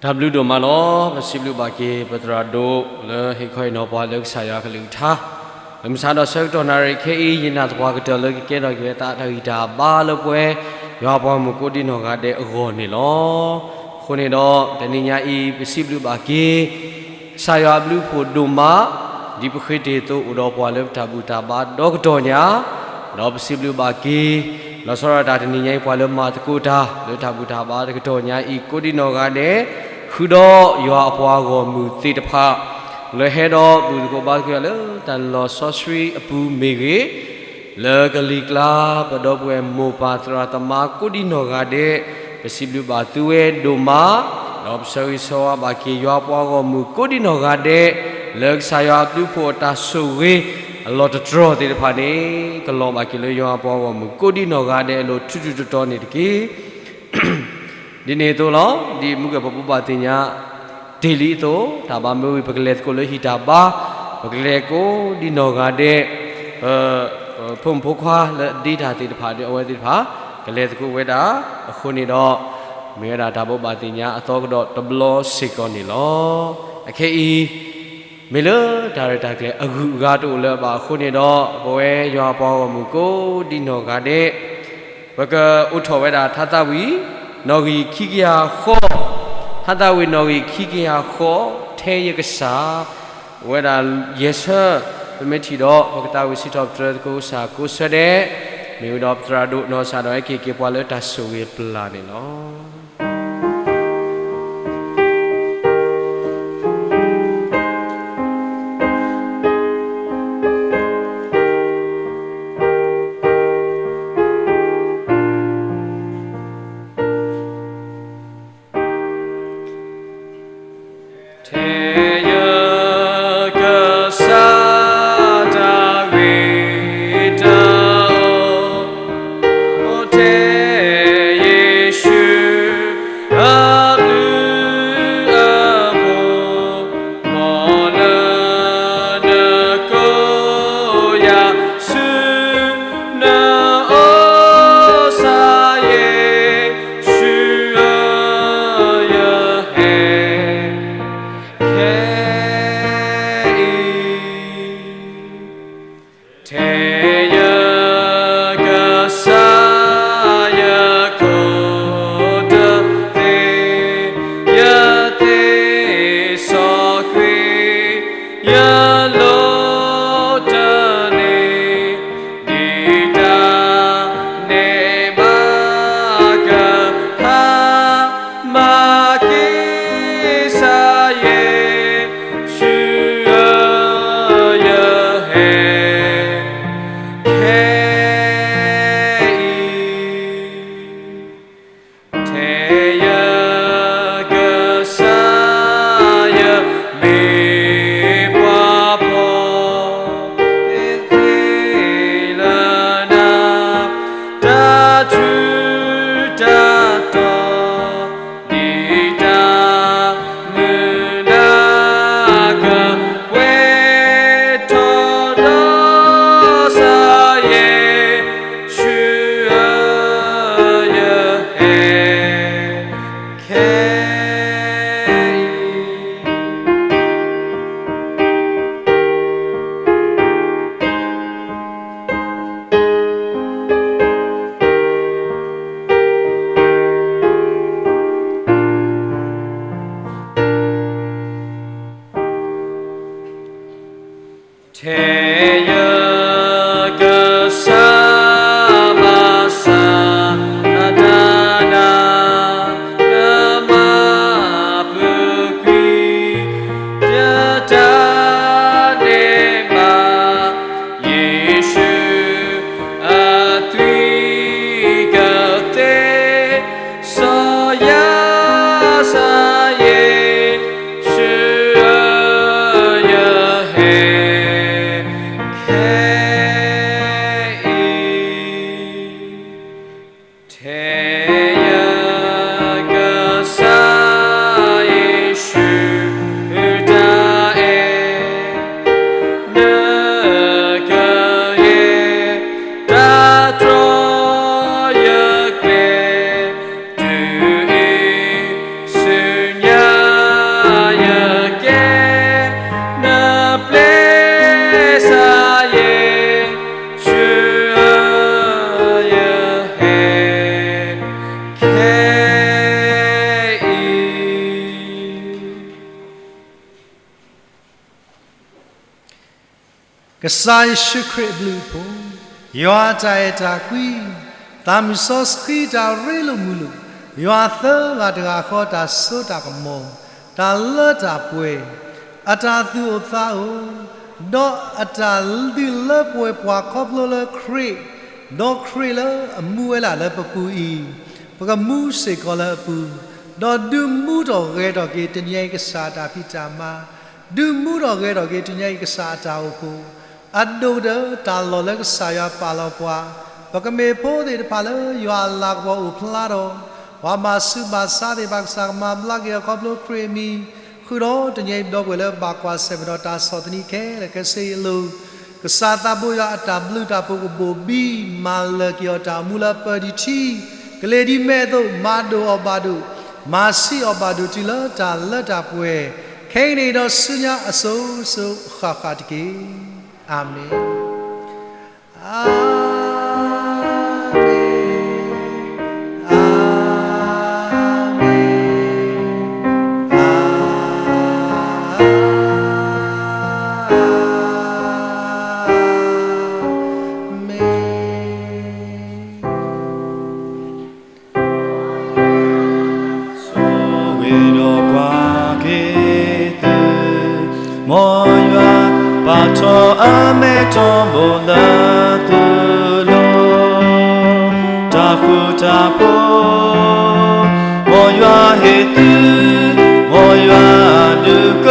တၢ်ဘျုးဒိၣ်မးလီၤ. ပစံးဘျုးဘၣ်က့ၤ ပသရၣ်ဒိၣ်လၢဟ့ၣ်ခီဟ့ၣ်နီၤပှၤလၢကစၢ်ယွၤအကလုၢ်ကထါ လၢမုၢ်ဆါဒီးဆၢကတီၢ်နၣ်ရံၣ်ခဲအံၤ ယနာ်သပှၢ်ကတၢၢ်လၢကကဲထီၣ်က့ၤဝဲသးတၢ်ဂံၢ်တၢ်ဘါလၢပဝဲ ယွၤအပှၤဂီၢ်မုၢ်ကိးဒံနီၢ်ဂၤဒဲးအဂီၢ်န့ၣ်လီၤ. အဃိန့ၣ်ဒီး တနံၤညါအံၤ ပစံးဘျုးဘၣ်က့ၤ ကစၢ်ယွၤအဘျုးအဖှိၣ်ဒိၣ်မး ဒ်ပဃ့တ့ၢ်အသိးအိၣ်ဒီးပှၤလၢပတၢ်ဘူၣ်တၢ်ဘါဒီကတီၢ်ညါ, ဒီးပစံးဘျုးဘၣ်က့ၤ လီၤဆီဒၣ်တၢ်တနံၤညါအံၤ ပှၤလၢမၤသကိးတၢ် လၢတၢ်ဘူၣ်တၢ်ဘါတကတီၢ်ညါအံၤ ကိးဒံနီၢ်ဂၤဒဲး, ဃုာ်ဒီးယွၤအပှၤဂီၢ်မုၢ်သ့ၣ်တဖၣ် လၢဟဲဒီးဘူၣ်သကိးဘါသကိးလၢတၢ်လီၤဆီဆှံအပူၤမ့ၢ်ဂ့ၤ, လၢကလံၤကျါ ပဒီပုၢ်ဝဲၢ်မိၢ်ပၢ်သရၣ်သမါကိးဒံနီၢ်ဂၤဒဲး, ပစံးဘျုးဘၣ်သုဝဲဒိၣ်မး, ဒီးပဆၢဂ့ၤဆၢဝါဘၣ်က့ၤယွၤအပှၤဂီၢ်မုၢ်ကိးဒံနီၢ်ဂၤဒဲး, လၢကစၢ်ယွၤအဘျုးအဖှိၣ်အတၢ်ဆိၣ်ဂ့ၤအလီၢ်တတြီၢ်သ့ၣ်တဖၣ်န့ၣ် ကလီၤဘၣ်က့ၤလၢယွၤအပှၤဂီၢ်မုၢ်ကိးဒံနီၢ်ဂၤဒဲးအလိၤထူထူတီတီန့ၣ်တက့ၢ်. ဒ်န့ၣ်အသိးလီၤ. ဒ်မုၢ်ကပဘိးဘၣ်သ့ၣ်ညါတ့ၢ်လံအသိး, တၢ်ဘါမ့ၢ်ဝံၤ ပကလဲၤသကိးလၢဟံၣ်တၢ်ဘါ, ပကလဲၤကိးဒံနီၢ်ဂၤဒဲး, ပ ဖိမုၣ်ဖိခွါလၢအဒ့တၢ်သ့ၣ်တဖၣ်ဒီး အဝဲသ့ၣ်တဖၣ် ကလဲၤသကိးဝဲဒၣ်အဃိန့ၣ်ဒီး, မ့ၢ်ဝဲဒၣ်တၢ်ဘိးဘၣ်သ့ၣ်ညါအသီကဒီးတဘျီစ့ၢ်ကီးန့ၣ်လီၤ. အခဲအံၤ မ့ၢ်လၢတၢ်ရဲၣ်တၢ်ကျဲၤအဂုၤအဂၤတအိၣ်လၢၤဘၣ်အဃိန့ၣ်ဒီး ပဝဲယွၤအပှၤဂီၢ်မုၢ်ကိးဒံနီၢ်ဂၤဒဲး ပကအိးထီၣ်ဝဲဒၣ်ထါသးဝံၣ် နီၣ်ဂံၢ်ခံကယၤဃီ, ထါသးဝံၣ်နီၣ်ဂံၢ်ခံကယၤဃီ, ထဲယကစၢ် အိၣ်ဝဲဒၣ်ယဲၢ်ဆၢ, ပမ့ၢ်ထံၣ်ဒီး ပကသးဝံၣ်စံးထီၣ်ပတြၢၤသကိးကစၢ်ကိးဆၢဒဲး, မ့ၢ်ဝံၤဒီးပသရၣ်ဒိၣ်နီၢ်ကစၢ်ဒီးဟဲက့ၤက့ၤပှၤလၢတၢ်ဆိၣ်ဂ့ၤပျၢ်န့ၣ်လီၤ. ထဲယကစၢ်တၢ်ဂ့ၤတၢ်အၢ ထဲယ့ၣ်ၡူးအဘျုးအဖှိၣ် မ်လၢနကိးယၤဆူနအိၣ်ဆါယဲၢ် ယ့ၣ်ၡူးဧၢ ယဟဲခဲအံၤ ထဲယကစၢ်ယခိၣ်တသ့ ယသ့စီကွံာ် ယလိၣ်တန့ၢ် ဒ်တၢ်န့ၣ်ဘၣ် ကဟါမၢ်က့ၤဆါယဲၢ် ယ့ၣ်ၡူးဧၢ ယဟဲခဲအံၤ ထဲယကစၢ်ယမ့ၢ်ပှၤဖှီၣ်သ့လၢနၤ တၢ်ထူးတၢ်တီၤ ဒ်တၢ်မုၢ်လၢ်ကပှဲၤထီၣ် ဒီးစါယဲၢ် ယ့ၣ်ၡူးဧၢ ယဟဲခဲအံၤ ထဲယကစၢ်မၤစၢ်အတၢ်နာ် လၢမၤပူၤကွံာ် ယတၢ်န့ၢ်ဘၣ် ယ့ၣ်ၡူးအသွံၣ်ကသ့ စီၤယၤစါယ့ၣ်ၡူးဧၢ ယဟဲခဲအံၤ ထဲယကစၢ်ယ့ၣ်ၡူး တၢ်အဲၣ် နကယဲၢ် တၢ်တြီယကျဲ တုၤအံၤဆူညါယကဲ နပျဲစါယ့ၣ်ၡူးဧၢ ယဟဲခဲအံၤ ကစၢ်ယ့ၣ်ၡူးခရံာ်အဘျုးအဖှိၣ်, ယွၤအတၢ်အဲၣ်တၢ်ကွံ, သးမုၢ်စီဆှံတၢ်ရ့လိာ်မုာ်လိာ်, ယွၤသၢဂၤတဂၤဃီတၢ်စိတၢ်ကမီၤ, တၢ်လၢတၢ်ပှဲၤ, အတၢ်သူၣ်အိၣ်သးအိၣ်, ဒီးအတၢ်ဒုးလၢပှဲၤပှၤခီဖျိလၢခရံာ်, ဒီးခရံာ်လၢအမူဝဲဒၣ်လၢပပူၤအံၤ, ပကမူစ့ၢ်ကီးလၢအပူၤ, ဒီးဒုးမူထီၣ်ဂဲၤထီၣ်က့ၤတနံၤအံၤကစၢ်အတၢ်ဖံးတၢ်မၤ, ဒုးမူထီၣ်ဂဲၤထီၣ်က့ၤတနံၤအံၤကစၢ်အတၢ်အိၣ်ဖှိၣ်, အဒိၣ်ကတၢၢ်တၢ်လီၢ်လၢကစၢ်ယွၤပာ်လီၤပှၤ, ပကမ့ၢ်ဖိသ့ၣ်တဖၣ်လၢယွၤအလၤကပီၤအိၣ်ဖျါဒီး, ပှၤမၤဆူးမၤဆါသ့ၣ်တဖၣ် ကစၢ်ကမၤဘျါက့ၤအီၤခီဖျိခရံာ်အမံၤ, ဃုာ်ဒီးတနံၤအံၤဒီပုၢ်ဝဲၢ်လၢဘၣ်ကွၢ်ဆၢၣ်မဲာ်ဒီးတၢ်ဆီၣ်သနံးခဲလၢာ်ခဲဆ့အလိၤ, ကစၢ်သးဘိယွၤအတၢ်ဘျုးတၢ်ဖှိၣ်ကဘိၣ်ဘံ မၤလၢာ်က့ၤအီၤတၢ်အိၣ်မူလၢပၢၤဒံးထံ, ကလံၤဒ်မဲးအသိး မၤဒိၣ်အီၤဘၣ်ဒိၣ်, မၤဆံးအီၤဘၣ်ဒိၣ်တုၤလၢတၢ်လၢတၢ်ပှဲၤ, ဖဲအံၤန့ၣ်ဒီးဆူညါအစိၤစိၤဃၣ်ဃၣ်တက့ၢ်. အၤမ့ၣ်, အၤမ့ၣ်, အၤမ့ၣ်, အၤမ့ၣ်. ဆိၣ်ဂ့ၤဒီးကွၢ်က့ၤသု, မ်ယွၤပာ်ထီၣ်အမဲာ်တီဘိလၢသုလိၤ, တၢ်ဃူတၢ်ဖိး, မ်ယွၤဟ့ၣ်သု, မ်ယွၤဒုးက